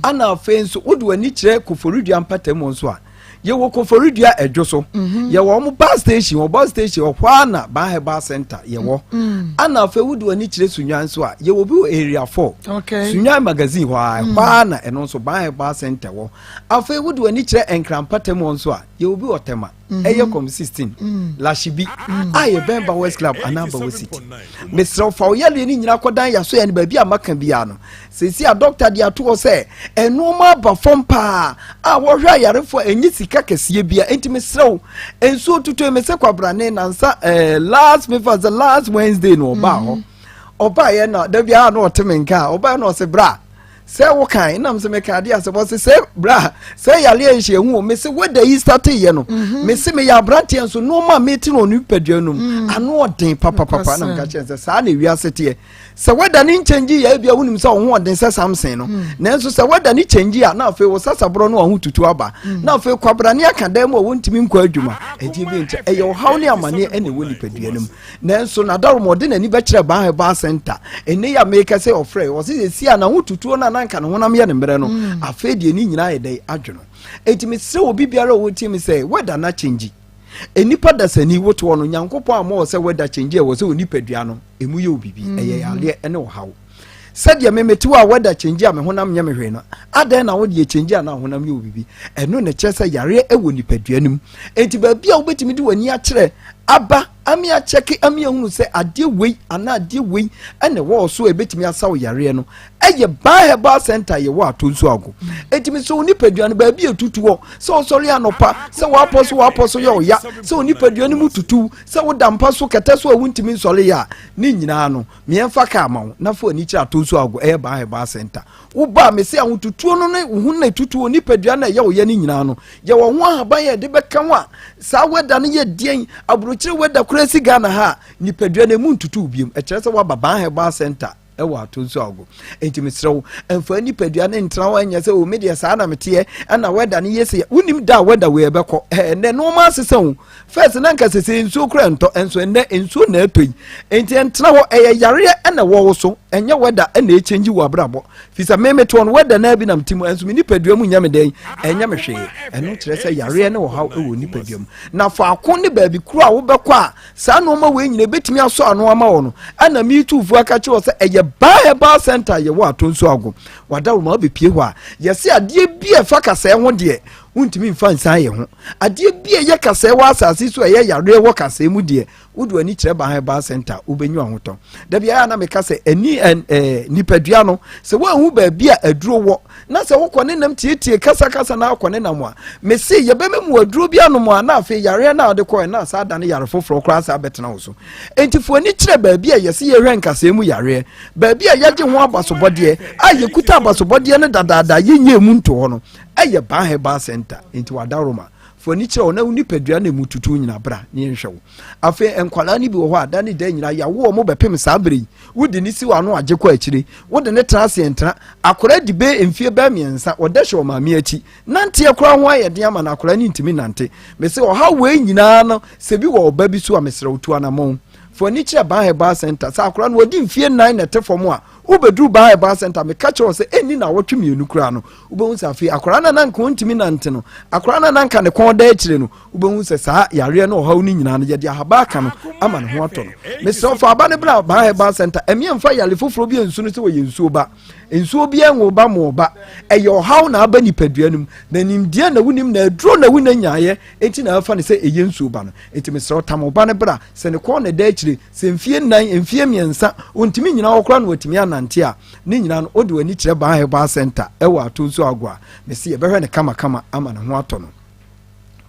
ana afei nso wode w'ani kyerɛ Koforidua mpatamu nso a yɛwɔ Koforidua ɛdwo so yɛwɔ wɔn bus station wɔ bus station wɔ hɔ ana Baa Herbal Center yɛwɔ ana afei wode w'ani kyerɛ Sunyani nso a yɛwɔ bi wɔ area 4 Okay. Sunyani magazine hɔ a ɛhɔ ara na ɛno nso Baa Herbal Center wɔ afei wode w'ani kyerɛ Nkran mpatamu nso a yɛwɔ bi wɔ Tema ɛyɛ kɔm 16 Lashibi a yɛbɛn Bowers Club anaa Bowers City mesrɛ wo fa wo yareɛ no nyinaa kɔdan yɛaso yɛ no baabi a maka biara no seesei a dɔkta de ato hɔ sɛ ɛnoɔma aba fam paa a wɔhwɛ ayarefoɔ a ɛnyɛ sika kɛseɛ bia enti mesrɛ wo nsuo tutu me sɛ kwabrane nansa eh, last mefa sɛ last Wednesday no ɔbaa hɔ ɔbaeɛ na da biara na ɔte me nka a ɔbaeɛ na ɔse bra sɛ wo kan nam sɛ meka adeɛ asɛm ɔse sɛ bra sɛ yareɛ nhyɛ hu o mese weda yi starteyɛ no mese meyɛ aberanteɛ nso nnoɔma a mete no ɔno nipadua no mu ano ɔden papapapa na meka kyerɛ sɛ saa na ewiase teɛ. Sɛ wɛda ne nkyɛngyi yɛ ebia wonim sɛ wo ho ɔden sɛ Samson no. Nanso sɛ wɛda ne kyɛngyi a na afei wo sasaborɔ no ho tutu aba. Na afei kwabrane aka dan mu a wontumi nkɔ adwuma. Ɛdeɛ bi nkyɛ ɛyɛ ɔhaw ne amaneɛ ɛna ɛwɔ nipadua no mu. Nanso Nadaroma ɔde n'ani bɛkyerɛ Ban Herbal Center. Ɛnnɛ yi a meka sɛ ɔfrɛ ɔse sɛsi a n'ahotutuo no a na anka ne honam yɛ ne mmerɛ no, afei deɛ ne nyinaa ayɛ dɛn adwo no. Enti mesrɛ obi biara a ɔtie me sɛ wɛda no akyɛngyi. Nnipa dasani wotoɔ no, Nyankopɔn ammɔ wɔ sɛ wɛda kyɛngyi a ɛwɔ sɛ onipadua no ɛmu yɛ wo biribi, ɛyɛ yareɛ ne ɔhaw. Sɛdeɛ me mete hɔ a wɛda kyɛngyi a me honam nyɛ me hwee no, adɛn na wo deɛ kyɛngyi a na honam yɛ wo biribi? Ɛno na ɛkyerɛ sɛ yareɛ wɔ nipadua no mu. Enti baabi a wobɛtumi de w'ani akyerɛ aba ame akyɛke ame ahunu sɛ adeɛ wei anaa adeɛ wei ɛna ɛwɔ wo so a ɛbɛtumi asa wo yareɛ no ɛyɛ Ban Herbal Center yɛwɔ ato nso ago. Enti mesɛ wo nipadua no baabi a ɛtutu hɔ sɛ wosɔre anɔpa sɛ woapɔ so woapɔ so yɛ ɔya sɛ wo nipadua no mu tutu sɛ woda mpa so kɛtɛ so a wontumi nsɔre yɛ a ne nyinaa no meɛmfa kaa ma wo na fa w'ani kyerɛ ato nso ago ɛyɛ Ban Herbal Center. Woba a mese ahotutuo no ne wo ho na ɛtutu wo nipadua no a ɛyɛ wo yɛ no nyinaa no yɛwɔ ho ahaban a yɛde bɛka ho a saa wɛda no yɛ deɛn aburokyire wɛda koraa si Ghana ha a nipadua no ɛmu ntutu biom ɛkyerɛ sɛ woaba Ban Herbal Center ɛwɔ ato nso ago enti mesrɛ wo ɛmfa nipadua no ntena hɔ ɛnyɛ sɛ o me deɛ saa na meteɛ ɛna wɛda no yɛ sɛ wonim da a wɛda wei ɛbɛkɔ ɛnɛ nneɛma asesa o First na nka sese nsuo kora ntɔ nso ɛnɛ nsuo na ɛtɔ yi nti ɛntena hɔ ɛyɛ yareɛ ɛna ɛwɔ wo so ɛnyɛ wɛda ɛna ɛkyɛngyi wɔ abrabɔ fi sɛ meme toɔ no wɛda naa bi nam ti mu ɛnso me nipadua mu nyɛ me dɛn ɛnyɛ me hwee ɛno kyerɛ sɛ yareɛ ne ɔhaw ɛwɔ nipadua mu na faako ne baabi koro a wobɛkɔ a saa nneɛma wei nyina ɛbɛtumi asɔ ano ama wɔ no ɛna metu fo aka kyerɛ wɔ sɛ ɛyɛ Baa Herbal Center yɛwɔ ato nso ago wadawoma wobɛpie hɔ a yɛse adeɛ bi a ɛfa kasɛɛ ho deɛ Wontumi mfa nsan yɛ ho. Adeɛ bi a ɛyɛ kasɛɛ wɔ asase so a ɛyɛ yareɛ wɔ kasɛɛ mu deɛ, wode w'ani kyerɛ Ban Herbal Center a, wobɛnya ahotɔ. Da biara a na meka sɛ, ani ɛ ɛ nipadua no, sɛ woanhu baabi a aduro wɔ, na sɛ wokɔ ne nam tietie kasakasa na akɔ ne nam a, mese yɛbɛma mu aduro bi anom a, na afei yareɛ no a wode kɔɛ no asa adane yare foforɔ koraa asa abɛtena wo so. Enti fa w'ani kyerɛ baabi a yɛse yɛhwɛ nkasɛɛ mu yareɛ, baabi a yɛgye ho abasobɔdeɛ a yɛkuta abasobɔdeɛ no dadaada yɛnyɛɛ mu nto hɔ no. Ɛyɛ Ban Herbal Center nti wadaworoma. Fa w'ani kyerɛ hɔ na wo nipadua na emu tutu nyina bra na yɛnhwɛ wo. Afei nkwadaa no bi wɔ hɔ a da ne da nyina yɛawo wɔn bɛpem saa berɛ yi. Wode ne si w'ano agye kɔ akyire. Wode ne tena ase ntena. Akwadaa di bɛyɛ mfie bɛyɛ mmiɛnsa ɔda hyɛ ɔmaame akyi. Nanteɛ koraa ho ayɛ den ama no akwadaa no ntumi nante. Mese ɔhaw wei nyinaa no sɛ bi wɔ ɔba bi so a mesrɛ wo tu anamɔn. Fa w'ani kyerɛ Ban Herbal Center. Sɛ akwadaa no wadi mfie nnan na ɛte fam a Wobɛduru Baa Herbal Center, meka kyerɛ wo sɛ ɛnni nnawɔtwe mmienu koraa no, wobɛhu sɛ afei akwadaa no a na anka ɔntumi nante no, akwadaa no a na anka ne kɔn da akyire no, wobɛhu sɛ saa yareɛ ne ɔhaw no nyinaa no, yɛde ahaban aka no ama ne ho atɔ no. Mesrɛ wo, fa aba no bra Baa Herbal Center. Ɛmeɛ mfa yare foforɔ bi nsu no sɛ wɔyɛ nsuo ba. Nsuo biara nwo ba mo ba. Ɛyɛ ɔhaw na aba nipadua no mu. Na nimdeɛ na wonim na aduro na wonya nyaeɛ enti na afa no sɛ ɛyɛ nsuo ba no. Enti mesrɛ wo, tam wo ba no bra. Sɛ ne kɔn na ɛda akyire, Sɛ mfie nnan, mfie mmiɛnsa, ɔntumi nnyina hɔ koraa na watumi anante a, ne nyinaa no, wode w'ani kyerɛ Ban Herbal Center wɔ Atonsu Ago a, mese yɛbɛhwɛ no kamakama ama ne ho atɔ no.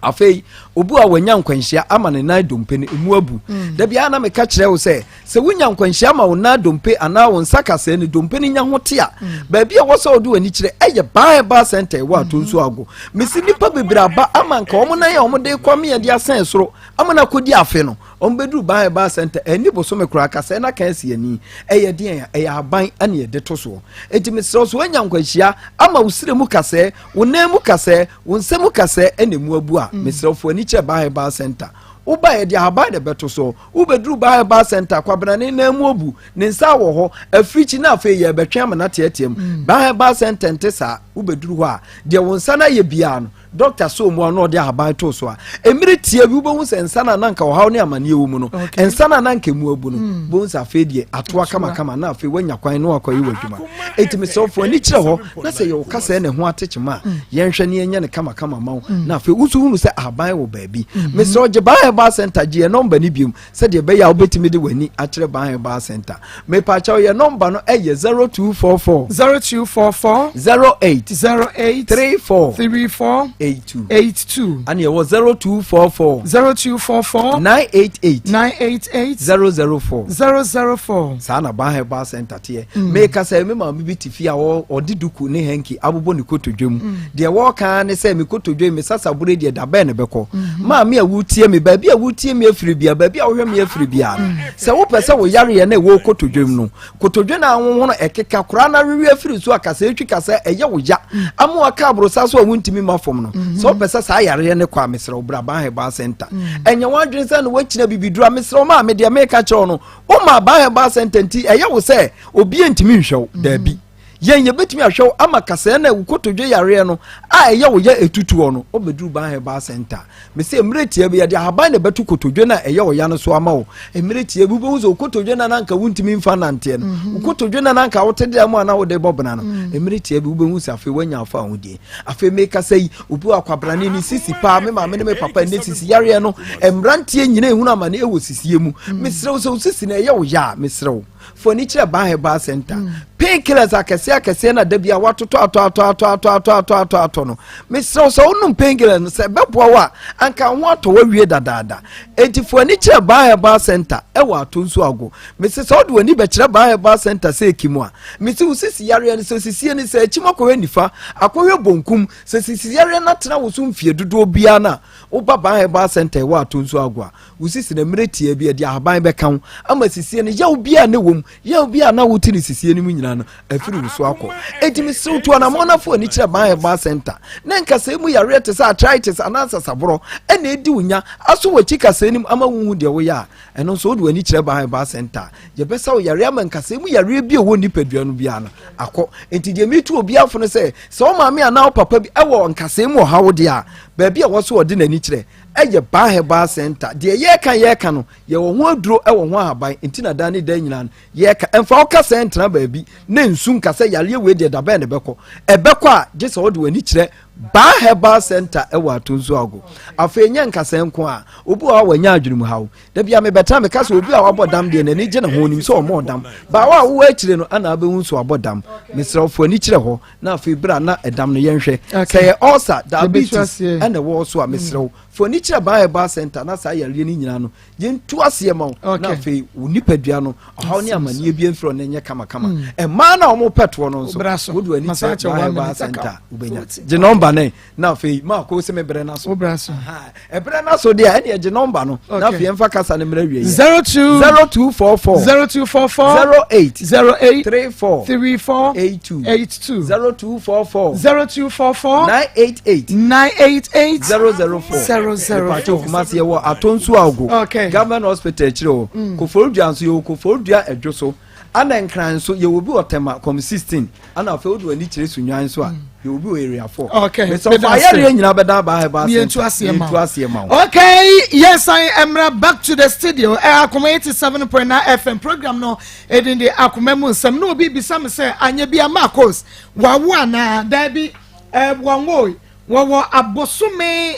Afei, obi a wanya nkwanhyia ama ne nan dompe no emu abu. Da biara na meka kyerɛ wo sɛ, sɛ wonya nkwanhyia ma wo nan dompe anaa wo nsa kasɛɛ no dompe no nya ho te a, baabi a ɛwɔ sɛ wode w'ani kyerɛ ɛyɛ Ban Herbal Center ɛwɔ Atonsu Ago. Mese nnipa bebree aba ama nka wɔn nan a wɔde rekɔ amea de asɛn soro ama no akɔdi afe no, Wɔbɛduru Ban Herbal Center, ɛnni bosome koraa, kasɛɛ na kan asi ani. Ɛyɛ deɛn a? Ɛyɛ aban ɛna yɛde to soɔ. Enti mesrɛ wo, sɛ woanya nkwanhyia ama wo srɛ mu kasɛɛ, wo nan mu kasɛɛ, wo nsa mu kasɛɛ ɛna ɛmu abu a, mesrɛ wo fa w'ani kyerɛ Ban Herbal Center. Woba a, yɛde ahaban na ɛbɛto soɔ. Wobɛduru Ban Herbal Center, Kwabena ne nan mu abu, ne nsa wɔ hɔ, afirikyi na afei yɛrebɛtwe ama no ateatea mu. Ban Herbal Center nte saa. Wobɛduru hɔ a, deɛ wo nsa no ayɛ biara no, Dɔkta soo mu a na ɔde ahaban too so a, mmere tiaa bi wobɛhu sɛ nsa no a na anka ɔhaw ne amanneɛ wɔ mu no, nsa no a na anka emu abu no, hmm. wobɛhu sɛ afei deɛ atoa kamakama na afei woanya kwan na wakɔyɛ w'adwuma. Enti mesrɛ wo fa ani kyerɛ hɔ na sɛ yɛwɔ kasa ne ho atekyema a, hmm. yɛnhwɛ ne yɛnyɛ no kamakama ma wo hmm. na afei wo nso hunu sɛ ahaban wɔ baabi. Mesrɛ wo gye Ban Herbal Center gye yɛn nɔmba no biom sɛdeɛ ɛbɛyɛ a wobɛtumi de w'ani akyerɛ Ban Herbal Center. Mepakyɛw yɛ nɔmba no ɛyɛ 0244. 0244. 08. 08. 34. 34. 82. 82. Ɛna yɛwɔ 0244. 0244. 988. 988. 004. 004. Saa na Ban Herbal Center teɛ. Meka sɛ me maame bi te fie a ɔde duku ne hanky abobɔ ne kotodwe mu. Deɛ wɔka ne sɛ me kotodwe me sasabore deɛ da bɛn na bɛkɔ. Maame a wotie me, baabi a wotie me afiri bia, baabi a wohwɛ me afiri bia no, sɛ wopɛ sɛ wo yareɛ na ɛwɔ kotodwe mu no, kotodwe no ahohono ɛkeka koraa na wewe afiri so a kasa etwi kasa ɛyɛ wo ya ama waka aborosa so a wontumi ma fam no, sɛ wopɛ sɛ saa yareɛ no kɔ a, mesrɛ wo bra Ban Herbal Center. Ɛnyɛ w'adwene sɛ na woakyina bibiduro a, mesrɛ wo maame, deɛ meka kyerɛ wo no, woma Ban Herbal Center nti ɛyɛ wo sɛ obi ntumi nhwɛ wo. Daabi, yɛn yɛbɛtumi ahwɛ wo ama kasɛɛ na wo kotodwe yareɛ no a ɛyɛ wo yɛ ɛtutuɔ no. Wobɛduru Ban Herbal Center, mese mmerɛ tia bi yɛde ahaban na ɛbɛto kotodwe no a ɛyɛ wo ya no so ama wo. Mmerɛ tia bi wobɛhu sɛ wo kotodwe no na anka wontumi mfa nanteɛ no, wo kotodwe no na anka wote deɛ mu a na wode bɔ bena no, mmerɛ tia bi wobɛhu sɛ afei woanya afa ahodie. Afei mekasa yi, obi wɔ akwabrane ne sisi paa, me maame ne me papa ne sisi yareɛ no, mmeranteɛ nyina ehunu amane ɛwɔ sisie mu. Mesrɛ wo, sɛ wo sisi no ɛyɛ wo ya a, mesrɛ wo, fo ani kyerɛ Ban Herbal Center. Painkillers akɛseɛ akɛseɛ na da bi a watotɔ atɔ atɔ atɔ atɔ atɔ atɔ atɔ atɔ no, mesrɛ wo, sɛ wonom painkillers no sɛ ɛbɛboa wo a, anka ho atɔ wawie dadaada. Enti fo ani kyerɛ Ban Herbal Center ɛwɔ Ato Nso Ago. Mese sɛ wode w'ani bɛkyerɛ Ban Herbal Center sɛ ɛki mu a, mese wo sisi yareɛ no, sɛ sisie no sɛ akyim akɔhwɛ nifa akɔhwɛ bonkum, sɛ sisi yareɛ no atena wo so mfie dodoɔ biara no a, woba Ban Herbal Center ɛwɔ Ato Nso Ago a, wo sisi no mmerɛ tiaa bi ɛde ahaban bɛka wo ama sisie no yaw biara ne wɔm, yaw biara na wote ne sisie no mu nyinaa no afiri wo so akɔ. Enti mesrɛ tu anammɔn na fa w'ani kyerɛ Ban Herbal Center na nkasɛɛ mu yareɛ te sɛ arthritis anaa nsasaborɔ ɛna ɛdi wo nya aso w'akyi kasɛɛ no mu ama wonhu deɛ woyɛ a, ɛno nso wode w'ani kyerɛ Ban Herbal Center a, yɛbɛsa wo yareɛ ama nkasɛɛ mu yareɛ bi a ɛwɔ nipadua no biara no akɔ. Enti deɛ metu obiara fo no sɛ, sɛ wo maame anaa wo papa bi ɛwɔ nkasɛɛ mu ɔhaw deɛ a, baabi a ɛwɔ so ɔde n'ani kyerɛ ɛyɛ Ban Herbal Center. Deɛ yɛreka yɛreka no, yɛwɔ ho aduro ɛwɔ ho ahaban, nti na daa ne daa nyinaa no yɛreka. Ɛmfa wo kasa ntena baabi na nsu nka sɛ yareɛ wei deɛ da bɛn na ɛbɛkɔ. Ɛbɛkɔ a, gye sɛ wode w'ani kyerɛ Ban Herbal Center ɛwɔ Atonsu Ago. Afei nyɛ nkasa nko a, obi wɔ hɔ a wanya adwene mu haw. Da bi a mebɛtena meka sɛ obi a wabɔ dam deɛ n'ani gye ne ho, onim sɛ ɔmmɔɔ dam. Baawa a wowɔ akyire no ana abɛhu nso wabɔ dam. Mesrɛ wo, fa w'ani kyerɛ hɔ na afei berɛ a na ɛdam no yɛnhwɛ sɛ yɛ ulcer, diabetes ɛna ɛwɔ so a, mesrɛ wo, fa w'ani kyerɛ Ban Herbal Center na saa yareɛ no nyinaa no yɛntu aseɛ ma wo, na afei wo nipadua no ɔhaw ne amanneɛ bi mfiri ɔno nyɛ kamakama. Mmaa no a wɔpɛ toɔ no nso, wode w'ani kyerɛ Ban Herbal Center wobɛnya. Gye nɔmba no na afei maako sɛ mebrɛ no so, ɛbrɛ no so deɛ ɛne ɛgye nɔmba no na afei ɛmfa kasa no mmerɛ wie. 0244 0244 08 08 34 34 82 82 0244 0244 988 988 004 004. Kumasi yɛwɔ Atonsu Ago Government Hospital akyire hɔ. Koforidua nso yɛwɔ Koforidua Adwo so, ana Nkran nso yɛwɔ bi wɔ Tema Kɔm 16, ana afei wode w'ani kyerɛ Sunnwan nso a, yɛwɔ bi wɔ Area 4. Okay. Mesɛ ɔfa ayareɛ nyinaa bɛda aba Herbal Center yɛntu aseɛ ma wo. Okay, yɛsan mmra back to the studio. Ɛ Akoma 87.9 FM program no ɛdin de Akoma mu Nsɛm. Na obi bisa me sɛ anyɛ bi a Marcos wawo anaa? Daabi, ɛ wɔnwoe, wɔwɔ abosome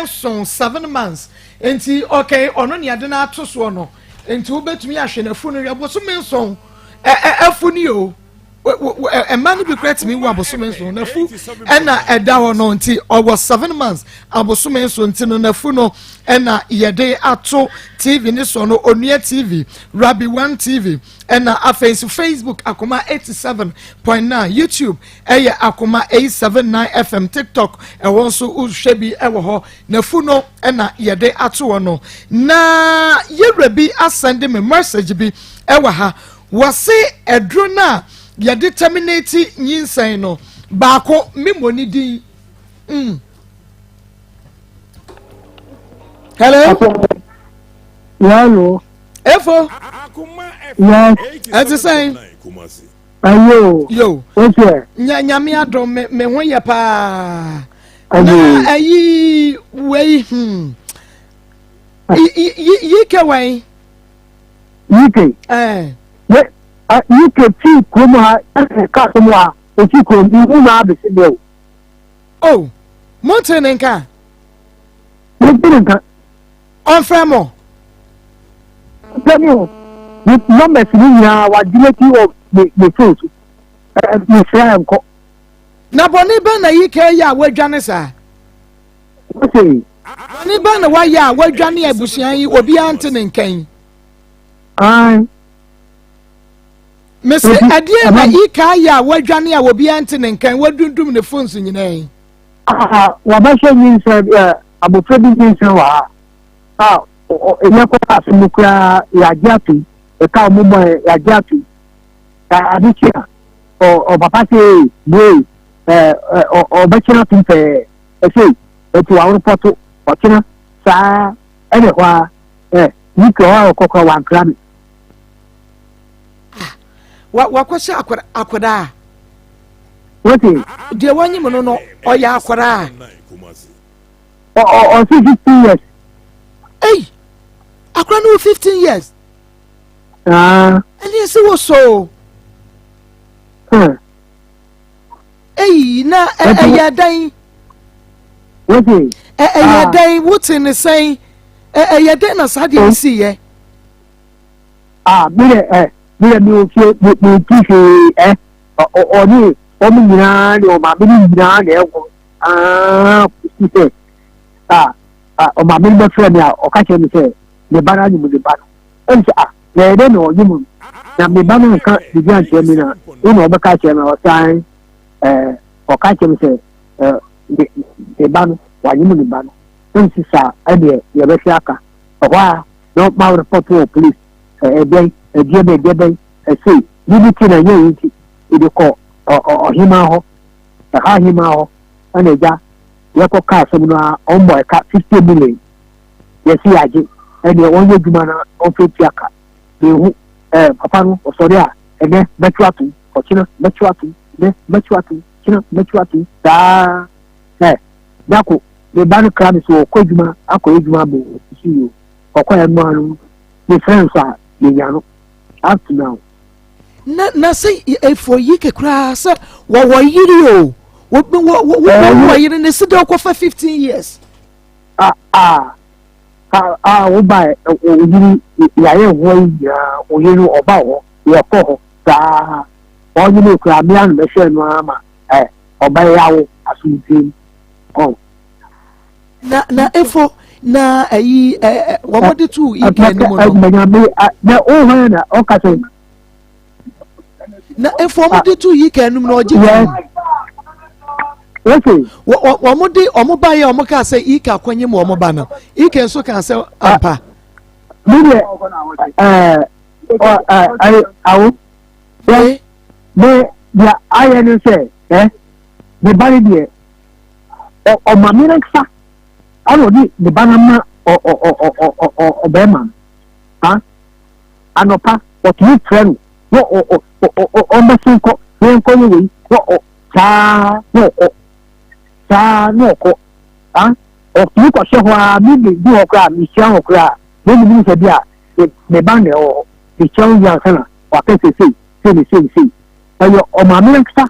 7, 7 months. Nti okay, ɔno ne yɛde no ato soɔ no, nti wobɛtumi ahwɛ n'afu no hwɛ abosome 7 ɛ ɛ afu ni o. Mmaa no bi kura tumi wu abosome 7. N'afu ɛna ɛda hɔ no, nti ɔwɔ 7 months, abosome 7, nti no n'afu no ɛna yɛde ato TV ne so no, Onua TV, Rabi One TV, ɛna afei nso Facebook Akoma 87.9, YouTube ɛyɛ Akoma 879 FM, TikTok ɛwɔ nso wohwɛ bi ɛwɔ hɔ. N'afu no ɛna yɛde ato hɔ no. Na yɛwura bi asɛnde me message bi ɛwɔ ha, wɔse ɛduro no a yɛde terminate nyinsɛn no baako mmemmɔ ne din. Hello. Hello. Efo. Yes. Ɛte sɛn? Ayo. Yo. Okay. Nya Nyame adom, me ho yɛ paa. Ayo. Na ayi wei yi ke wɛn. UK. Eh. Ye UK fi kurom ha, ɛka so mu ha, ofi kurom ihu na abesi dɛ o. Oh, monte ne nka. Monte ne nka. Ɔmfrɛ mo. Ɔmfrɛ mi o. Ne numbers ni nyinaa wa delete wɔ me phone so. Ɛ me frɛ nkɔ. Na bɔne bɛn na yi ka yi a wadwane saa? Wose. Bɔne bɛn na wayɛ a wadwane abusua yi obiara nte ne nka yi? Ae. Mese ɛdeɛn na Ika ayɛ a wadwane a obiara nte ne nka yi wadundum ne phones nyinaa yi? Ah, wabɛhyɛ nyinsɛn ɛ abofra bi nyinsɛn wɔ ha a yɛkɔ ase mu koraa yɛagye atom ɛka ɔmo bɔ yɛagye atom ade kye a ɔpapa sɛ bue ɔbɛkyerɛ atom pɛɛ ɛsei ɛti waworepɔto ɔkyena saa ɛne hɔ a ɛ wiki hɔ a ɔkɔkora wankra me. Ah, wakɔhyɛ akwadaa. Wote. Deɛ wanyim no no ɔyɛ akwadaa. Ɔsi 15 years. Ei, akwadaa no wɔ 15 years. Ah. Ɛne ɛsɛ wɔ so. Hmm. Ei, na ɛyɛ dɛn? Wote. Ɛyɛ ah. dɛn? Wote ne sɛn? Ɛyɛ dɛn na saa deɛ si yɛ? Ah, mi dɛ ɛ mi dɛ mi wɔ fie mi mi ti hwee ɛ ɔne wɔn nyinaa ne ɔmaame no nyinaa na ɛwɔ aa si sɛ ah ɔmaame no bɛfrɛ mi a ɔka kyerɛ mi sɛ ne ba no anyim ne ba no ɛm sɛ ah na ɛyɛ dɛ na ɔnyim no na me ba no nka biribi ankyerɛ mi na wo na ɔbɛka kyerɛ mi ɔsan ɛɛ ɔka kyerɛ mi sɛ ɛɛ ne ne ba no wanyim ne ba no ɛm sɛ saa ɛdeɛ yɛbɛhwɛ aka ɛhɔ a na ma report wɔ police ɛdɛn ɛdeɛ bɛn ɛdeɛ bɛn ɛsei biribi ti na ɛnyɛ yi nti ɛde kɔ ɔhemaa hɔ ɛha hemaa hɔ ɛna agya yɛkɔ kaa asɛm no a ɔmmɔ ɛka 50 million yɛsi yɛagye ɛdeɛ wɔnyɛ adwuma na ɔmfa tua ka mehu ɛɛ papa no ɔsɔre a ɛnɛ mɛto atom ɔkyena mɛto atom nɛ mɛto atom kyena mɛto atom saa ɛ dako me ba no kra me so ɔkɔ adwuma akɔ adwuma abɔ nsu yi o ɔkɔ ɛno ano me frɛ nso a menya no up to now. Na na sɛ efo yi koraa sɛ wɔwɔ yere o wɔ wɔ wɔ wɔ yere ne si dɛ ɔkɔfa 15 years. A a a a wo ba wo yere yɛayɛ ho ayi nyinaa wo yere no ɔba hɔ yɛkɔ hɔ saa ɔnye me koraa me ano mɛhwɛ no ara ma ɛ ɔba yɛ awo asomdwee mu ɔ. Na na efo na ayi ɛ ɛ wɔn de tu ike anim no. Ɛmɛnyame na o hɔn na ɔka sɛ. Na efo wɔn de tu ike anim na ɔgye tu. Yes. Wɔn de wɔn ba yɛ wɔn kaa sɛ ike akɔnye mu wɔn ba no ike nso kaa sɛ ampa. Mi deɛ ɛɛ ɔ ɛɛ awo. Me deɛ ayɛ ne sɛ ɛ me ba ne deɛ ɔma me nsa ɛna ɔde ne ba no ma ɔbɛrima no ha anɔpa ɔtumi frɛ no na ɔmbɛsen kɔ na yɛnkɔ yɛ wei na ɔ saa na ɔkɔ saa na ɔkɔ ha ɔtumi kɔhyɛ hɔ a me me bi hɔ koraa mehyia hɔ koraa na menim sɛ bi a me ba na ɛwɔ hɔ mehyia hɔ wie ansa na waka sɛ sei sei ne sei sei ɛyɛ ɔmaame ankasa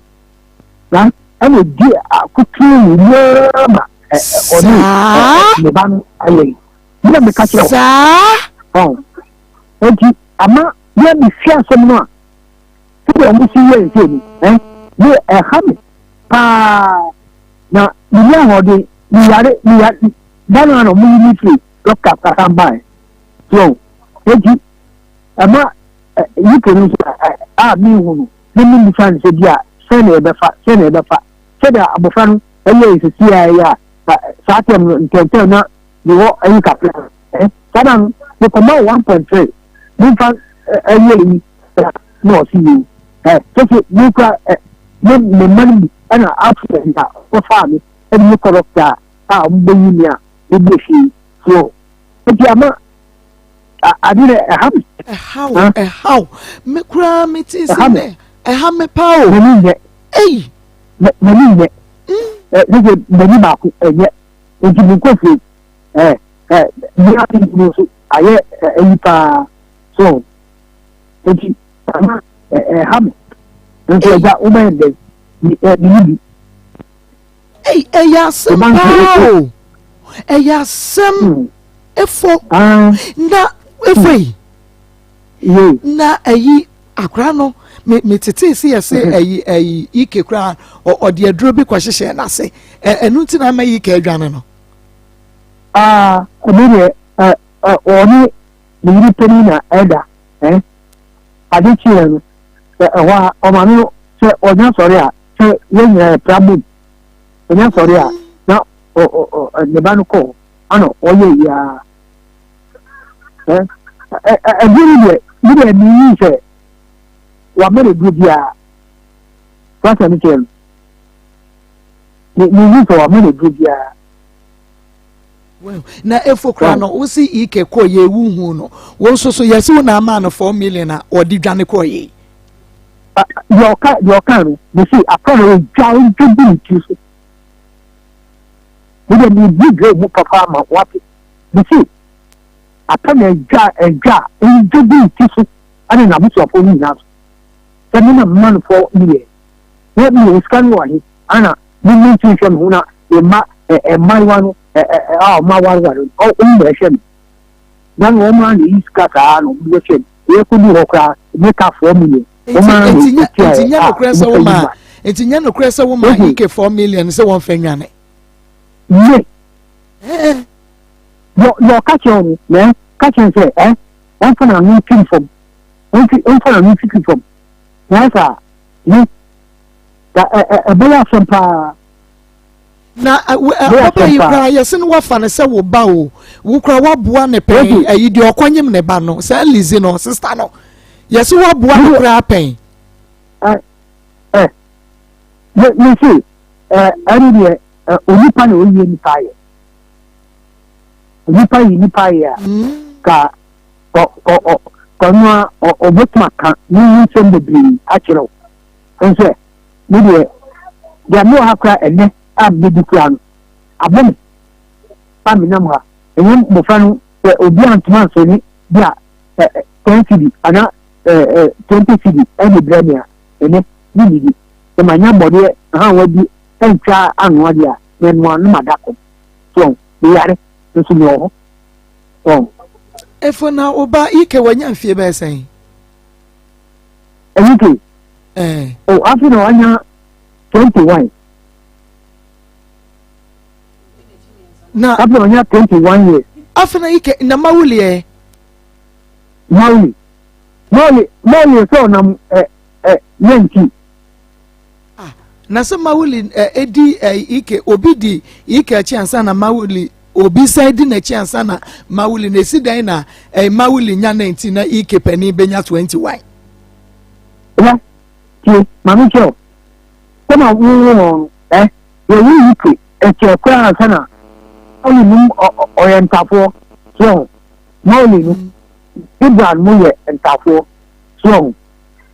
na ɛna odi akotene mu nyinaa ma ɔne ne ba no ayɛ yi na meka kyerɛ saa ɔn enti ama yɛ mehwɛ asɛm no a sɛdeɛ ɔmo si yɛ nsɛ mu ɛ ne ɛha me paa na menni ahoɔden meyare meyare da no a na ɔmo yi me firi dɔkta kasa mbaeɛ so enti ɛma UK no nso a mehu no na memmisa no sɛ bi a sɛn na yɛbɛfa sɛn na yɛbɛfa sɛdeɛ abɔfra no ɛyɛ nsisi a ɛyɛ a saa tɛm no ntɛntɛn na mewɔ ɛyi kakra ɛ saa da no mekɔma wɔ 1.3 memfa ɛyɛ yi na ɔsi yi ɛ sɛsɛ mekura ɛ me me mma no bi ɛna afei a wɔfaa me ɛde me kɔ dɔkta a wɔbɛyi me a mebɔ fie so nti ama ade dɛ ɛha me. Ɛha wo, ɛha wo. Me koraa me ti sɛ dɛ ɛha me paa o. M'ani nyɛ. Ei. M'ani nyɛ. Ɛ ne sɛ m'ani baako ɛnyɛ. Nti me nkɔ fie. Ɛ ɛ me ase no nso ayɛ ɛyi paa. So nti ama ɛha me. Nso ɛgya wobɛyɛ dɛ me ɛ me ni bi. Ei ɛyɛ asɛm paa o. Ɛyɛ asɛm. Efo na efo yi na ɛyi akora no me me tete se yɛ se ɛyi ɛyi ike kora ɔde aduro bi kɔ hyehyɛ n'ase ɛnu ti na ama ike adwane no. Aa, ɛno deɛ ɛ ɛ ɔne ne yere panin na ɛda ɛ ade kyeeɛ no sɛ ɛhɔ a ɔmaame no sɛ ɔnya sɔre a sɛ yɛn nyinaa yɛpra bom ɔnya sɔre a na ɔ ɔ ɔ ne ba no kɔ hɔ ana ɔyɛ yi ara ɛ ɛ ɛ ɛduro no deɛ me deɛ meyi sɛ wama no duro biara wasa ne kyerɛ no meyi sɛ wama no duro biara. Well, na efo kora no wosi ike kɔ yɛ ewu hu no wo nso so yɛsi wo na ama no 4 million a ɔde dwane kɔ yɛ. Deɛ ɔka no mesi akɔ na ɔdwa ɔdwa gu ne tiri so. Mede mebu dwa mu papa ama wate. Mesi apɛ na ɛdwa ɛdwa ɛdwa gu ne ti so ɛne n'abusuafoɔ no nyinaa so sɛ me na mma no 4 million na mewɔ sika no wɔ he ana me me nti nhwɛ me ho na me mma ɛ mmaayewa no ɛ ɛ a ɔmo awareware no ɔmo na ɛhwɛ me na na ɔmo ana yi sika saa na ɔmo bɛhwɛ me. Yɛ kɔdu hɔ koraa meka 4 million ɔmo ana na etua nti yɛ nyɛ a nokorɛ ɔmo sɛ fɛ wo yi ma ma. Nti nyɛ nokorɛ sɛ wo ma ike 4 million sɛ wɔn fɛ nwane. Me yɛ yɛ ɔka kyerɛ wɔn na ka kyerɛ sɛ wɔmfa n'ano mfiri fam, wɔmfa n'ano mfiri fam na ɛsɛ a me ka ɛ ɛ ɛbɛyɛ asɛm paa. Na ɔbɛ yi koraa yɛsɛ no wafa no sɛ wo ba o, wo koraa waboa ne pɛn ɛyi deɛ ɔkɔnyem ne ba no sɛ Lizi no sister no, yɛsɛ waboa no koraa pɛn. ɛ ɛ me me se ɛne deɛ onipa na oyie nipa ayɛ, onipa yi nipa ayɛ a ka ɔ ɔ ɔ kɔno a ɔ ɔbɛtuma ka ne ho nsɛm bebree akyerɛ wo nsɛ me deɛ me wɔ ha koraa ɛnɛ a mebɛdi koraa no abɔ me a menam ha. Ɛnyɛ mmɔfra no sɛ obi antoma nsɔne bi a ɛ 10 cedi anaa ɛ ɛ 20 cedi ɛde brɛ me a ɛnɛ ne didi sɛ manya bɔdeɛ ahanwa bi ɛntwa anoa deɛ a mɛnoa no mada kɔm so meyare nso mewɔ hɔ so. Efo na wo ba Ike wanya mfie bɛyɛ sɛn? Ike? Ɛɛ. O afi na wanya 21. Na afi na wanya 21 years. Afi na Ike na Mawuli ɛ? Mawuli sɛ ɔnam ɛ ɛ 19. Ah, na sɛ Mawuli ɛ edi ɛ Ike, obi di Ike akyi ansa na Mawuli, obi san di n'akyi ansa na Mawuli na esi dan na ɛ Mawuli nya 19 na Ike panin benya 21. Ya tie, maame kyerɛw sɛ ma wo wo wɔn no ɛ yɛwo Ike ɛkyɛ koraa ansa na Mawuli no ɔyɛ ntafoɔ so. Mawuli no Ibrahim mo yɛ ntafoɔ so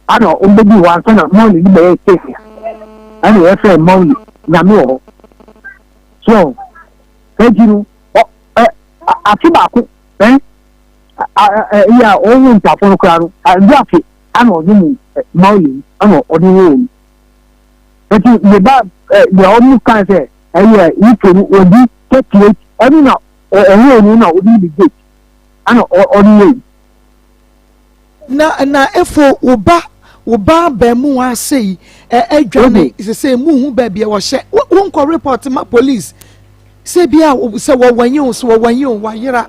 ana ɔmbɛdi hɔ ansa na Mawuli no bɛyɛ kefia ɛna yɛfrɛ Mawuli Nyame wɔ hɔ so. Ɛnti no ɔ ɛ afe baako ɛ ɛ yɛ a ɔwɔ ntafoɔ no koraa no ndu afe ana ɔne mu Mawuli ɛna ɔde wɔ mu. Nti ne ba ɛ deɛ ɔmo kan sɛ ɛyɛ Ike no wɔdi 38 ɛno na ɔwɔ no na ɔde ne date ɛna ɔde yɛ yi. Na efo wo ba abɛɛmu ase yi ɛ adwane sɛ mu hu baabi a wɔhyɛ wo nkɔ report ma police sɛ bi a sɛ wɔwɔ o, sɛ wɔwɔ o, wayera.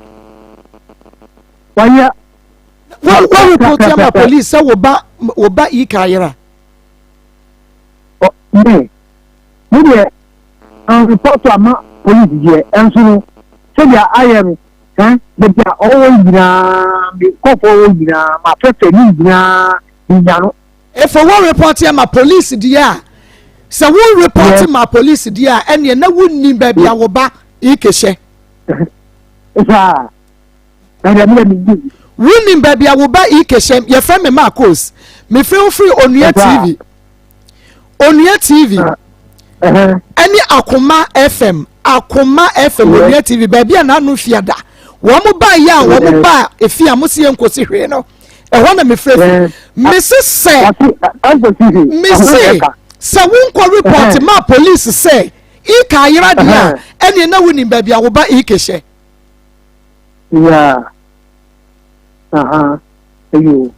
Wayera. Wo report ama police sɛ wo ba Ike ayera? Ɔ me deɛ report ama police deɛ ɛnso no sɛdeɛ ayɛ no ɛ baabi a ɔwɔ nyinaa me nkɔfoɔ wɔ nyinaa ma fɛfɛ ne nyinaa nya no. Efo wo report ama police deɛ a, sɛ wo report ma police deɛ a, ɛneɛ na wonnim baabi a wo ba Ike hyɛ. Saa ɛdeɛ mi yɛ mi nim. Wonim baabi a wo ba Ike hyɛ. Yɛfrɛ me Marcos, mefrɛ wo firi Onua TV, Onua TV ɛne Akoma FM, Akoma FM, Onua TV, baabi a n'ano fiada wɔn mo ba yɛ a wɔn ba efi a mo si yɛ nkosi hwee no ɛhɔ na mefrɛ fi. Mesi sɛ mesi sɛ wonkɔ report ma police sɛ Ike ayera deɛ a, ɛneɛ na wonim baabi a wo ba Ike hyɛ. Yeah. Uh-huh. Eyo.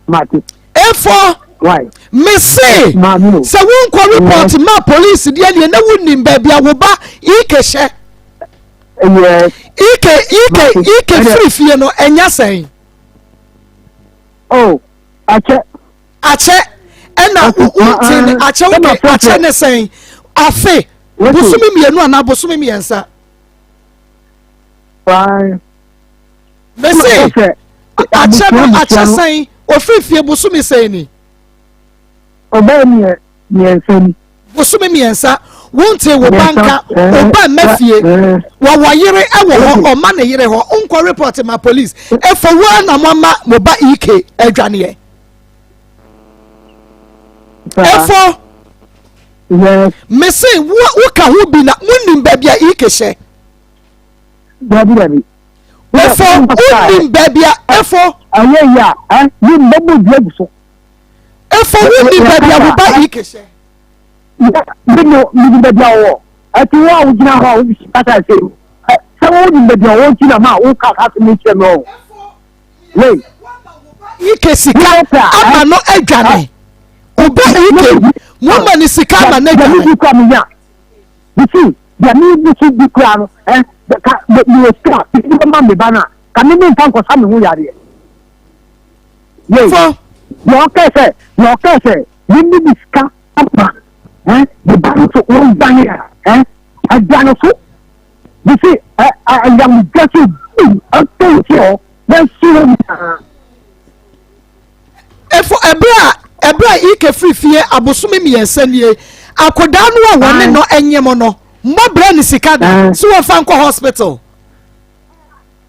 Mate. Efo. Why? Mese. Sɛ wonkɔ report ma police deɛ deɛ na wonim baabi a wo ba Ike hyɛ. Yes. Ike Ike Ike firi fie no ɛnya sɛn. Oh, akyɛ. Akyɛ ɛna wonte ne akyɛ woke akyɛ ne sɛn afe bosome mmienu anaa bosome mmiɛnsa. Fine. Mese akyɛ no akyɛ sɛn ofiri fie bosome sɛn ni. Ɔbɛyɛ mmiɛnsa ni. Bosome mmiɛnsa wonte wo ba nka wo ba mma fie wɔwɔ yere wɔ hɔ ɔma ne yere hɔ nkɔ report ma police efo wo na mo ama mo ba ek adwaneɛ efo mese wo woka ho bi na monim baabi a ek hyɛ dabi dabi efo wonim baabi a efo ayɛ yi a ɛ ne mbɛbɔ dua gu so Efo wo nim baabi a wo ba Ike hyɛ. Me no me nim baabi a ɔwɔ. Ɛti wo a wogyina hɔ a wokasa sɛ sɛ wo nim baabi a ɔwɔ nti na ma wo ka asɛm yi kyerɛ me ɔ. Wei. Ike sika ama no adwane. Wo ba Ike mo ma ne sika ama no adwane. Deɛ me bi kura me nya. Bisi deɛ me bi so bi kura no ɛ ka me wɔ sika bi ma me ba no a ka me me nfa nkɔsa me ho yareɛ. Yei, Fɔ. deɛ ɔkae sɛ, deɛ ɔkae sɛ, yɛnni ne sika ama, ɛ, ne ba no so, wɔndwane a, ɛ, ɛda no so. Mese, ɛ, ayamdwa so, bum, ɛtɔ nsi hɔ, na ɛsi hɔ nyinaa. Efo, ɛberɛ a, ɛberɛ a Ike firi fie abosome mmiɛnsa nie, akodaa no a wɔne no nyem no, mmɔbrɛ ne sika da, sɛ wɔmfa nkɔ hospital.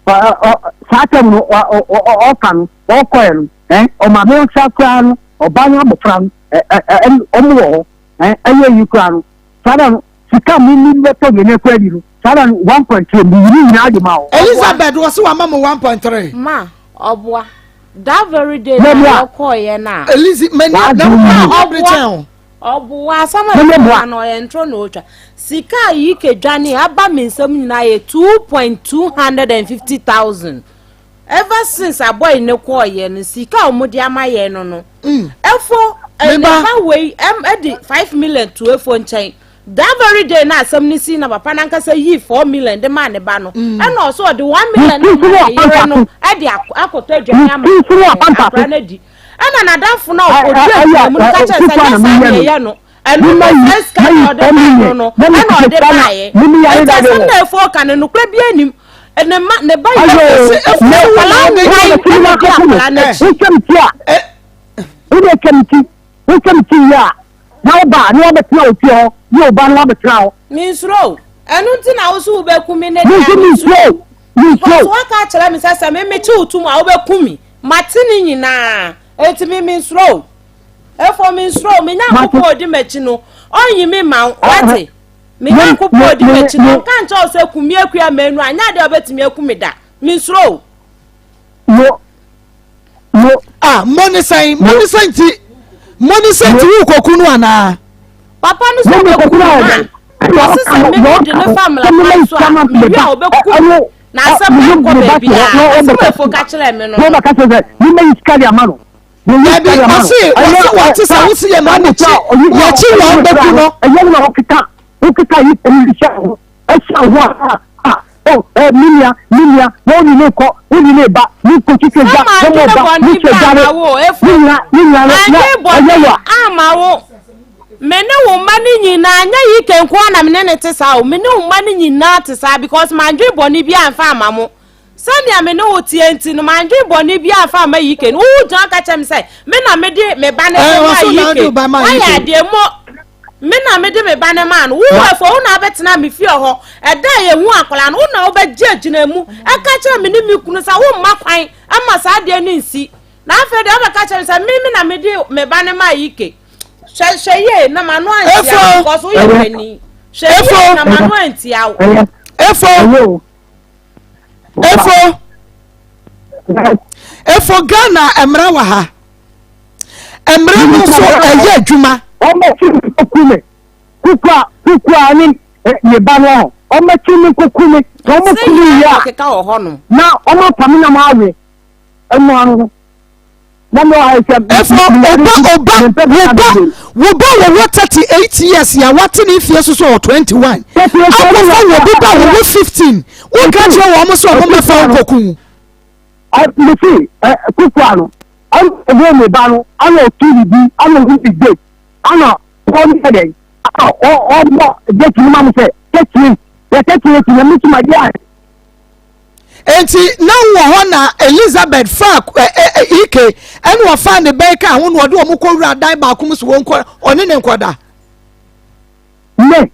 Saa tɛm no ɔka no ɔkɔɛ no ɔmaame nsa koraa no ɔba no abɔfra no ɔmo wɔ hɔ ɛyɛ yi koraa no saa da no sika mi mi bɛtɔ mi ne kɔ adi no saa da no 1.3 mi yi nyinaa de ma o. Elizabeth wɔ so wama mo 1.3. Ma ɔboa that very day na yɛkɔɔ yɛ na. Elizi mɛ ni na mo ɔbere kyɛn o. Ɔboa asɛm a ɛka no ɔyɛ ntorɔ na ɔtwa. Sika a Ike dwane aba me nsam nyinaa yɛ 2.250,000. Ever since abɔe ne kɔɔyɛ no sika a wɔde ama yɛn no no. Mm. Efo ne ba wei ɛde 5 million to efo nkyɛn. That very day na asɛm no si na papa nankasa yii 4 million de maa ne ba no. Mm. Ɛna ɔso ɔde 1 million na ma ne yere no ɛde akɔtɔ aduane ama akora no adi. Ɛna n'adamfo no a ɔdi agyinamu no ka kyerɛ sɛ nyɛ saa na ɛyɛ no. Ɛno na saa sika na ɔde maa no no ɛna ɔde baeɛ. Nti asɛm na efuo ka no nokorɛ biara nnim. Ne ma ne ba yɛ akwadaa nnan ɛna ɔdi akwadaa no akyi. Wotwa me ti a, wode atwa me ti, wotwa me ti wie a, na wo ba ne wabɛtena wo fie hɔ, ne wo ba ne wabɛtena hɔ. Mensuro o. Ɛno nti na wo so wobɛku me ne deɛ mensuro o. Because woaka akyerɛ me sɛ sɛ me mekye wo tom a wobɛku me. Mate ne nyinaa, enti me mensuro wo. Efo mensuro wo, me Nyankopɔn a odi m'akyi no, ɔnyi me mma wo. Wate? Me Nyankopɔn a odi m'akyi no, ɔnka nkyerɛ wo sɛ kum me akua manu, anyɛ adeɛ a ɔbɛtumi aku me da. Mensuro wo. Mo, mo. Ah, mo ne sɛn? Mo ne sɛn nti? Mo ne sɛn nti worekɔku no anaa? Papa no sɛ ɔbɛku no a, ɔse sɛ me mede no fa mmara kwan so a, mewie a ɔbɛku me. Na asɛm no ankɔ baabi a, asɛm a Efo ka kyerɛɛ me no no. Dabi, ɔse, ɔse wate sɛ wose yɛ ma ne kyi, yɛkyi wɔn bɛku no. Sɛ mannwene bɔne bi amma wo, Efo, mannwene bɔne amma wo. Me ne wo mma no nyinaa, nyɛ Ike nko ara na me ne no te saa o, me ne wo mma no nyinaa te saa because mandwen bɔne biara amfa amma mo. Sɛnea me ne wo teɛ nti no, mandwen bɔne biara amfa amma Ike no. Wo gyina ka kyerɛ me sɛ me na mede me ba no de maa Ike. Wayɛ adeɛ mo. Me na mede me ba no maa no. Wo afo, wo na wobɛtena me fie hɔ. Ɛda a yɛhu akwadaa no, wo na wobɛgye agyina mu ɛka kyerɛ me ne me kunu sɛ womma kwan ma saa adeɛ no nsi. Na afei deɛ wobɛka kyerɛ me sɛ me me na mede me ba no maa Ike. Hwɛ hwɛ yie na m'ano antia wo because woyɛ panin. Hwɛ yie na m'ano antia wo. Efo. Efo. Efo Ghana mmara wɔ ha. Mmara no nso ɛyɛ adwuma. Ɔmɛkyi mi koku mi kukua kukua ne ne ba no ɔmɛkyi mi koku mi na ɔmo ku mi yie a na ɔmo afa mi na mo awe ɛno ano no. Efo oba oba wo ba wo ba wɔwɔ 38 years a wate ne mfie so so wɔ 21 akɔfa wɔ bi ba wɔwɔ 15 woka kyerɛ wɔn mo sɛ wɔn mɛfa wo kɔku. Mesi kukua no ɛna ɔwɔ ne ba no ɛna ɔtu ne bi ɛna ɔhu ne date ɛna ɔne yɛ dɛ ɛna ɔbɔ date no ma mo sɛ 38 yɛ 38 na mi tuma di a. Enti na wɔ hɔ na Elizabeth faa ɛ ɛ Ike ɛna ɔfaa ne bɛn kaa ho na ɔde wɔn kɔ wura dan baako mu so wɔn kɔ ɔne ne nkɔda. Ne.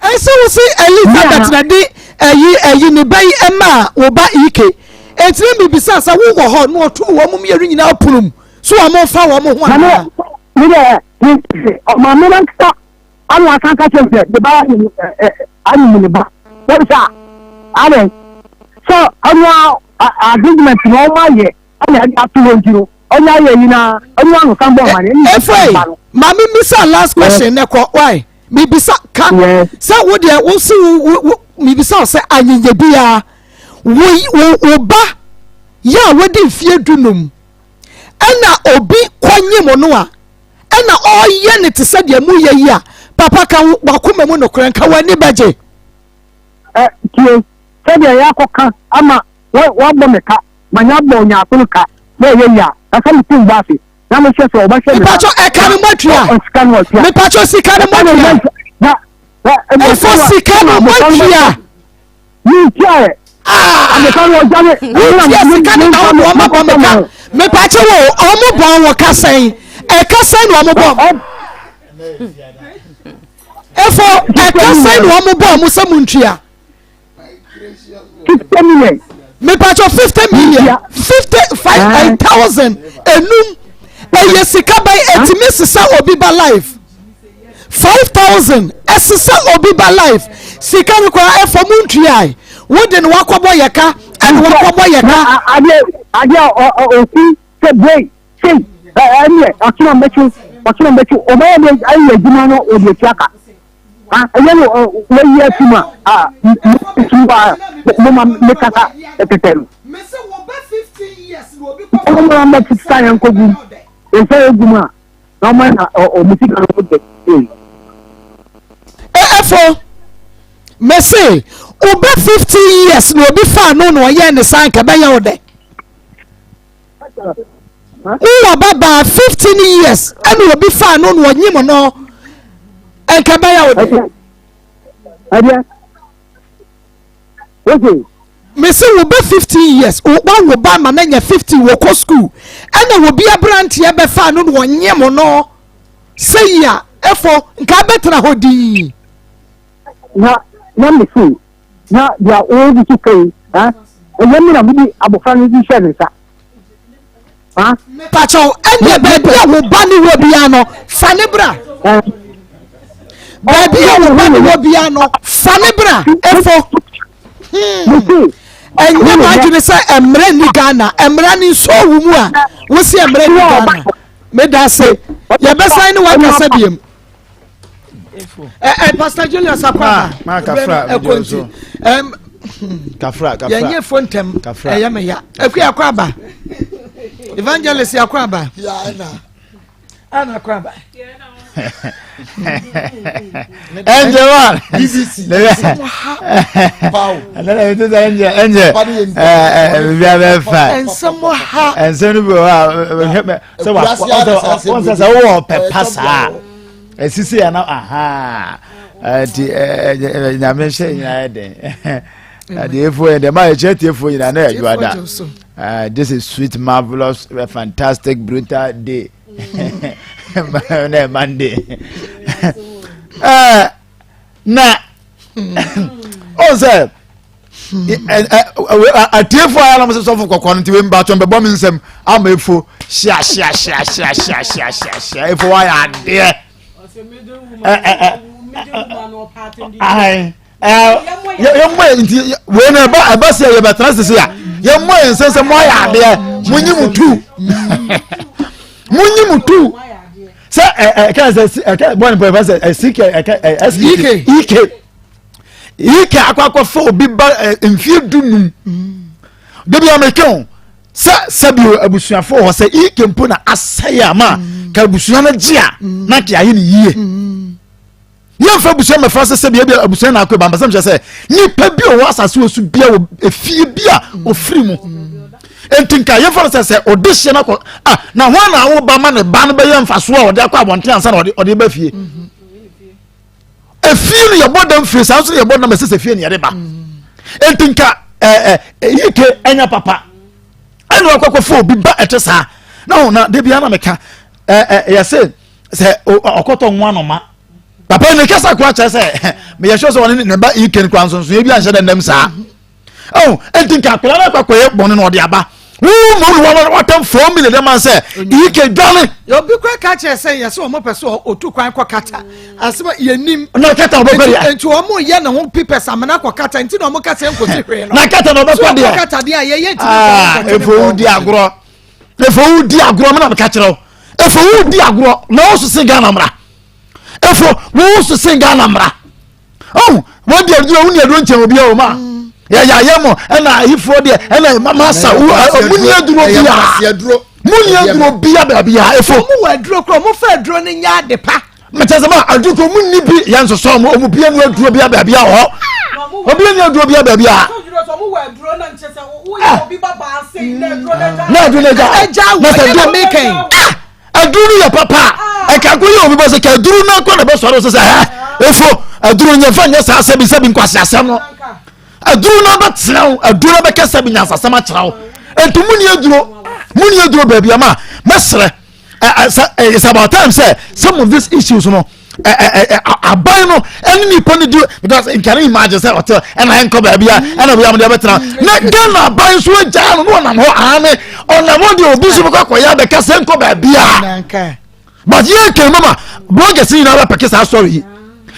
Ɛsɛ wo si Elizabeth na de ɛyi ɛyi ne bɛn ɛmaa wo ba Ike. Enti na mibisa sɛ wo wɔ hɔ na ɔto wɔn mmienu nyinaa pono mu so wɔn mfa wɔn ho anaa. Ne deɛ ɔmaame nankasa Ana wasan ka kyerɛ sɛ ne ba anyim ne ba. Wɔn sɛ adɛn sɛ ɔno agreement na wɔn ayɛ ɛna ɛde ato hɔ nti no ɔno ayɛ yi na ɔno ano san bɔ ɔma ne ɛna Efei, maame misa last question ne kɔ why mibisa ka sɛ wo deɛ wo si wo wo mibisa sɛ anyinya biara wo wo wo ba yɛ a wadi mfie dunum ɛna obi kɔnyim no a ɛna ɔreyɛ no te sɛ deɛ moyɛ yi a, papa ka w'akoma mu nokorɛ, nka w'ani bɛgye. Ɛ, tie, sɛdeɛ yɛakɔka ama wɔabɔ me ka, ma yɛabɔ onyaako no ka, na ɛyɛ yie a, na sɛ mete wo ase, na mehwɛ sɛ ɔbɛhwɛ me ba. Mepatwɔ ɛka no moatua. Sika no ɔtua. Mepatwɔ sika no moatua. Ɛfɔ sika no moatua. Mentuaɛ. Abɔfra no ɔdwane. Wotua sika no na wode wɔn abɔ me ka. Mepatwɔ wo, ɔmo bɔn wo ka sɛn? Ɛka sɛn na ɔmo bɔ? Efo, ɛka sɛn na ɔmo bɔ ɔmo sɛ mo ntua? 50 million. Mepatwɔ 50 million, 55,000 enum. Ɛyɛ sika bɛn ɛtumi sisa obi ba life? 5000 ɛsesa obi ba life sika no koraa ɛfɔ mu ntuae wode no wakɔbɔ yɛ ka ɛna wakɔbɔ yɛ ka. Adeɛ adeɛ ɔku sɛ boi sei ɛneɛ ɔkyena mbɛkye ɔkyena mbɛkye ɔbɛyɛ de ayɛ adwuma no ɔde atua ka ɛyɛ no wɔyi afi mu a metu a moma mekasa ɛtɛtɛ no ɔmo mɛteta yɛn kɔgu yɛn sɛ ɛgu mu a na ɔmo na ɔmo sika no ɔmo de. Efo mese obe 50 years na obi fa no na ɔyɛ ne saa nka bɛyɛ wo dɛ wowɔ babaa 15 years ɛna obi fa no na ɔnyim no nka bɛyɛ wo dɛ Wose. Mese wo ba 15 years, wo ba wo ba ma no anya 15 wɔkɔ school, ɛna obi aberanteɛ bɛfaa no na ɔnyem no sɛ yi a, ɛfɔ nka abɛtena hɔ dinn. Na na mese na deɛ ɔredi so kan yi, ɛyɛ me na mede abɔfra no de hyɛ ne nsa. Mepakyɛw, ɛnneɛ baabi a wo ba no wɔ biara no, fa ne bra. Baabi a wo ba no wɔ biara no, fa ne bra. Efo. Hmm. Ɛnyɛ m'adwene sɛ mmerɛ nni Ghana. Mmara no nso wɔ mu a, wosi mmerɛ nni Ghana. Meda ase. Yɛbɛsan ne wakasa biem. Eh, eh, Pastor Julius Akwaba. Ma kafra ɛkɔ nti. Kafra kafra. Yɛnyɛ fo ntɛm. Ɛyɛ me ya. Akua Akwaba. Evangelist Akwaba. Ana Akwaba. Angel one. BBC. Ɛnna ɛnna ɛnna angel angel. Ɛɛ bibi abɛ fa. Nsɛm ha. Nsɛm no bi wɔ hɔ a sɛ wa wɔn sɛ sɛ wowɔ pɛ pa saa. Ɛsisi yɛ na aha nti nyame nhyɛ nyinaa yɛ den atiefoɔ yɛ dɛm a yɛkyerɛ tiefoɔ nyinaa na yɛ adwoada this is sweet marvelous fantastic brutal day na yɛ monday na ɔn sɛ atiefoɔ a yɛnom sɛ sɔfo kɔkɔɔ no nti wei mbatwɔ mbɛbɔ me nsɛm ama efo hyia hyia hyia hyia hyia hyia hyia hyia efo wayɛ adeɛ yɛmmɔ yɛ nti wei no ɛba ɛba sɛ yɛbɛtena sese a yɛmmɔ yɛ nsɛm sɛ moayɛ adeɛ monyi mo tu monyi mo tu sɛ ɛka sɛ ɛka bɔ ne pɔ ɛfa sɛ ɛsike ɛka ɛsike ike Ike akɔ akɔfa obi ba mfie dunum. Dabi a meka o. Sɛ sɛbio abusuafo wɔ hɔ sɛ ike mpo na asɛe a ma ka abusua no gye a na nka yɛayɛ no yie. Yɛmfa abusua mmɛfa sɛ sɛbi ebi abusua na akɔ ba mpɛsɛ mehyɛ sɛ nipa bi a ɔwɔ asase wɔ so bia wɔ efie bi a ofiri mu. Enti nka yɛmfa no sɛ sɛ ɔde hyɛ no akɔ ah na hwan na awo ba ma ne ba no bɛyɛ mfasoɔ a ɔde akɔ abɔnten ansa na ɔde ɔde ba fie. Efie no yɛbɔ dam fie saa nso na yɛbɔ dam ɛsɛ sɛ fie no yɛde ba. Enti nka ɛɛ ɛɛ yike ɛnyɛ papa ɛna wakɔ akɔfo obi ba ɛte saa na ho na de bia na meka ɛɛ ɛɛ yɛsɛ sɛ ɔkɔtɔ nwa noma papa ne kasa kora kyerɛ sɛ meyɛ sure sɛ ɔne ne ba ike no kora nsonsonoeɛ bi anhyɛ dɛ nnam saa ɛho enti nka akwadaa no akɔ akɔyɛ bɔne na ɔde aba wo mmom ne wɔn wɔtɛm fɔm bi na ɛdɛm sɛ ike dwane. Obi kora ka kyerɛ sɛ yɛ sɛ wɔn pɛ sɛ otu kwan kɔ kata asɛm yɛ nim. Na kata ɔbɛkɔ deɛ. Nti wɔn yɛ ne ho pipɛs amena kɔ kata nti na wɔn kasa nkosi hwee no. Na kata na ɔbɛkɔ deɛ. So ɔkɔ kata deɛ a yɛyɛ ntumi kɔ nkɔtɔ ne Efo wo di agorɔ efo wo di agorɔ mi na mi ka kyerɛ wo efo wo di agorɔ na wo so Ghana mmra efo wo so Ghana mmra. ɔn wɔn di aduro wɔn ni aduro nkyɛn obi a wɔn a yɛyɛ ayɛ mo ɛna ayifoɔ deɛ ɛna masa wo mu ni aduro bia mu ni aduro bia baabi a efo. Wɔn wɔ aduro koro wɔn fɛ aduro no nyɛ ade pa. Mɛkyɛ sɛ ma aduro koro mu ni bi yɛn nsosɔ wɔn wɔn bia nu aduro bia baabi a wɔ obi ni aduro bia baabi a. Na aduro na gya na sɛ aduro aduru no yɛ papa a ɛka ko yɛ obi bɔ sɛ ka aduru no akɔ na bɛsɔre sɛ sɛ ɛ efo aduru nyɛ fa nyɛ saa sɛbi sɛbi nkwasi asɛm no aduru no abɛtena wo aduru no bɛka sɛbi nyansasɛm akyerɛ wo nti mu ni aduro mu ni aduro baabi ama mɛsrɛ ɛ ɛ it's about time sɛ some of these issues no aban no ɛne nipa no di because nka ne imagine sɛ ɔte ɛna ɛnkɔ baabi a ɛna obi amode abɛtena na Ghana aban nso agyaa no na ɔnam hɔ aane ɔnam hɔ deɛ obi nso bɛkɔ akɔyɛ abɛka sɛ nkɔ baabi a but yɛ kɛn mama bloggers nyinaa bɛpɛke saa story yi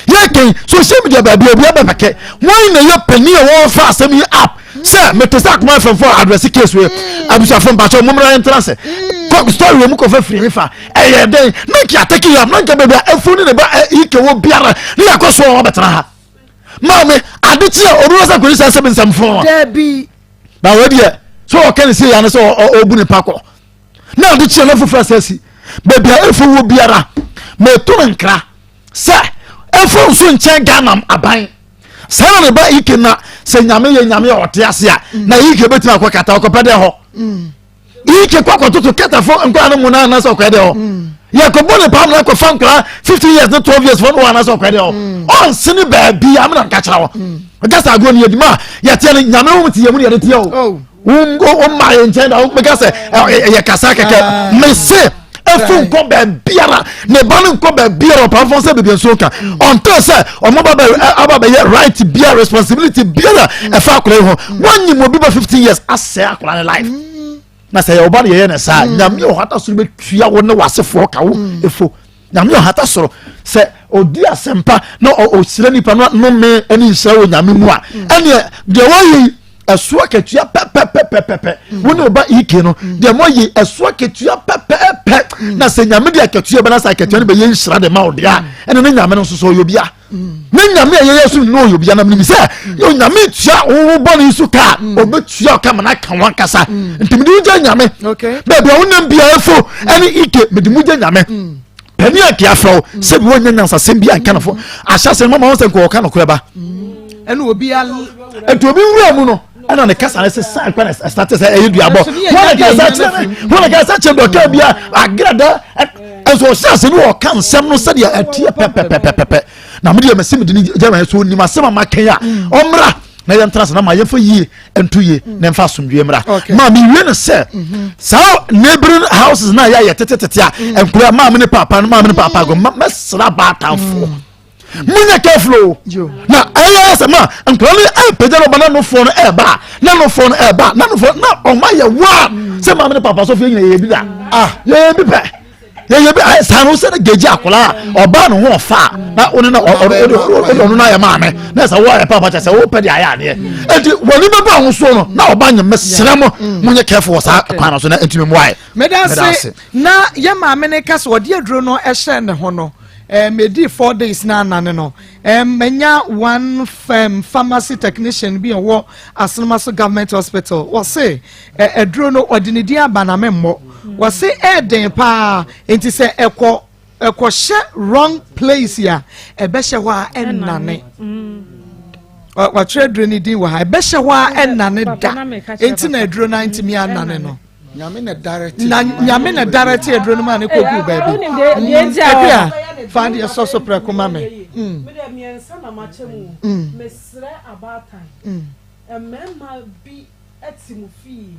yɛ kɛn social media baabi a obi abɛpɛke wɔn na yɛ panyin a wɔn fa asɛm yi up sɛ mete sɛ akoma fm fo address case wei abusuafo mpakyɛ mo mmra yɛntena ase story wɔ mu kɔfa firi fa ɛyɛ dɛn na nka atake yam na nka baabi a afu ne ne ba ike wɔ biara ne yɛakɔ soɔ wɔn abɛtena ha maame ade kye a obi wɔ sɛ kɔyi sɛ sɛbi nsɛm fo dabi na wɔ deɛ sɛ ɔka ne sei ano sɛ ɔbu ne pa kɔ na ade kye na foforɔ asɛ asi baabi a afu wɔ biara ma ɛto no nkra sɛ ɛfo nso nkyɛn Ghana aban saa na ne ba ike na sɛ nyame yɛ nyame a ɔte ase a na ike bɛtumi akɔ kata ɔkɔpɛ dɛ hɔ mm. ike kɔ akɔtoto katafo nkɔla no mu no anasɛ ɔkɔɛ dɛ hɔ mm. yɛkɔbɔ ne pam no akɔfa nkɔla 15 years ne 12 years fo no wɔ anasɛ ɔkɔɛ dɛ hɔ mm. ɔnsene baabi a mena nka kyerɛ hɔ ɔka sɛ agorɔ no yɛdi ma yɛteɛ no nyame wo te yɛ mu ne yɛde teɛ o oh. Woma yɛ nkyɛn na womeka sɛ ɛyɛ kasa kɛkɛ ah. mese efu nkɔ baabiara ne ba no nkɔ baabiara ɔpamfo sɛ baabi nsuo nka ɔntɛ sɛ ɔmo ba bɛ aba bɛyɛ right biara responsibility biara ɛfa akora yi ho wɔnyim obi ba 15 years asɛ akora ne life na sɛ yɛ ɔba no yɛyɛ ne saa nyame ɔhata soro bɛtua wo ne w'asefoɔ ka wo efo nyame ɔhata soro sɛ ɔdi asɛmpa na ɔhyira nipa no nome ne nhyira wɔ nyame mu a ɛneɛ deɛ wɔyɛ yi ɛso akatua pɛpɛpɛpɛpɛ wo ne ɔba ike no deɛ moyɛ ɛso akatua pɛpɛpɛ na sɛ nyame de akatua bɛ na sɛ akatua no bɛyɛ nhyira de ma wo deɛ a ɛne ne nyame no nso sɛ ɔyɛ obia ne nyame a yɛyɛ so no ɔyɛ obia na menim sɛ onyame tua wo bɔne so ka ɔbɛtua ɔka ma no aka wo ankasa nti mede wo gya nyame baabi a wonam biara fo ɛne ike mede mu gya nyame pani a nka afrɛ wo sɛ bi wɔnyɛ nyansasɛm bi anka nofo ahyɛ sɛ mama wo sɛ nka ɔka nokorɛ ba ɛne obi al nti obi wura mu no ɛna ne kasa ne sesa nkwa na ɛsate sɛ ɛyɛ duabɔ wɔn na kasa kyerɛ wɔn na kasa kyerɛ dɔkɛ bi a agrada ɛnso ɔhyɛ ase ne ɔka nsɛm no sɛdeɛ ɛteɛ pɛpɛpɛpɛpɛ na mo deɛ mɛsi mi de ne gyama so onim asɛm a maka yi a ɔmmra na yɛn tena ase na ma yɛmfa yie nto yie na yɛmfa asomdwie mmra maa mi wie no sɛ saa neighboring houses na yɛ ayɛ tetetete a nkura maame ne papa no maame ne papa go mɛsra baatanfoɔ munyɛ careful o na ɛyɛ sɛ ma nkura no ɛpɛgya no ɔba na nofoɔ no ɛɛba na nofoɔ no ɛɛba na nofoɔ na ɔma yɛ waa sɛ maame ne papa sɔfo yɛ nyina yɛ bi da yɛ bi pɛ yɛyɛ bi ayɛ saa no sɛ ne gagye akwadaa a ɔbaa ne ho ɔfa a na ɔne na ɔde ɔno no ayɛ maame na sɛ wɔayɛ papa kyɛ sɛ wopɛ de ayɛ adeɛ nti wɔne bɛba ahosuo no na ɔba nyɛ mesrɛ mo monyɛ careful wɔ saa kwan no so na ntumi mmoa yɛ. Meda ase na yɛ maame no ka sɛ ɔde aduro no hyɛ ne ho no medi 4 days na anane no. Manya one firm pharmacy technician bi a ɔwɔ Asonomaso Government Hospital. Wɔse aduro no ɔde ne din aba na memmɔ. Wɔse ɛɛden paa nti sɛ ɛkɔ ɛkɔhyɛ wrong place a ɛbɛhyɛ hɔ a ɛnnane. Wɔatwerɛ aduro no din wɔ ha ɛbɛhyɛ hɔ a ɛnnane da nti na aduro no antumi annane no. Nyame na direct. Na nyame na direct aduro no ma ne kɔgu baabi. Ɛbi a fa deɛ sɔ so prɛko ma me. Mede mmiɛnsa na makyɛ mu. Mesrɛ abaatan. Mmarima bi te mo fie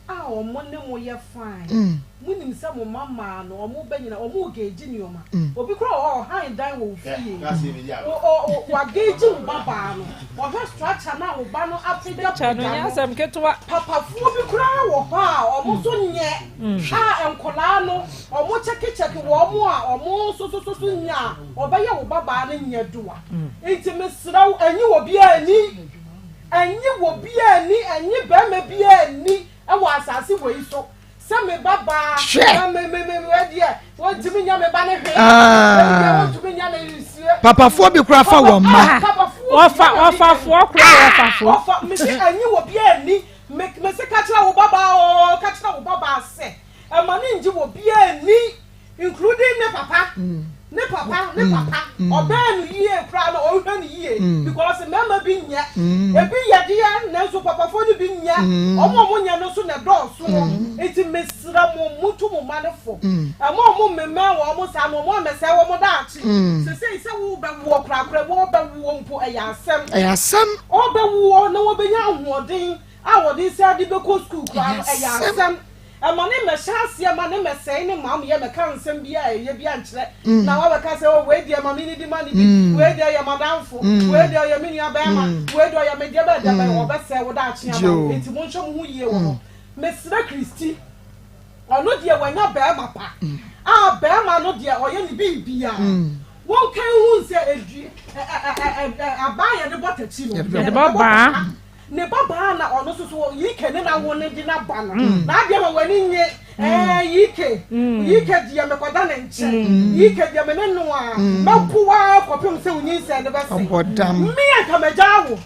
a wɔn ne mo yɛ fine. Monim sɛ mo mma mmaa no wɔn bɛ nyina wɔn regeegye nneɛma. Obi koraa wɔ hɔ a ɔhan dan wɔ wo fie. Wageegye wo ba baa no. Ɔhwɛ structure no a wo ba no Structure no nyɛ apagya asɛm ketewa. Papafoɔ bi koraa wɔ hɔ a wɔn nso nyɛ a nkwadaa no wɔn kyɛkekyɛke wɔn a wɔn nso so so so nyɛ a wɔbɛyɛ wo babaa no nyɛ doa. Nti mesrɛ wo ɛnyi obiara ani, ɛnyi obiara ani, ɛnyi barima biara ani wɔ asase wei so sɛ me ba baa na me me me me deɛ wɔntumi nyɛ me ba ne hwee ah. wɔntumi nyɛ ne nsie. Papafoɔ bi koraa fa wɔn mma. Wɔfa wɔfafoɔ koraa wɔfafoɔ. Wɔfa mesi ɛnyi wɔ bi ani mesi kakyerɛ wo babaa oo kakyerɛ wo babaa sɛ ɛma ne ngye wɔ bi ani. Including ne papa ne papa ne papa ɔbɛn no yie koraa na ɔhwɛ no yie because mmarima bi nyɛ ebi yɛ deɛ nanso papafoɔ no bi nyɛ wɔn a wɔn nyɛ no nso na ɛdɔɔso nti mesrɛ mo mutu mo mma no fo ɛma wɔn mmemmɛn wɔn mo saa na wɔn amɛsɛe wɔn daakye sesei sɛ wobɛwoɔ korakora wɔbɛwoɔ mpo ɛyɛ asɛm ɛyɛ asɛm wɔbɛwoɔ na wɔbɛnya ahoɔden a wɔde sɛ de bɛkɔ sukuu koraa no ɛyɛ asɛm Ɛma ne mmɛhyɛ aseɛ ma ne mmɛsɛe ne mma meyɛ mɛka nsɛm bi a ɛyɛ bi ankyerɛ na wabɛka sɛ oh wei deɛ ma me nidi ma ne bi wei deɛ ɔyɛ madamfo wei deɛ ɔyɛ me nua bɛrima wei deɛ ɔyɛ me deɛ bɛn deɛ bɛn ɔbɛsɛe wo daakye ama wo nti monhwɛ mo ho yie wɔ hɔ mesrɛ Kristi ɔno deɛ wanya bɛrima pa a bɛrima no deɛ ɔyɛ ne biribiara wonka nhu sɛ ɛdua abaa yɛde bɔ takyi no yɛde bɔ baa Ne ba baa na ɔno nso so Yike ne n'awo no de n'aba no. N'adeɛ ma w'ani nye. Ɛɛ Yike, Yike deɛ mekɔda ne nkyɛn. Yike deɛ me ne no a mɛko ara kɔpem sɛ wo nyinsɛn no bɛsɛe. Me anka magyaa wo.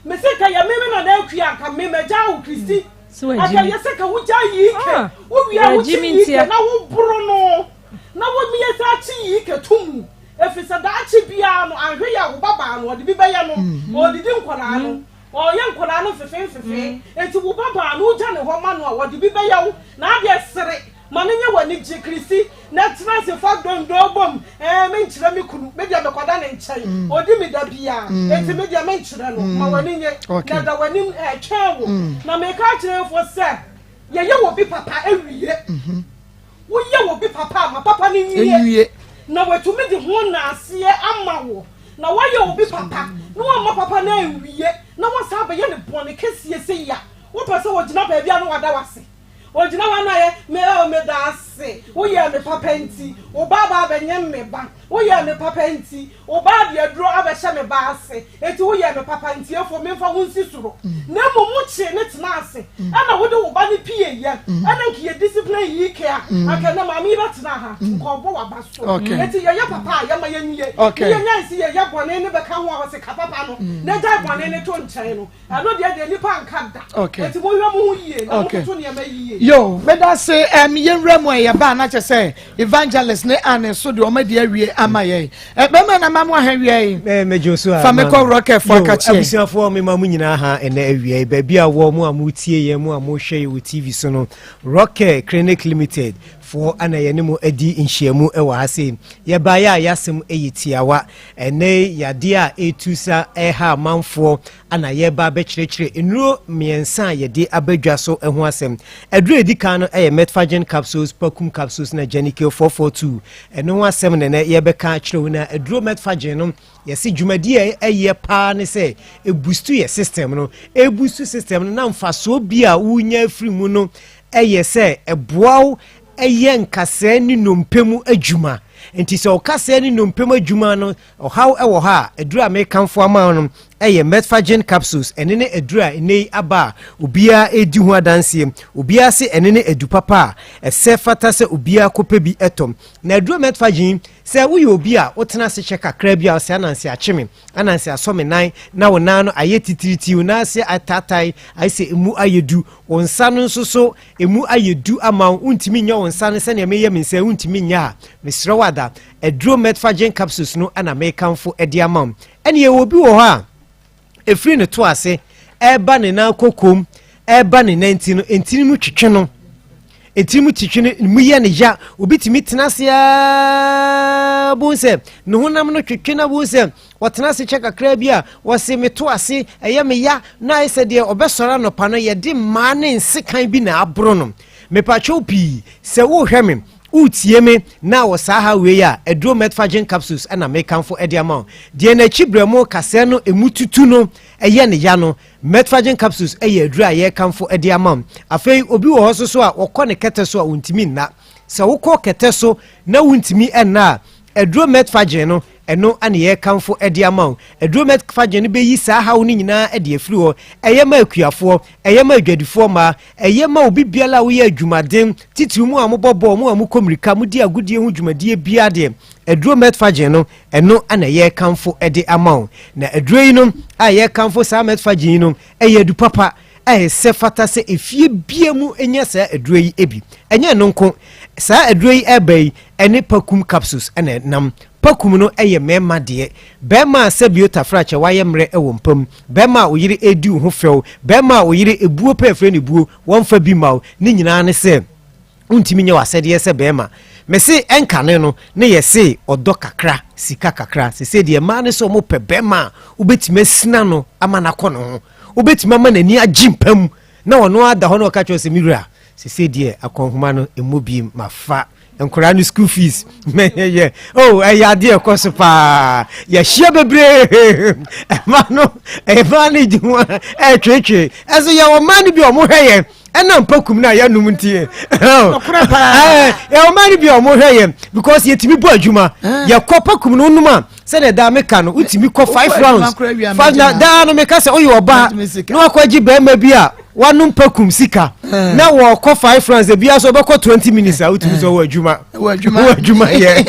Mese nka yɛ me me nana Akua anka me magyaa wo Kristi. Anka yɛ sɛ ka wogyaa Yike. Wowie a wokye Yike na woboro no. Na womie saa kye Yike to mu. Ɛfiri sɛ daakye biara no anhwɛ yie a wo ba baa no ɔde bi bɛyɛ no. Ɔredidi nkwadaa no. Ɔyɛ nkwadaa no mfefee mfefee. Enti wo ba baa no, wogya ne hɔ ma no a, ɔde bi bɛyɛ wo. N'adeɛ sere. Ma no nyɛ w'anigye, Chrissy, na tena ase fa dondoo bom. Ɛɛ, menkyerɛ me kunu. Me deɛ mekɔda ne nkyɛn. Ɔdi me da biara. Enti me deɛ menkyerɛ no. Ma w'ani nye, na da w'anim retwɛn wo. Na meka akyerɛ fo sɛ, yɛyɛ obi papa awie. Woyɛ obi papa a, ma papa no nwie, na watumi de ho nnaaseɛ ama wo. Na woayɛ obi papa, na woamma papa no anwie, na woasan abɛyɛ no bɔne kɛseɛ sei a, wopɛ sɛ ɔgyina baabi a na wada wo ase. Ɔgyina hɔ a na ayɛ, me oh, meda ase, woyɛɛ me papa nti, wo ba aba abɛnyem me ba. Woyɛɛ me papa nti, wo ba de aduro abɛhyɛ me ba ase, enti woyɛɛ me papa nti, afo memfa wo nsi soro. Na mmom wokyee no tenaa ase, ɛna wode wo ba no pieeɛ, ɛna nka yɛ discipline yi ke a, anka ɛnɛ maame yi bɛtena ha, nka ɔbɔ w'aba so. Enti yɛyɛ papa a, yɛma yɛnwie, ne yɛnyae sɛ yɛyɛ bɔne no bɛka ho a ɔse ka papa no, na gyae bɔne no to nkyɛn no. Ɛno deɛ deɛ nipa nka da. Okay. Eti mo hwɛ mo ho yie na mo toto nneɛma yie. Yo, meda se um, yɛnwura mu a yɛba na kyɛ sɛ evangelist ne Anne so deɛ ɔma di awie ama yɛn. Eh, bɛma na ma mo aha wia yi. Eh, mɛgye so a. Fa me kɔ rocket fo aka kyerɛ. Abusuafoɔ mema mo nyinaa ha ɛnɛ awia yi. Baabi a wɔ mo a motie yɛn mo a mohwɛ yɛ wɔ TV so no, Rocket Clinic Limited foɔ ana yɛne mo adi nhyiamu wɔ ha sei. Yɛbaeɛ a yɛasɛm yɛ tiawa. Ɛnnɛ yi, yadeɛ a ɛretu sa reha amanfoɔ na yɛreba abɛkyerɛkyerɛ nnuro mmiɛnsa a yɛde aba dwa so ho asɛm. Aduro a ɛdi kan no yɛ Metforgen capsules, Pacum capsules na Genical 442. Ɛno ho asɛm na ɛnɛ yɛbɛka akyerɛ wo. Na aduro Metforgen no, yɛse dwumadie a ɛyɛ paa ne sɛ ɛbustu yɛ system no. Ɛbustu system no na mfasoɔ bi a wonya afiri mu no yɛ sɛ ɛboa wo yɛ nkasɛɛ ne nnompe mu adwuma. Nti sɛ ɔkasɛɛ ne nnompe mu adwuma no ɔhaw wɔ hɔ a, aduru a mekamfo ama wo no yɛ Metforgen capsules. Ɛno ne aduru a nnɛ yi aba a obiara redi ho adanseɛ. Obiara se ɛno ne adu papa a ɛsɛ fata sɛ obiara kɔpɛ bi tɔ. Na aduro Metforgen yi, sɛ woyɛ obi a wotena ase kyɛ kakra bi a wosɛ ananse akye me, ananse asɔ me nan, na wo nan no ayɛ titiritii, wo nan ase ataatae, ayɛ sɛ emu ayɛ du, wo nsa no nso so emu ayɛ du ama wo, wontumi nyɛ wo nsa no sɛnea meyɛ me nsa yi, wontumi nyɛ a, mesrɛ wo ada, aduro Metforgen capsules no na mekamfo de ama wo. Ɛne yɛwɔ obi wɔ hɔ a, ɛfiri ne to ase ɛreba ne nan kokom, ɛreba ne nan ti no, ntini mu twetwe no, ntini mu twetwe no, mu yɛ ne ya. Obi tumi tena ase aa bohu sɛ ne honam no twetwe na bohu sɛ ɔtena ase kyɛ kakra bi a, wɔse meto ase ɛyɛ me ya, na ayɛ sɛ deɛ ɔbɛsɔre anɔpa no yɛde mmaa ne nsekan bi na aboro no. Mepatwɛw pii sɛ wohwɛ me, Woretie me na wɔ saa haw wei a, aduro Metforgen capsules na mekamfo de ama wo. Deɛ n'akyi berɛmo kasɛɛ no emu tutu no yɛ ne ya no, Metforgen capsules yɛ aduro a yɛrekamfo de ama wo. Afei obi wɔ hɔ nso so a wɔkɔ ne kɛtɛ so a ɔntumi nna. Sɛ wokɔ kɛtɛ so na wontumi nna a, aduro Metforgen no, ɛno na yɛrekamfo de ama wo. Aduro Metforgen no bɛyi saa haw no nyinaa de afiri hɔ. Ɛyɛ ma akuafoɔ, ɛyɛ ma adwadifoɔ mmaa, Ɛyɛ ma obi biara a woyɛ adwumaden, titiriw mo a mobɔ bɔɔl, mo a mokɔ mmirika, modi agodie ho dwumadie biara deɛ, aduro Metforgen no, ɛno na yɛrekamfo de ama wo. Na aduro yi no a yɛrekamfo saa Metforgen yi no, ɛyɛ adu papa a ɛsɛ fata sɛ efie biara mu nya saa aduro yi bi. Ɛnyɛ ɛno nko, saa aduro yi ɛreba yi, ɛne Pakum capsules na ɛnam. Pakum no yɛ mmarima deɛ. Barima a sɛbio tafrakyɛ wayɛ mmerɛ wɔ mpa mu, barima a wo yere redi wo ho fɛw, barima a wo yere ebuo pɛ frɛ no ebuo, wɔmfa bi mma wo, ne nyinaa ne sɛ wontumi nyɛ w'asɛdeɛ sɛ barima. Mese ɛnkane no ne yɛse ɔdɔ kakra, sika kakra, sesei deɛ mmaa ne sɛ wɔpɛ barima a wobɛtumi asina no ama no akɔ ne ho, wobɛtumi ama n'ani agye mpa mu na ɔno ara da hɔ na ɔka kyerɛ wo sɛ me wura, sesei deɛ akɔnhoma no ɛmmɔ biem, mafa. Nkwadaa no school fees mɛyɛyɛ oh ɛyɛ adeɛ ɛkɔ so paa, yɛahyia bebree. Ɛma no ɛma no gye ho ɛtwetwe ɛso yɛwɔ mmaa no bi a wɔhwɛ yɛn ɛna mpakum no a yɛnom nti yɛwɔ mmaa no bi a wɔhwɛ yɛn because yɛtumi bɔ adwuma, yɛkɔ pakum no nom a sɛdeɛ daa meka no wotumi kɔ five rounds five na daa no meka sɛ woyɛ ɔbaa na wakɔgye bɛrima bi a wanom pakum sika eh. na wɔkɔ 5 rounds ebia so ɔbɛkɔ 20 minutes a wotumi sɛ ɔwɔ adwuma wɔ adwuma yɛ.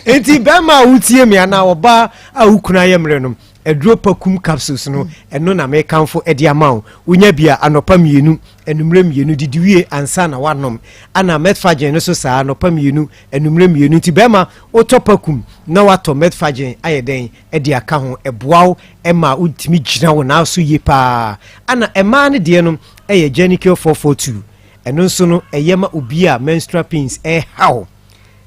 Nti bɛrima a wotie me anaa ɔbaa a wokunu ayɛ mmerɛ no, aduro pakum capsules no, ɛno na mekamfo de ama wo. Wonya bi a, anɔpa mmienu, anummerɛ mmienu, didi wie ansa na wanom. Ana Metforgen no so saa, anɔpa mmienu, anummerɛ mmienu. Nti bɛrima wotɔ pakum na watɔ Metforgen ayɛ dɛn de aka ho, ɛboa wo ma wotumi gyina wo nan so yie paa. Ana mmaa no deɛ no yɛ Genicure 442, ɛno nso no ɛyɛ ma obi a menstrual pains ɛhaw,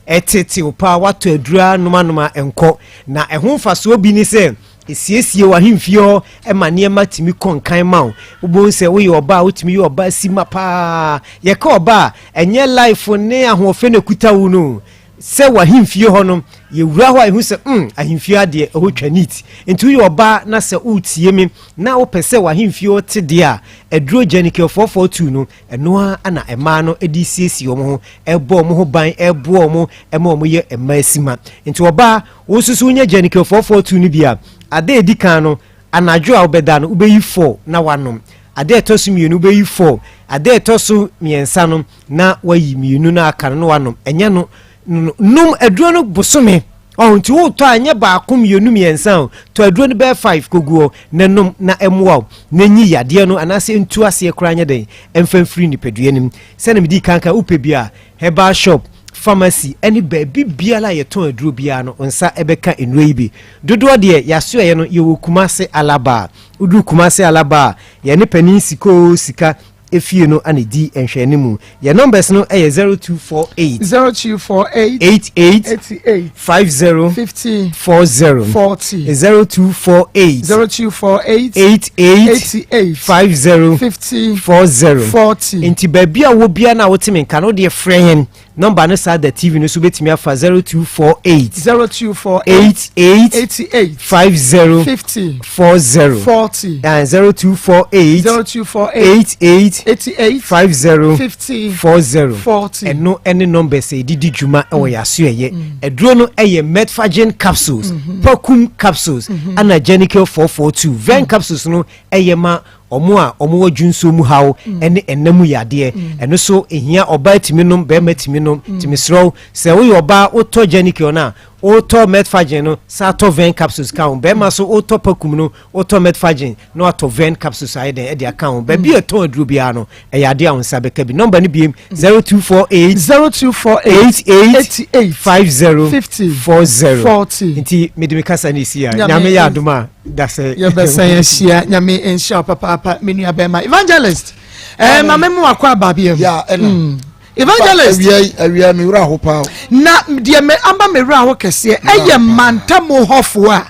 ɛtetew paa, watɔ aduru ara nom anom a ɛnkɔ. Na ɛho mfasoɔ bi ne sɛ ɛsiesie w'ahemfie hɔ ma nneɛma tumi kɔ nkan ma wo. Wobɛhu sɛ woyɛ ɔbaa a wotumi yɛ ɔbaa si ma paa. Yɛka ɔbaa a, ɛnyɛ life ne ahoɔfɛ na ɛkuta wo no. Sɛ w'ahemfie hɔ no, yɛwura hɔ a yɛhu sɛ mm, ahemfie adeɛ, ɛhɔ twa neat. Nti woyɛ ɔbaa na sɛ woretie me na wopɛ sɛ w'ahemfie hɔ te deɛ a, aduro Janikel 442 no, ɛno ara na mmaa no de siesie wɔn ho, ɛbɔ wɔn ho ban, ɛboa wɔn ma wɔyɛ mmaa sima. Nti ɔbaa, wo nso so wonya Janikel 442 no bi a, ade a ɛdi kan no, anadwo a wobɛda no, wobɛyi four na woanom. Ade a ɛtɔ so mmienu, wobɛyi four. Ade a ɛtɔ so mmiɛnsa no, na wayi mmienu no aka no na wanom. Ɛnyɛ no no nom aduro no bosome ɔho nti wotɔ a ɛnyɛ baako mmienu mmiɛnsa o, tɔ aduro no bɛyɛ five kogu hɔ na nom na ɛmmoa wo na nyi yadeɛ no anaasɛ ntu aseɛ koraa nyɛ dɛn ɛmfa mfiri nipadua no mu. Sɛdeɛ medii kan ka, wopɛ bi a, herbal shop, pharmacy ɛne baabi biara a yɛtɔn aduro biara no nsa ɛbɛka nnuro yi bi. Dodoɔ deɛ yɛasoɛeɛ no yɛwɔ Kumase Alaba. Woduru Kumase Alaba a, yɛne panin Sikoo Sika efie no ana di nhwɛanimu. Yɛn numbers no yɛ 0248. 0248. 88. 88. 50. 50. 40. 40. 0248. 0248. 88. 88. 50. 50. 40. 40. Nti baabi a wɔ biara na wote me nka no, wodeɛ frɛ yɛn. Nɔmba no saa da TV no so wobɛtumi afa 0248 0248 88 88 50 50 40 40 0248 0248 88 88 50 50 40 40. Ɛno ɛne numbers a yɛde di dwuma ɛwɔ yɛn aso ɛyɛ aduro no ɛyɛ Metforgen capsules, Pakum capsules, ɛna Genical 442 Ven capsules no ɛyɛ ma ɔmo a ɔmo wɔ dwonsuo mu haw ɛne ɛna mu yadeɛ. Ɛno so ehia ɔbaa tumi nom, bɛrima tumi nom. Tumi serɛw sɛ woyɛ ɔbaa, wotɔ Genical no a, wotɔ Metforgen no saa, tɔ Ven capsules ka ho. Bɛrima so wotɔ Pakum no, wotɔ Metforgen na watɔ Ven capsules ayɛ dɛn ɛde aka ho. Baabi a ɛtɔn aduro biara no, ɛyɛ adeɛ a wo nsa bɛka bi. Nɔmba no biem, 0248 0248 88 88 50 50 40 40. Nti mede me kasa no ɛsi a Nyame Nyame yɛ adom a da sɛ yɛbɛsɛn ahyia. Nyame nhyira wo papaapa, me nua bɛrima Evangelist. Ma me mu akɔ aba biam. Ya ɛna. Evangelist. Awia yi, awia mi wura ho paa o. Na deɛ me aba me wura ho kɛseɛ ɛyɛ mantamu hɔfoɔ a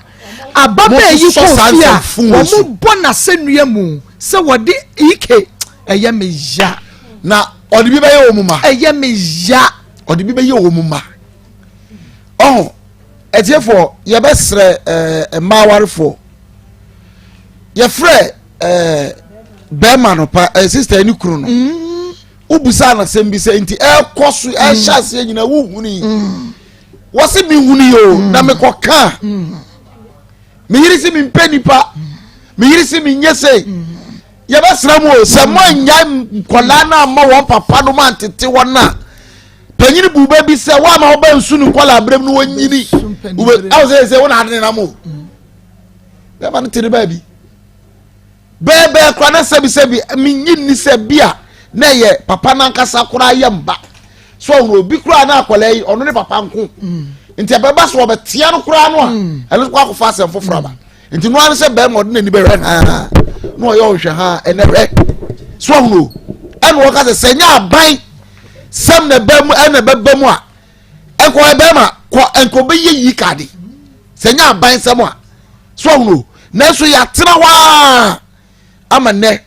ababaa yi Mo kɔ sosɔ saa fie a nsɛmfo wei so. wɔn bɔ n'asɛnnua mu sɛ wɔde ike ɛyɛ me ya. Na ɔde bi bɛyɛ wɔn mu ma. Ɛyɛ me ya. Ɔde bi bɛyɛ wɔn mu ma. Ɔho ɛtiefoɔ, yɛbɛsrɛ mmaa awarefoɔ, yɛfrɛ bɛrima no pa sister ne kunu no. Wobusa no asɛm bi sɛ nti ɛkɔ so ɛhyɛ aseɛ nyinaa wohunu yi, wɔse mehunu yi o, na mekɔka me yere se mempɛ nipa, me yere se menyɛ sei. Yɛbɛsrɛ mu o sɛ moanya nkɔlaa no amma wɔn papa no mantete wɔn a panyini bu bɛ bi sɛ woama woba nsu no nkɔlaa berɛm no wɔnyini awo sɛ sɛ wona ade ne nam o. Bɛma no te ne baabi bɛɛbɛɛ kora na sɛbisɛbi menyi nni sɛ bi a na ɛyɛ papa nankasa koraa yɛ mba so ɔhunu obi koraa na akwadaa yi ɔno ne papa nko nti ɛbɛba so ɔbɛtea no koraa no a ɛno nso kɔ akɔfa asɛm foforɔ aba. Nti no ara sɛ bɛrima ɔde n'ani bɛhwɛ haa na ɔyɛ ɔhwɛ haa ɛnɛ hwɛ so ɔhunu o. Ɛna ɔka sɛ sɛ nyɛ aban sɛm na ɛbɛ mu ɛna ɛbɛba mu a ɛnkɔ ɛ bɛrima kɔ ɛnkɔ bɛyɛ yi kaade sɛ nyɛ aban sɛm a so ɔhunu o. Nanso yɛatena hɔ a ama nnɛ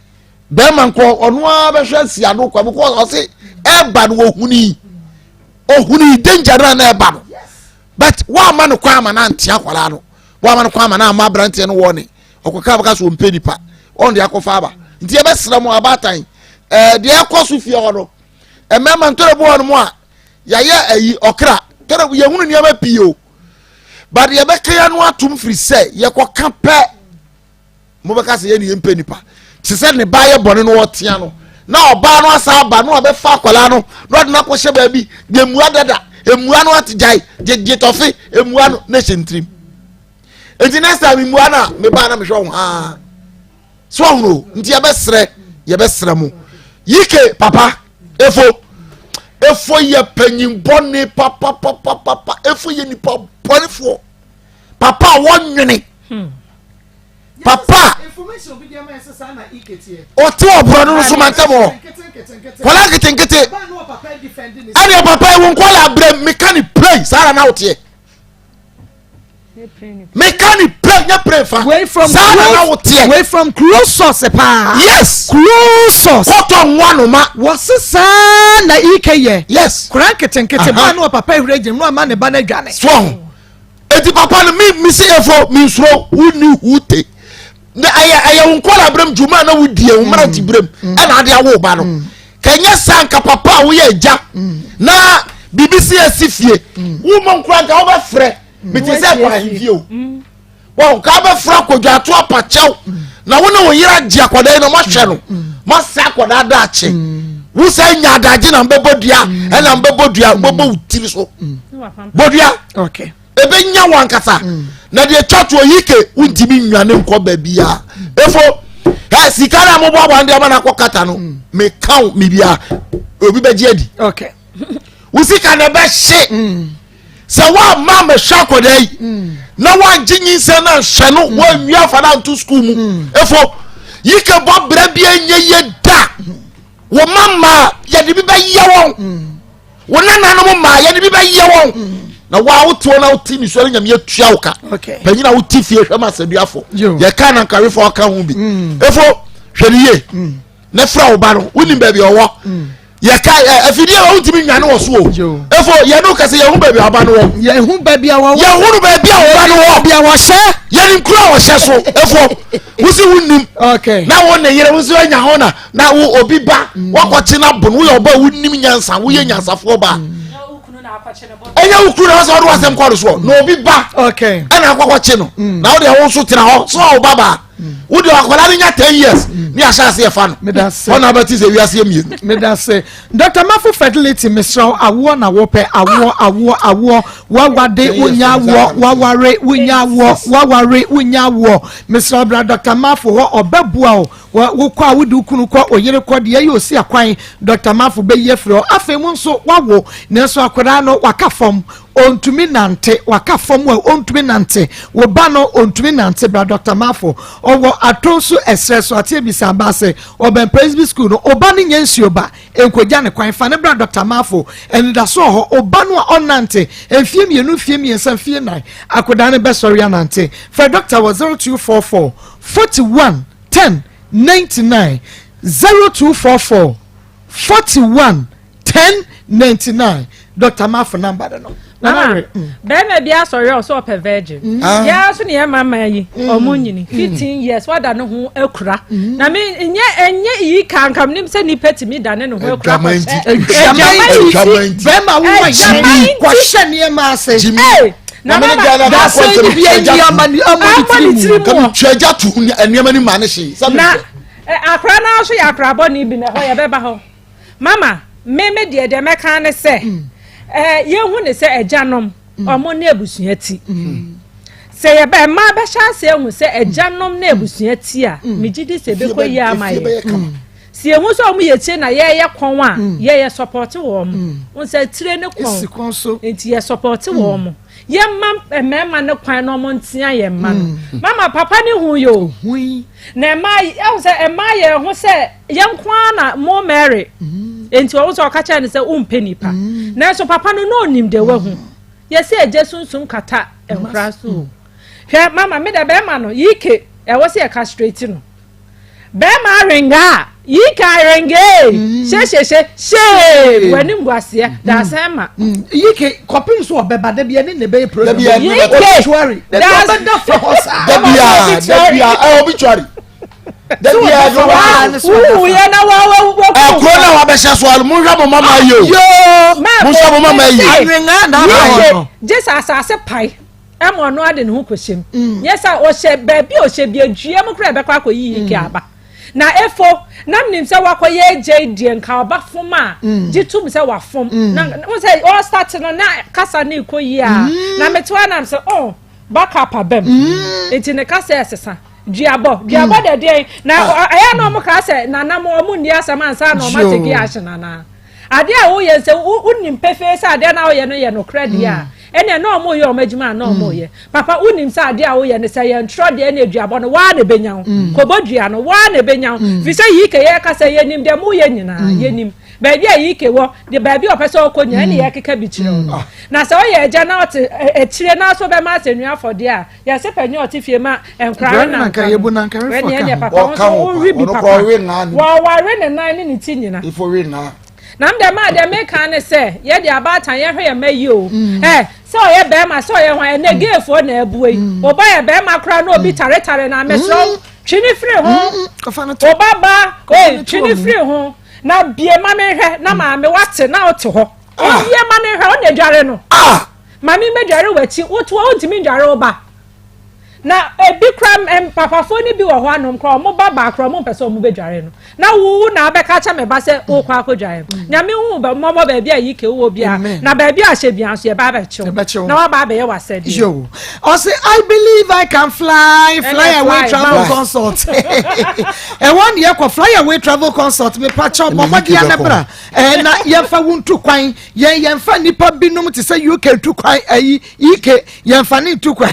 bɛrima nkɔ ɔno ara bɛhwɛ si ano kɔ because ɔse ɛba no ohuni ohuni danger no a na ɛba no, but woama no kwan ama no ante akwadaa no, woama no kwan ama no ama aberanteɛ no wɔ ne ɔkɔka bɛka so ɔmpɛ nipa ɔn de akɔfa aba. Nti yɛbɛsrɛ mo abaatan deɛ ɛkɔ so fie hɔ no, mmarima ntɔrɔ bi wɔ no mu a yɛayɛ ayi ɔkra tɔrɔ yɛhunu nneɛma pii o, but yɛbɛka yɛn ano atom firi sɛ yɛkɔka pɛ mobɛka sɛ yɛne yɛmpɛ nipa te sɛ ne ba yɛ bɔne no ɔtea no na ɔbaa no asa aba na ɔbɛfa akwadaa no na ɔde no akɔhyɛ baabi de mmua dada mmua no ate gyae gyegye tɔfe mmua no na ɛhyɛ ntirim. Nti next time mmua no a mebaa na mehwɛ wo haa so ɔhono. Nti yɛbɛsrɛ yɛbɛsrɛ mo yike papa efo efo yɛ panyin bɔne papapapapa efo yɛ nipa bɔnefoɔ papa a wɔnwene papa ɔte ɔborɔ no so mantam hɔ kɔla nketenkete ɛdeɛ papa ewu nkɔla abrɛ meka ne play saa na na woteɛ meka ne play nyɛ play fa saa na na woteɛ. Wei from close source paa. Yes, close source. Kɔtɔ nwa no ma. Wɔsi saa na ike yɛ. Yes. Kura nketenkete baa no papa ehura gyina mu ama ne ba no adwane. So eti papa no mi mi si efo mi nsoro wuni hute na ɛyɛ ɛyɛ wo nkɔla berem dwuma na wodie wo mmerante berem ɛna ade awo ba no kɛnyɛ saa nka papa a woyɛ agya na biribi si asi fie wo mɔ nkora nka wobɛfrɛ mete sɛ kɔ ahemfie o wɔn ka bɛfrɛ akɔdwa ato apakyɛw na wo ne wo yere agye akwadaa yi na moahwɛ no moasɛ akwadaa daakye wo sɛ nya adagye na mbɛbɔ dua ɛna mbɛbɔ dua wobɛbɔ wo tiri so bɔ dua ɛbɛnya wo ankasa na deɛ twa toɔ yi ke wontumi nnwane nkɔ baabi a efo ɛ sika no a moboaboa no de ama no akɔ kata no meka wo mebia obi bɛgye adi wo sika na ɛbɛhye sɛ woamma mɛhwɛ akwadaa yi na woangye nyinsɛn no anhwɛ no woanwi afa no anto sukuu mu efo yi ke bɔ berɛ bi ɛnyɛ yie da wo ma mmaa yɛde bi bɛyɛ wɔn wo nananom mmaa yɛde bi bɛyɛ wɔn na wo a wote hɔ na wote nisuo no Nyame atua wo ka panyin a wote fie hwɛ ma asɛduafo yɛka na nkawefoɔ aka ho bi efo hwɛ ne yie na frɛ wo ba no wonim baabi ɔwɔ. Yɛka ɛ afidie a wontumi nwane wɔ so o. Efo yɛne wo kasa yɛhu baabi a ɔba no wɔ. Yɛhu baabi a wɔwɔ. Yɛhu no baabi a ɔba no wɔ. Baabi a wɔhyɛ. Yɛnim kuro a wɔhyɛ so. Efo wosi wonim. Okay. Na wo ne yere wosi anya ho na na wo obi ba mm. wakɔkye na bo no woyɛ ɔba a wonim nyansa woyɛ mm. nyansafoɔ ba. Mm. Ɛnyɛ wo kuro na wɔsɛ ɔde wasɛm kɔ no soɔ na obi ba. Okay. Ɛna akɔkɔkye no. Na wo deɛ wo nso tena hɔ so a wo ba baa. Wode akwadaa no nya 10 years ne ahyɛ ase ɛfa no ɔna abɛte sɛ wiase mmienu. Medase. Dr. Mafo fertility mesrɛ wo awoɔ na wopɛ awoɔ awoɔ awoɔ wawade wonya awoɔ waware wonya awoɔ waware wonya awoɔ mesrɛ wo bra Dr. Mafo hɔ ɔbɛboa wo wokɔ a wode wo kunu kɔ oyere kɔ deɛ ɛyɛ osi akwan Dr. Mafo bɛyi afiri hɔ afei mu nso wawo nanso akwadaa no waka fam Ontumi nante, waka fam a ontumi nante, wo ba no ontumi nante, bra Doctor Marfo, ɔwɔ Atonsu ɛserɛ so, ate abisa aba ase, ɔbɛn Presby school no, wo ba no nyɛ nsuo ba, nkogya ne kwan, fa no bra Doctor Marfo, anidaso wɔ hɔ, wo ba no a ɔnnante, mfie mmienu, mfie mmiɛnsa, mfie nnan, akodaa no bɛsɔre anante, frɛ Doctor wɔ 0244 41 10 99, 0244 41 1099 Doctor Mafo number no no. Mama, mm. bɛrima bi asɔre a ɔsɛ ɔpɛ virgin. Mm. Ah. Yɛa so ne yɛ mama yi, mm. ɔmo nyini. 15 years, wada ne ho akura. Na me nyɛ ɛnyɛ yi ka nka menim sɛ nipa tumi da ne ne ho akura kɔhyɛ. Adwaman nti. Bɛrima wo ma gyimi kɔhyɛ nneɛma ase. Na mama dasɛ ni bi ayi ama ne tiri mu. Kabi twɛ gya tu nneɛma ni ma ne hye. Na akora no nso yɛ akora bɔne bi na ɛhɔ yɛbɛba hɔ. Mama, me me deɛ deɛ mɛka ne sɛ, mm. eh, yɛhu ne sɛ agyanom, mm. ɔmo ne abusua ti. Mm. Sɛ yɛbɛ mmaa bɛhyɛ ase ehu sɛ agyanom ne abusua ti a, megye di sɛ ebɛkɔ yie ama yɛ. Sɛ yɛhu sɛ ɔmo yɛ tire na yɛyɛ kɔn a, yɛyɛ sɔpɔte wɔn. Nsɛ tire ne kɔn, nti yɛ sɔpɔte wɔn. Yɛmma mmarima no kwan na wɔn ntea yɛn mma no. Mm. Mama papa ne hu yɛ o. Na mmaa ɛho sɛ mmaa yɛn ho sɛ yɛn nko ara na mo Mary. Mm. Nti wɔn sɛ ɔka kyerɛ no sɛ wompɛ nipa. Mm. Nanso papa no na onim deɛ wahu. Yɛsɛ agya sunsum kata nkora so. Hwɛ mama me dɛ bɛrima no yike ɛwɔ sɛ yɛ castrate no. Bɛɛma arenga a, yi ka arenga ee, mm. hyehyehyɛ, hyee, w'anim gu aseɛ, mm. daasɛn ma. Mm. Yi ke kɔpem so ɔbɛba dabi ɛne ne bɛyɛ program. Yi ke obituary. Dabi ɔbɛda fa hɔ saa. Dabi a dabi a ɛ obituary. Dabi a wuhu yɛ na wa wa wa. Ɛkuro na wabɛhyɛ so alo mo nhwɛ mo mama yi o. Yoo mo nhwɛ mo mama yi. Arenga na aba hɔ no. Gye sɛ asase pae. Ɛma ɔno ara de ne ho kɔhyɛ mu. Mm. Nyɛ sɛ ɔhyɛ baabi a ɔhyɛ bi adua mu koraa ɛbɛkɔ akɔyi yi ke mm. aba. Na efo na menim sɛ wakɔyɛ agya yi deɛ nka ɔba fom a mm. gye tom sɛ wafom. Na wo sɛ ɔstart no na kasa ne kɔ yie a na mete hɔ nam sɛ oh backup aba mu. Nti ne kasa ɛsesa duabɔ duabɔ dɛ deɛ na ah. ɛyɛ na ɔmo kaa sɛ nanam ɔmo nni asɛm ansa na ɔmo ateki ahyɛ nana. Adeɛ a woyɛ sɛ wonim pefee sɛ adeɛ no a woyɛ no yɛ nokorɛ deɛ a, mm. ɛnneɛ na wɔn reyɛ wɔn adwuma a na wɔn reyɛ. Papa wonim sɛ adeɛ a woyɛ no sɛ yɛ ntorɔ deɛ ɛne aduabɔ no waa na ɛbɛnya wo. Mm. Kɔbɔ dua no waa na ɛbɛnya wo. Mm. Firi sɛ yike yɛ kasa yɛnim deɛ moyɛ nyinaa yɛnim. Baabi a yike wɔ de baabi a ɔpɛ sɛ ɔkɔ nyinaa ɛne yɛkeka bi kyerɛ wo. Na sɛ ɔyɛ agya na ɔte akyire na so bɛma asɛnnua afɔdeɛ a yɛse panyin a ɔte fie ma nkora ne nanka no ɛne ɛne papa wo nso wowe bi papa wɔware ne nan ne ne ti nyina na m deɛ maa deɛ meka ne sɛ yɛde abaatan yɛhwɛ yɛn mma yi o mm. ɛ sɛ ɔyɛ bɛrima sɛ ɔyɛ hwan ɛnɛ mm. geefoɔ na abue yi mm. ɔba yɛ bɛrima koraa na obi taretare na mesrɛ twi ne firi ho ɔba ba ee twi ne firi ho na bie ma me hwɛ na maame wate na ɔte hɔ obie ma ne hwɛ ɔna adware no. Ah! Maame mɛdware w'akyi, wotoa wontumi ndware wo ba. Na ebi kora mpapafoɔ no bi wɔ hɔ anom kora wɔn ba baa kora wɔn mpɛ sɛ wɔn bɛdware no. Na wo na abɛka akyɛ me ba sɛ wokɔ akɔdware no. Mm. Nyame hu mmɔbɔ baabi a yike wɔ bia na baabi a hyɛ bia nso yɛba abɛkyew na waba abɛyɛ w'asɛdeɛ. Yo, ɔse I believe I can fly, fly away travel consult. Ɛwɔ ne yɛkɔ fly away travel consult mepakyɛw bɔ mmɔden anabra na yɛmfa wo ntu kwan yɛn yɛnfa nnipa binom te sɛ uk ntu kwan ayi ek yɛnfa ne ntu kwan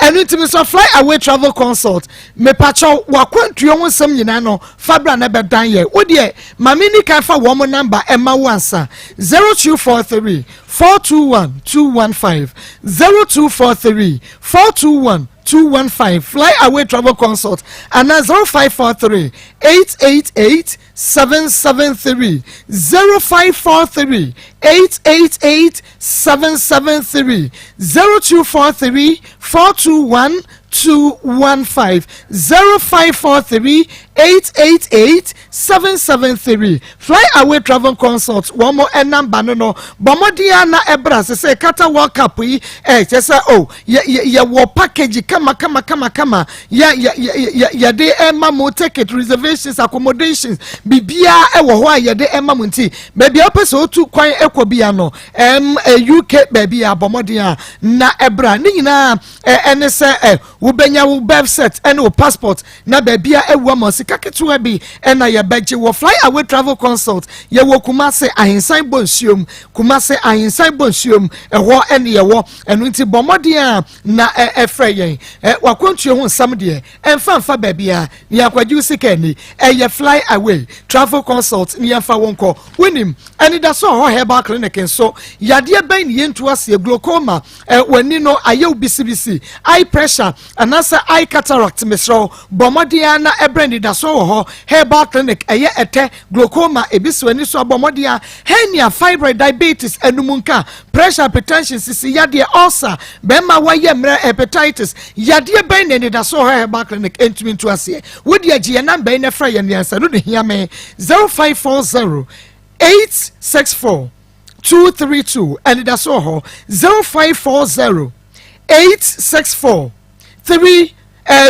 ɛno nti mesɛ fly away travel consult mepakyɛw wakwantuo ho nsɛm nyinaa no fa bra na ɛbɛdan yɛ wo deɛ maame ni kan fa wɔn namba ɛma wo ansa 0243 421 215 0243 421 215 fly away travel consult ana 0543 888. 773, 0543 888 773, 0243 421 215, 0543 888 773. Fly Away Travel Consult wɔn mo number no. Bɔ mmɔden a na ɛbra sɛ Qatar World Cup yi kyɛ sɛ o yɛ yɛ yɛwɔ package kama kama kama kama yɛ yɛ yɛ yɛde ɛma mo ticket reservations, accommodations, biribiara ɛwɔ hɔ a yɛde ɛma mo. Nti baabi a wopɛ sɛ otu kwan ɛkɔ bia no, UK baabi a, bɔ mmɔden a na ɛbra ne nyinaa ɛne sɛ wobɛnya wo birth cert ɛne wo passport na baabi a ɛwu ama sika ketewa bi ɛna yɛbɛgye wɔ Fly Away Travel Consult. Yɛwɔ Kumase Ahensan bɔ nsuom, Kumase Ahensan bɔ nsuom, ɛhɔ ɛne yɛwɔ. Ɛno nti bɔ mmɔden a na ɛfrɛ yɛn. Wakwantuo ho nsɛm deɛ, ɛmfa mfa baabi a ne yɛakwagye wo sika ani, ɛyɛ Fly Away Travel Consult ne yɛmfa wo nkɔ. Wonim ɛnidaso hɔ herbal clinic nso, yadeɛ bɛn ne yɛntu aseɛ? Glaucoma, w'ani no ayɛ wo bisibisi, eye pressure anaasɛ eye cataract, mesrɛ bɔ mmɔden a na ɛbrɛ nidaso wɔ hɔ herbal clinic. Ɛyɛ ɛtɛ glaucoma ebi si w'ani so, abɔ mmɔden a. Hernia, fibroid, diabetes, enum nka, pressure, hypertension, sisi yadeɛ, ulcer, bɛrima wɔyɛ mmerɛ, hepatitis, yadeɛ bɛn na nidaso wɔ hɔ herbal clinic ntumi ntu aseɛ? Wodi agyi yɛn number yi na frɛ yɛn mmiɛnsa no de hia me: 0540 864 232. Ɛnidaso wɔ hɔ, 0540 864 3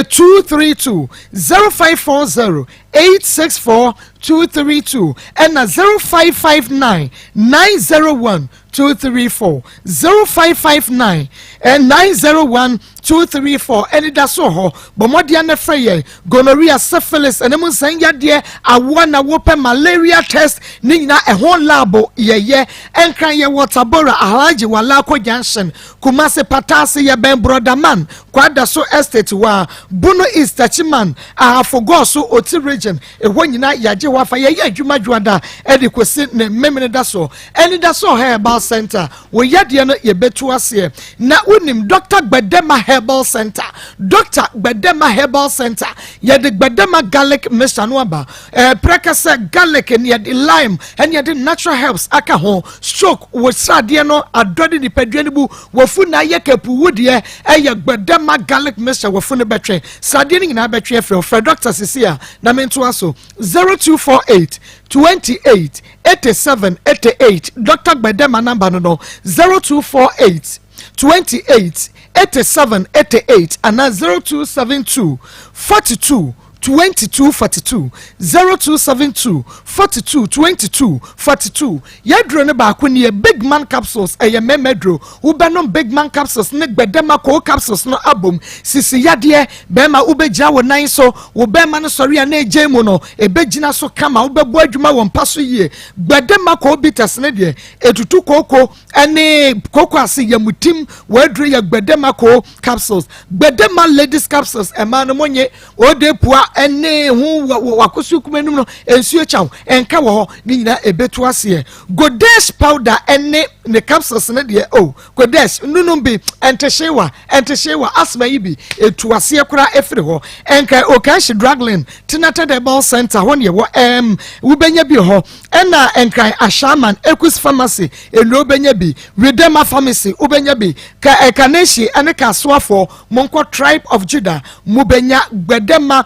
232, 0540 864 232, ɛna 0559 901 234, 0559 901 234. Ɛne da so hɔ, bɔ mmɔden no frɛ yɛn. Gonorrhea, syphilis, ɛne mu nsɛn yadeɛ, awoɔ na wopɛ malaria test ne nyinaa ɛho lab yɛyɛ. Ɛnkran yɛwɔ Tabora, Alhaji Walako Junction. Kumase Patase, yɛbɛn Brodaman Kwada so Estate wɔ Bono East, Techiman, Ahafo Goaso, Oti Region, ɛhɔ nyinaa yɛagye hɔ afa. Yɛyɛ adwuma dwoada ɛde kɔsi ne mmemmene da so. Ɛne da so herbal center, wɔ yadeɛ no yɛbɛtu aseɛ. Na wonim Dr Gbedema Herbal Center? Dr Gbedema Herbal Center, yɛde Gbedema garlic mixture no aba. Prɛkɛsɛ garlic ne yɛde lime ɛne yɛde natural herbs aka ho. Stroke, wɔ sradeɛ no adɔde nipadua no bu, wɔfu na ayɛ kapu wudeɛ, ɛyɛ Gbedema garlic mixture. Wɔfu no bɛtwe sradeɛ no nyinaa bɛtwe afiri. Ɔfrɛ doctor sisi a na mentoa so: 0248 28 87 88. Dr Gbedema number no 0248 28 87 88 ana 0272 42 22 42, 0272 42 22 42. Yɛduro no baako nie, Big Man capsules. Ɛyɛ mɛmɛ duro. Wobɛnom Big Man capsules ne Gbɛdɛma koo capsules no abom, sisi yadeɛ, bɛrima wobɛgyina wo nan so, wo bɛrima no sɔre a na egye mu no ebɛgyina so kama, wobɛbɔ adwuma wɔ mpa so yie. Gbɛdɛma koo bitters ne deɛ etutu kooko ɛne kooko ase yɛmutim. Wɔaduro yɛ Gbɛdɛma koo capsules, Gbɛdɛma ladies capsules. Ɛmaa no mo nye ode pua ɛne ho wakoso kuma anim no nsuo kyaw ɛnka wɔ hɔ ne nyinaa ebetu aseɛ. Godesh powder ɛne ne capsules ne deɛ o Godesh nunum bi ɛntehyewa ɛntehyewa asoma yi bi etu aseɛ koraa efiri hɔ. Ɛnka Okashi Draglin Tinata Herbal Center hɔ ne yɛwɔ. Wobɛnya bi hɔ. Ɛna Nkran Ashaman Ekus Pharmacy enu wobɛnya bi, Redema Pharmacy wobɛnya bi, ka ɛkaneshi ɛne Kasoafoɔ monkɔ Tribe of Judah, mobɛnya Gbɛdɛma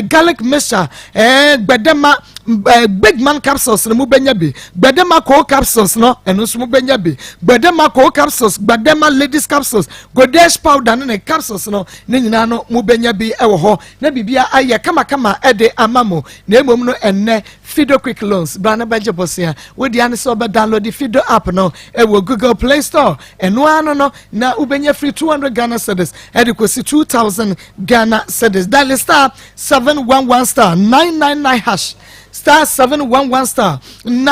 garlic mixture, Gbɛdɛma Big Man capsules no mobɛnya bi, Gbɛdɛma koo capsules no ɛno nso mobɛnya bi, Gbɛdɛma koo capsules, Gbɛdɛma ladies capsules, Godesh powder ne ne capsules no ne nyinaa no mobɛnya bi ɛwɔ hɔ na biribia ayɛ kamakama ɛde ama mo. Na mmom no ɛnnɛ Fido Quick Loans bra no bɛgye bosea. Wodi ane sɛ wobɛ download Fido app no ɛwɔ Google Play Store. Ɛno ano no na wobɛnya free 200 Ghana cedis ɛde kɔsi 2000 Ghana cedis. Dial star 711 star 999 hash, star 711 star.